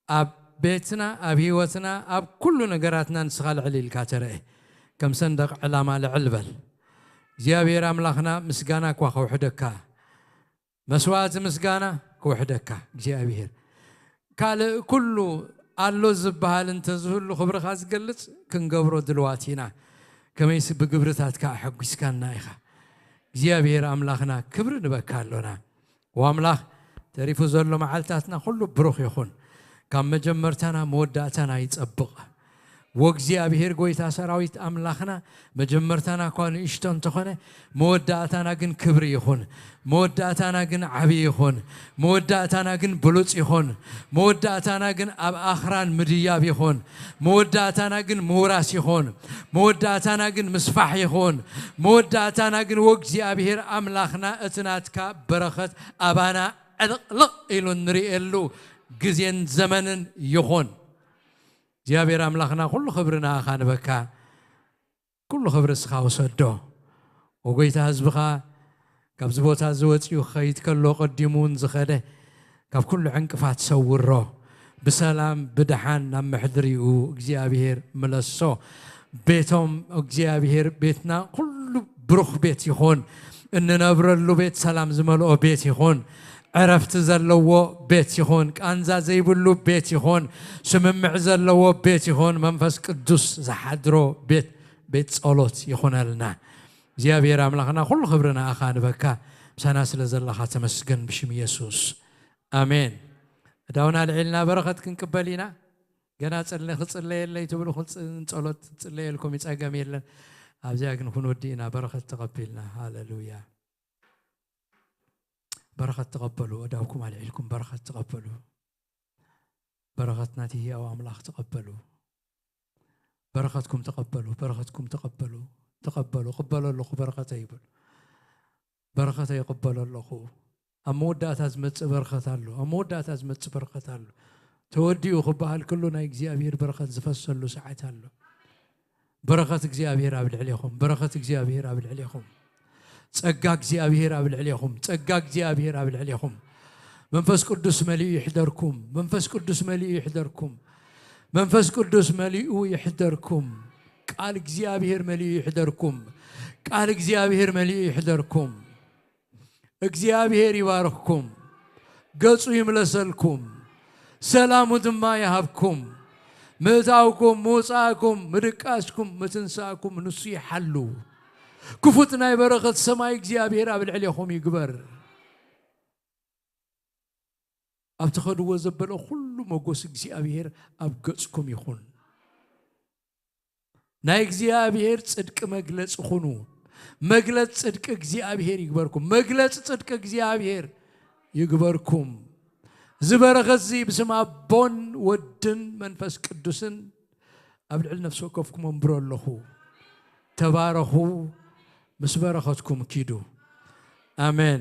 ኣብ ቤትና፣ ኣብ ህይወትና፣ ኣብ ኩሉ ነገራትና ንስኻ ልዕል ኢልካ ተረአ። ከም ሰንደቕ ዕላማ ልዕል በል። እግዚኣብሔር ኣምላኽና፣ ምስጋና እኳ ከውሕደካ፣ መስዋዕቲ ምስጋና ክውሕደካ እግዚኣብሔር። ካልእ ኩሉ ኣሎ ዝበሃል እንተዝህሉ ክብርኻ ዝገልጽ ክንገብሮ ድልዋት ኢና። ከመይሲ ብግብርታትካ ኣሐጒስካና ኢኻ። እግዚኣብሔር ኣምላኽና ክብሪ ንበካ ኣሎና። ወኣምላኽ ተሪፉ ዘሎ መዓልታትና ኩሉ ብሩኽ ይኹን። ካብ መጀመርታና መወዳእታና ይጸብቕ። ወእግዚኣብሔር ጎይታ ሰራዊት ኣምላኽና መጀመርታና እኳ ንእሽቶ እንተኾነ መወዳእታና ግን ክብሪ ይኹን። መወዳእታና ግን ዓቢ ይኹን። መወዳእታና ግን ብሉጽ ይኹን። መወዳእታና ግን ኣብ ኣኽራን ምድያብ ይኹን። መወዳእታና ግን ምውራስ ይኹን። መወዳእታና ግን ምስፋሕ ይኹን። መወዳእታና ግን ወእግዚኣብሔር ኣምላኽና እቲ ናትካ በረኸት ኣባና ዕልቕልቕ ኢሉ እንርእየሉ ግዜን ዘመንን ይኹን። እግዚኣብሔር ኣምላኽና ኩሉ ክብሪ ንኣኻ ንበካ። ኩሉ ክብሪ እስኻ ውሰዶ። ወጎይታ ህዝብኻ ካብዚ ቦታ እዚ ወጺኡ ክኸይድ ከሎ ቀዲሙ እውን ዝኸደ ካብ ኩሉ ዕንቅፋት ሰውሮ። ብሰላም ብደሓን ናብ ምሕድሪኡ እግዚኣብሔር ምለሶ። ቤቶም እግዚኣብሔር ቤትና ኩሉ ብሩኽ ቤት ይኹን። እንነብረሉ ቤት ሰላም ዝመልኦ ቤት ይኹን። ዕረፍቲ ዘለዎ ቤት ይኹን። ቃንዛ ዘይብሉ ቤት ይኹን። ስምምዕ ዘለዎ ቤት ይኹን። መንፈስ ቅዱስ ዝሓድሮ ቤት፣ ቤት ጸሎት ይኹነልና። እግዚኣብሔር ኣምላኽና ኩሉ ክብሪ ንኣኻ ንበካ። ምሳና ስለ ዘለኻ ተመስገን ብሽም የሱስ። ኣሜን። እዳውና ልዒልና በረኸት ክንቅበል ኢና። ገና ጽለ-፣ ክጽለየለይ ትብሉ ክጽ-፣ ጸሎት ጽለየልኩም ይጸገም የለን። ኣብዚኣ ግን ክንወዲ ኢና በረኸት ተቐቢልና። ሃሌሉያ። በረኸት ተቐበሉ። እዳውኩም ኣልዒልኩም በረኸት ተቐበሉ። በረኸት ናቲ ህያው ኣምላኽ ተቐበሉ። በረኸትኩም ተቐበሉ። በረኸትኩም ተቐበሉ። ተቐበሉ። ቅበሎ ኣለኹ በረኸተይ ይበሉ። በረኸተይ ይቕበሎ ኣለኹ። ኣብ መወዳእታ ዝመጽእ በረኸት ኣሎ። ኣብ መወዳእታ ዝመጽእ በረኸት ኣሎ። ተወዲኡ ክበሃል ከሎ ናይ እግዚኣብሔር በረኸት ዝፈሰሉ ሰዓት ኣሎ። በረኸት እግዚኣብሔር ኣብ ልዕሌኹም። በረኸት እግዚኣብሔር ኣብ ልዕሌኹም። ጸጋ እግዚኣብሔር ኣብ ልዕሌኹም። ጸጋ እግዚኣብሔር ኣብ ልዕሌኹም። መንፈስ ቅዱስ መሊኡ ይሕደርኩም። መንፈስ ቅዱስ መሊኡ ይሕደርኩም። መንፈስ ቅዱስ መሊኡ ይሕደርኩም። ቃል እግዚኣብሔር መሊኡ ይሕደርኩም። ቃል እግዚኣብሔር መሊኡ ይሕደርኩም። እግዚኣብሔር ይባርኽኩም፣ ገጹ ይምለሰልኩም፣ ሰላሙ ድማ ይሃብኩም። ምእታውኩም፣ ምውጻእኩም፣ ምድቃስኩም፣ ምትንሳእኩም ንሱ ይሓሉ። ክፉት ናይ በረኸት ሰማይ እግዚኣብሔር ኣብ ልዕሌኹም ይግበር። ኣብ ትኸድዎ ዘበለ ኩሉ መጎስ እግዚኣብሔር ኣብ ገጽኩም ይኹን። ናይ እግዚኣብሔር ጽድቂ መግለጺ ኩኑ። መግለጽ ጽድቂ እግዚኣብሔር ይግበርኩም። መግለጽ ጽድቂ እግዚኣብሔር ይግበርኩም። እዚ በረኸት እዚ ብስም ኣቦን ወድን መንፈስ ቅዱስን ኣብ ልዕሊ ነፍሲ ወከፍኩም ኣንብሮ ኣለኹ። ተባረኹ፣ ምስ በረኸትኩም ኪዱ። ኣሜን።